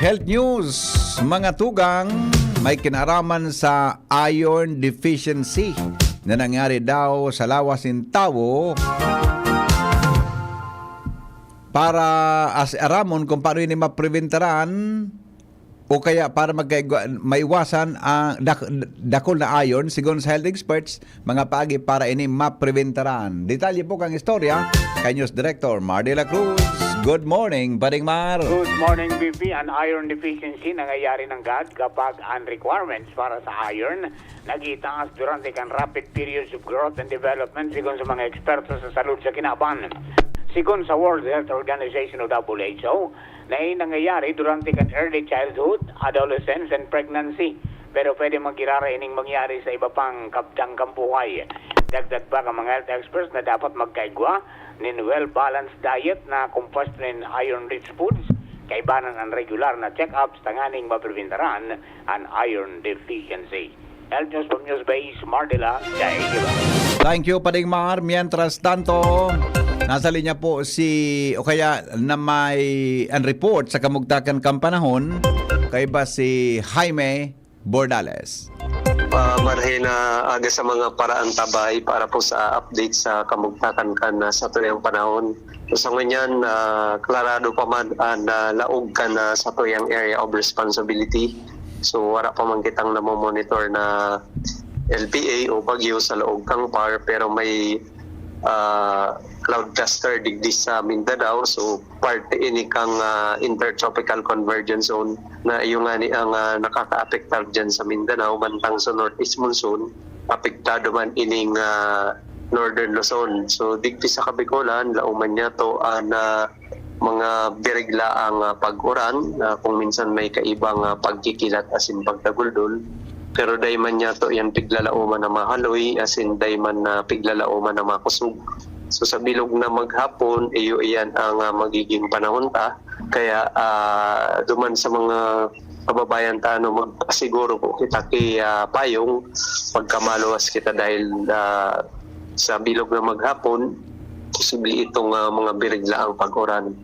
Health news, mga tugang, may kinaraman sa iron deficiency na nangyari daw sa lawas nin tawo. Para as aramon kung paano ini mapreventaran o kaya para magkaigwa-, maiwasan ang dak-, dakul na iron, sigon sa health experts, mga paagi para ini mapreventaran. Detalye po kang istorya kay News Director Mar de la Cruz. Good morning, Paring Mar. Good morning, B P. An iron deficiency nangyayari nanggad kapag an requirements para sa iron nagitaas durante kan rapid periods of growth and development, sigon sa mga eksperto sa salud sa kinaban. Sigon sa World Health Organization o W H O, na ini nangyayari durante kan early childhood, adolescence, and pregnancy. Pero pwede magirara ining mangyari sa iba pang kabtang kan buhay. Dagdag pa kan mga health experts na dapat magkaigwa nin well-balanced diet na composed nin iron-rich foods, kaibanan an regular na check-ups tanganing mapreventaran an iron deficiency. Health News from News Base, Mar de la Calle. Thank you, Paring Mar. Mientras tanto, nasa linya po si, o kaya na may an report sa kamugtakan kan panahon, kaiba si Jaime Bordales. Ah, marhay na aga sa mga paraantabay para po sa update sa kamugtakan kan, ah, satuyang panahon. So, sa ngunyan, ah, klarado pa man an, ah, laog kan, ah, satuyang area of responsibility. So, wala pa man kitang namomonitor na L P A o bagyo sa laog kan PAR, pero may, ah, cloud cluster digdi sa Mindanao. So, parte ini kan, ah, intertropical convergence zone na iyo ngani ang, ah, nakakaapektar diyan sa Mindanao, mantang sa northeast monsoon, apektado man ining, ah, Northern Luzon. So, digdi sa Kabikolan, laoman niya to an, ah, mga biriglaang, ah, pag-uran, ah, kung minsan may kaibang, ah, pagkikilat asin pagdaguldol. Pero dai man niya to yan piglalaoman na mahaloy, asin dai man na piglalaoman na makusog. So, sa bilog na maghapon, iyo iyan ang, ah, magiging panahon ta. Kaya, ah, duman sa mga kababayan ta, ano, magpasiguro po kita ki, ah, payong pagkamaluwas kita dahil, ah, sa bilog na maghapon, posible itong, ah, mga biriglaang pag-uran.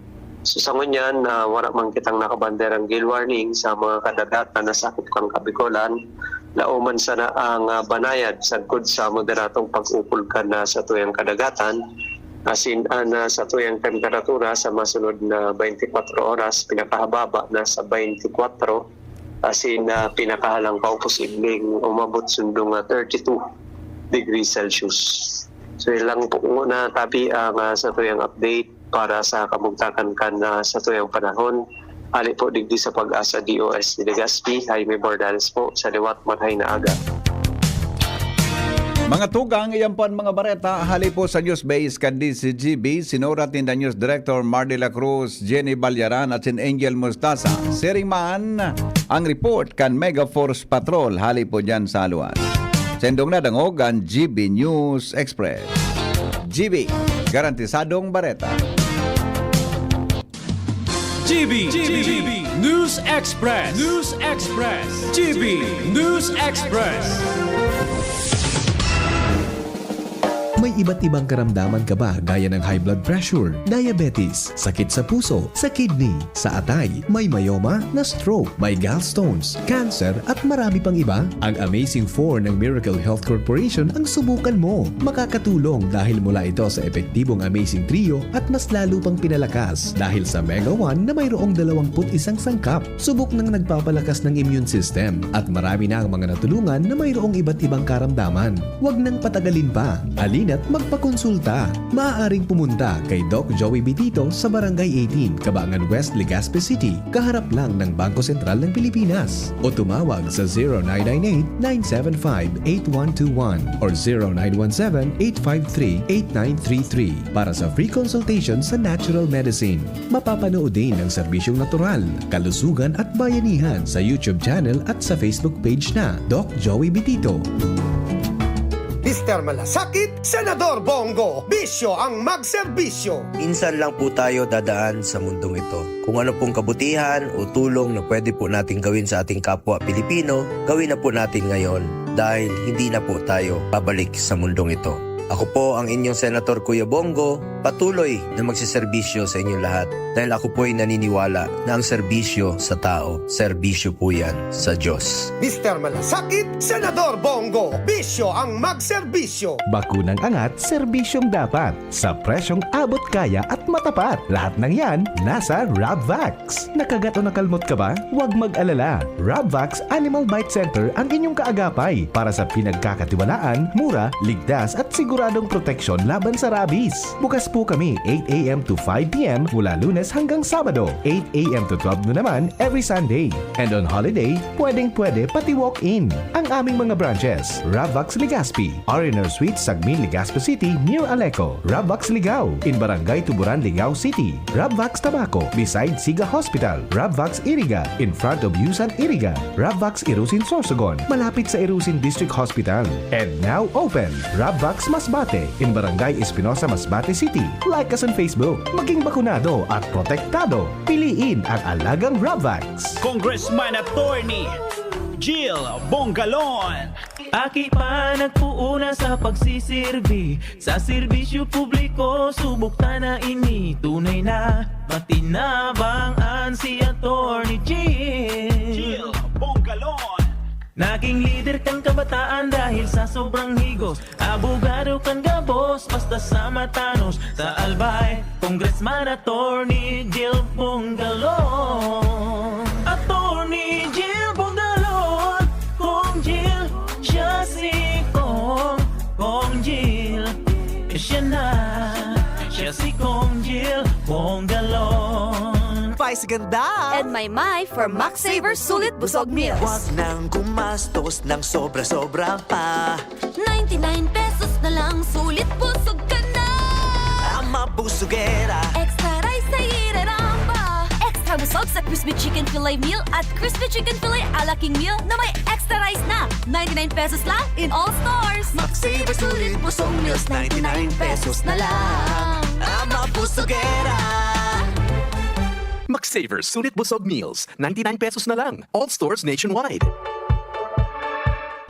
So, sa ngunyan, ah, wala man kitang nakabanderang gale warning sa mga kadagatan na sakop kan Kabikolan. Laoman sana ang, ah, banayad sagkod sa moderadong pag-ukol kan, ah, satuyang kadagatan. Asin an, ah, satuyang temperatura sa masunod na twenty-four oras, pinakahababa na sa twenty-four, asin, ah, pinakahalangkaw posibleng umabot sundong, ah, thirty-two degrees Celsius. So, yun lang po muna, tabi ang, ah, satuyang update para sa kamugtakan kan, ah, satuyang panahon. Hali po digdi sa Pag-asa D O S de Legazpi, Jaime Bordales po, sa liwat, marhay na aga. Mga tugang, iyan po an mga bareta hali po sa News Base kan D Z G B, sinurat ninda News Director Mar de la Cruz, Jenny Balyaran at sin Angel Mostaza. Siring man ang report kan Mega Force Patrol hali po diyan sa luwas. Sendong nadangog an G B News Express. G B, garantisadong bareta. G B, G B, News Express, News Express, G B News Express. May iba't ibang karamdaman ka ba, gaya ng high blood pressure, diabetes, sakit sa puso, sa kidney, sa atay, may myoma, na-stroke, may gallstones, cancer, at marami pang iba? Ang Amazing Four ng Miracle Health Corporation ang subukan mo. Makakatulong dahil mula ito sa epektibong Amazing Trio at mas lalo pang pinalakas dahil sa Mega One na mayroong dalawampu't isang sangkap. Subok nang nagpapalakas ng immune system at marami na ang mga natulungan na mayroong iba't ibang karamdaman. Huwag nang patagalin pa. Halina't magpakonsulta. Maaaring pumunta kay Doc Joey Bitito sa Barangay eighteen, Cabangan West, Legazpi City, kaharap lang ng Bangko Sentral ng Pilipinas. O tumawag sa zero nine nine eight, nine seven five, eight one two one or zero nine one seven, eight five three, eight nine three three para sa free consultation sa natural medicine. Mapapanood din ang serbisyong natural, kalusugan at bayanihan sa YouTube channel at sa Facebook page na Doc Joey Bitito. Mister Malasakit, Senador Bongo, bisyo ang magserbisyo. Minsan lang po tayo dadaan sa mundong ito. Kung ano pong kabutihan o tulong na pwede po nating gawin sa ating kapwa Pilipino, gawin na po natin ngayon dahil hindi na po tayo babalik sa mundong ito. Ako po ang inyong Senator Kuya Bongo, patuloy na magseserbisyo sa inyong lahat dahil ako po'y naniniwala na ang serbisyo sa tao, serbisyo po yan sa Diyos. Mister Malasakit, Senador Bongo, bisyo ang magserbisyo. Bakunang angat, serbisyong dapat. Sa presyong abot kaya at matapat. Lahat ng yan, nasa Rabvax. Nakagat o nakalmot ka ba? Huwag mag-alala. Rabvax Animal Bite Center ang inyong kaagapay para sa pinagkakatiwalaan, mura, ligtas at siguradong proteksyon laban sa rabies. Bukas po kami eight a.m. to five p.m. mula Lunes hanggang Sabado, eight a.m. to twelve noon naman every Sunday. And on holiday, pwedeng-pwede pati walk-in. Ang aming mga branches, Rabvax Legazpi, Ariner Suite, Sagmin, Legazpi City, near Aleco, Rabvax Ligao, in Barangay Tuburan, Ligao City, Rabvax Tabaco, beside Siga Hospital, Rabvax Iriga, in front of Yusan Iriga, Rabvax Irusin Sorsogon, malapit sa Irusin District Hospital. And now open, Rabvax Masbate, in Barangay Espinosa, Masbate City. Like us on Facebook. Maging bakunado at protektado. Piliin ang alagang Rabvax. Congressman Attorney Jill Bongalon. Aki pa nagpuuna sa pagsisirbi sa serbisyo publiko, subok ta na ini tunay na matinabang an si Attorney Jill. Jill Bongalon. Naging lider kan kabataan dahil sa sobrang higos, abogado kan gabos basta sa matanos, sa Albay, Congressman Attorney Jill Bongalon. Attorney Jill Bongalon, Kong Jill, siya si Kong, Kong Jill, siya na, siya si Kong Jill Bongalon. Pais ganda! And my my for Max Saver Sulit Busog Meals. Wag nang gumastos ng sobra-sobra pa. Ninety-nine pesos na lang, sulit busog ka na! Ang mabusugera. Extra rice sa iraramba. Extra busog sa crispy chicken fillet meal at crispy chicken fillet a la King meal na may extra rice na. Ninety-nine pesos lang in all stores. Max Saver Sulit Busog Meals, ninety-nine pesos na lang. Ang mabusugera. Max Saver Sulit Busog Meals, ninety-nine pesos na lang. All stores nationwide.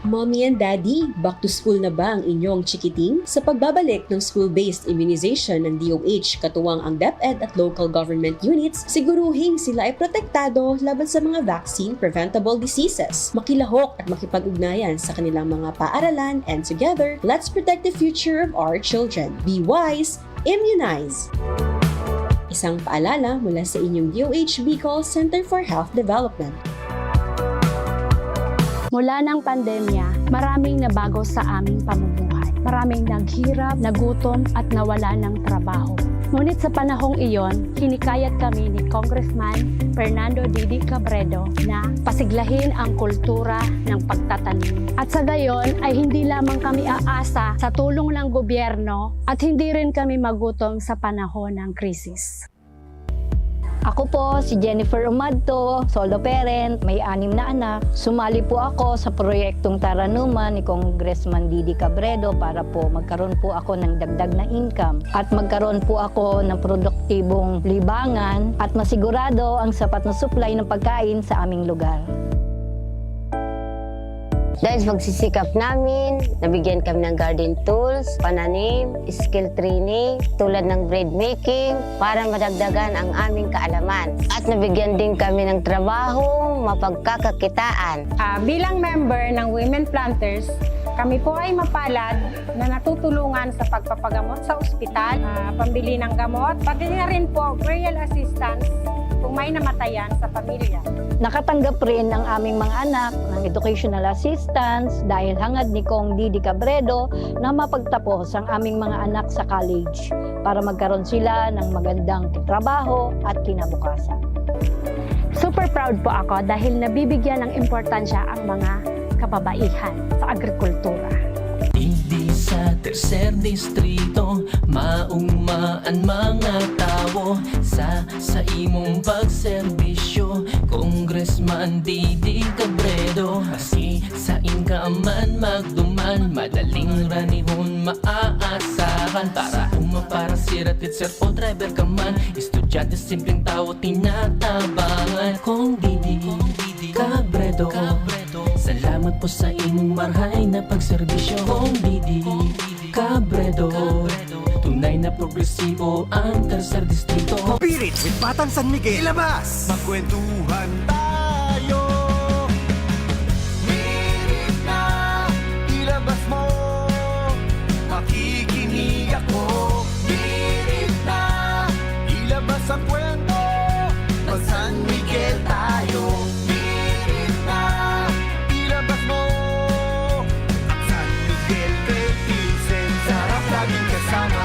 Mommy and Daddy, back to school na ba ang inyong chikiting? Sa pagbabalik ng school-based immunization ng D O H, katuwang ang DepEd at local government units, siguruhing sila ay protektado laban sa mga vaccine-preventable diseases. Makilahok at makipag-ugnayan sa kanilang mga paaralan, and together, let's protect the future of our children. Be wise, immunize! Isang paalala mula sa inyong D O H Bicol Center for Health Development. Mula ng pandemya, maraming nabago sa aming pamumuhay. Maraming naghirap, nagutom at nawala ng trabaho. Ngunit sa panahong iyon, hinikayat kami ni Congressman Fernando Didi Cabredo na pasiglahin ang kultura ng pagtatanim. At sa gayon ay hindi lamang kami aasa sa tulong ng gobyerno at hindi rin kami magutom sa panahon ng krisis. Ako po si Jennifer Umadto, solo parent, may anim na anak. Sumali po ako sa proyektong Taranuman ni Congressman Didi Cabredo para po magkaroon po ako ng dagdag na income at magkaroon po ako ng produktibong libangan at masigurado ang sapat na supply ng pagkain sa aming lugar. Dahil sa pagsisikap namin, nabigyan kami ng garden tools, pananim, skill training tulad ng bread making para madagdagan ang aming kaalaman. At nabigyan din kami ng trabahong mapagkakakitaan. Ah, bilang member ng Women Planters, kami po ay mapalad na natutulungan sa pagpapagamot sa ospital, ah, pambili ng gamot, pati na rin po burial assistance kung may namatayan sa pamilya. Nakatanggap rin ang aming mga anak ng educational assistance dahil hangad ni Cong Didi Cabredo na mapagtapos ang aming mga anak sa college para magkaroon sila ng magandang trabaho at kinabukasan. Super proud po ako dahil nabibigyan ng importansya ang mga kababaihan sa agrikultura. Digdi sa tercer distrito, maugma an mga tawo sa, sa imong pagserbisyo, Congressman Didi Cabredo. Maski sain ka man magduman, madaling ranihon maaasahan. Para uma, para sira, teacher o driver ka man, estudyante, simpleng tawo, tinatabangan. Cong Didi Cabredo, salamat po sa imong marhay na pagserbisyo, Cong Didi Cabredo. Tunay na progresibo ang tercer distrito. Spirit with Batang San Miguel. Ilabas! Magkwentuhan tayo. Minit na ilabas mo. Makikinig ako. Minit na ilabas ang kwento. Mag San Miguel tayo. Minit na ilabas mo. Ang San Miguel kay Pilsen, sarap laging kasama.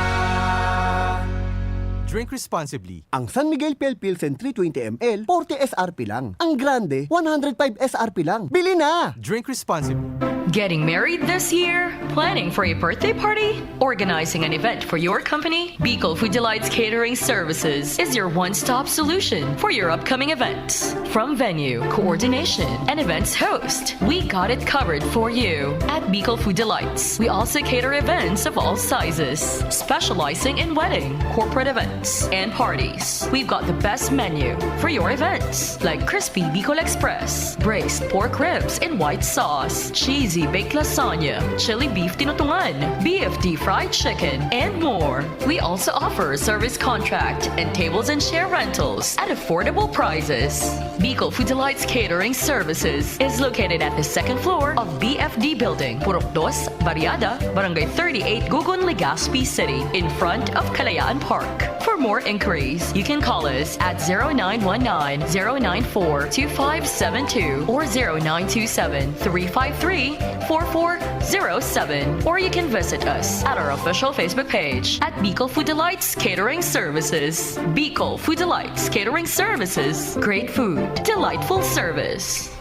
Drink responsibly. Ang San Miguel Pale Pilsen three twenty M L, forty S R P lang. Ang grande, one hundred five S R P lang. Bili na! Drink responsibly. Getting married this year? Planning for a birthday party? Organizing an event for your company? Bicol Food Delights Catering Services is your one-stop solution for your upcoming events. From venue, coordination, and events host, we got it covered for you. At Bicol Food Delights, we also cater events of all sizes, specializing in wedding, corporate events, and parties. We've got the best menu for your events, like crispy Bicol Express, braised pork ribs in white sauce, cheesy baked lasagna, chili beef tinutungan, B F D fried chicken, and more. We also offer service contract and tables and chair rentals at affordable prices. Bicol Food Delights Catering Services is located at the second floor of B F D Building, Purok Dos, Barriada, Barangay thirty-eight, Gugun, Legazpi City, in front of Kalayaan Park. For more inquiries, you can call us at zero nine one nine, zero nine four, two five seven two or zero nine two seven, three five three, four four zero seven. Or you can visit us at our official Facebook page at Bicol Food Delights Catering Services. Bicol Food Delights Catering Services. Great food, delightful service.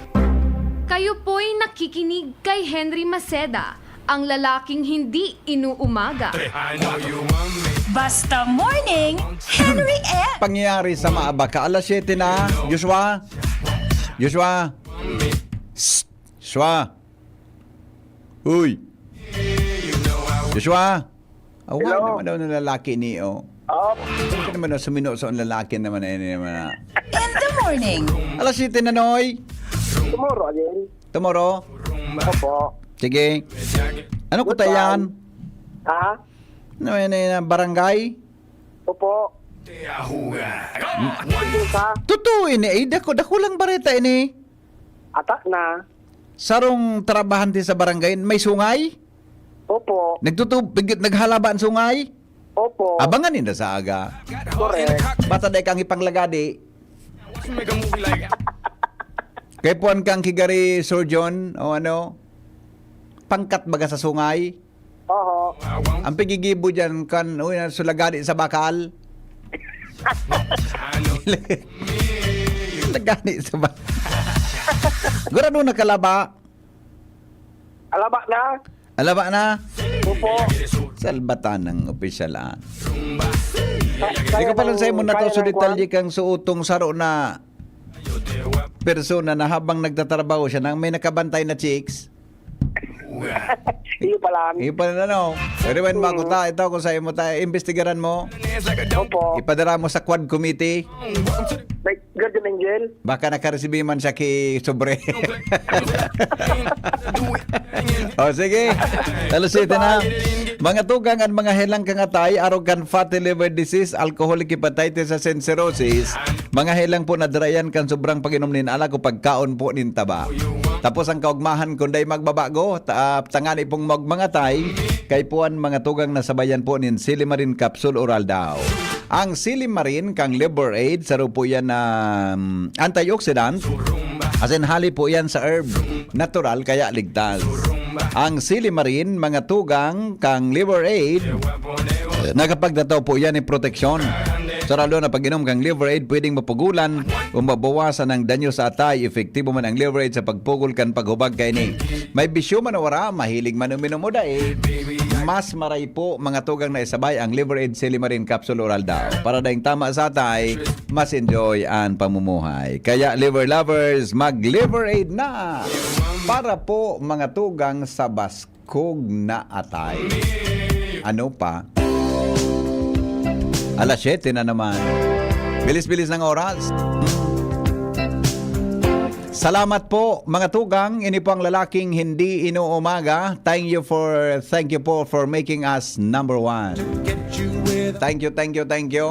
Kayo po'y nakikinig kay Henry Maceda, ang lalaking hindi inuumaga. Basta morning, Henry M. Pangyayari sa Maabaca, alas siyete na. Joshua? Joshua? Psst! Joshua? Uy! Joshua? Away Hello? naman daw ng lalaki ni, oh. Oh, Hindi naman daw sumino sa lalaki naman na yun naman na. In the morning. Alas siyete na, Noy. Tomorrow again. Tomorrow? Opo. Sige. Ano ko Goodbye. tayan? Ha? Ano yan, yan, barangay? Opo. Hindi ka? Totoo ini. Eh, dako, dako lang bareta ini. Atak na. Sarong trabahante sa barangay, may sungay? Opo. Nagtutub-, nag-, naghalaba ang sungay? Opo. Abangan ninda sa aga. Correct. Basta dai kang ipanglagadi. Kay puan kang kigari surgeon o ano? Pangkat baga sa sungay? Oho. Ang pigigibo dyan, kan, uy, na sulagadi sa bakal. Sulagadi sa bakal. Gurado na kalaba. Alaba na? Alaba na? Opo. Salbatan ng opisyal, ah. Ka- Di ko kaya pa lang ng, sa'yo muna kaya to, so ng detalye kwan? Kang suotong saro na persona na habang nagtatrabaho siya, nang may nakabantay na chicks. Iyo pa lang. Iyo pa lang, ano? Pwede ba yun, Hmm. makuta? Ito, kung sa'yo mo tayo, imbestigaran mo. Opo. Ipadara mo sa quad committee. Like, Guardian Angel. Baka nakaresibi man siya ki sobre. O, sige. Alas siyete na. Mga tugang, ang mga helang kangatay, arog kan fatty liver disease, alcoholic hepatitis, and cirrhosis. Mga helang po na darayan kan sobrang pag-inom nin alak o pagkaon po nin taba. Tapos ang kaugmahan, kung dai magbabago, ta-, ah, tangani pong magmangatay, kay puan mga tugang na sabayan po nin Silimarin Capsule Oral daw. Ang Silimarin kang Liver Aid, saro po yan na, um, antioxidant. As in, hali po yan sa herb. Natural, kaya ligtas. Ang Silimarin, mga tugang kang Liver Aid, nakapagtataw po yan ng proteksyon. Sa lalo na pag-inom kang Liver Aid, pwedeng mapugulan o mabawasan ang danyo sa atay. Epektibo man ang Liver Aid sa pagpugol kan paghubag kaini. May bisyo man o wara, mahilig man uminom o dai, mas maray po mga tugang na isabay ang Liver Aid Silimarin Capsule Oral daw. Para daing tama sa atay, mas enjoy ang pamumuhay. Kaya Liver Lovers, mag Liver Aid na! Para po mga tugang sa baskog na atay. Ano pa? Alas siyete na naman. Bilis-bilis ng oras. Salamat po, mga tugang. Ini po ang lalaking hindi inuumaga. Thank you for, thank you po for making us number one. Thank you, thank you, thank you.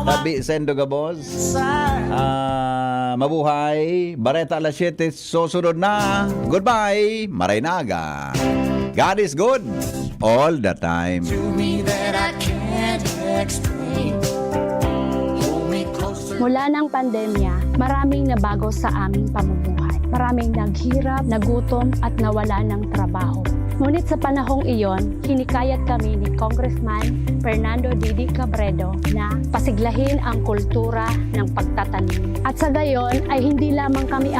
Tabi Sendo Gabos. Ah, mabuhay. Bareta alas siyete, susunod na. Goodbye. Maray na aga. God is good all the time. Mula ng pandemya, maraming nabago sa aming pamumuhay. Maraming naghirap, nagutom at nawala ng trabaho. Ngunit sa panahong iyon, hinikayat kami ni Congressman Fernando Didi Cabredo na pasiglahin ang kultura ng pagtatanim. At sa gayon ay hindi lamang kami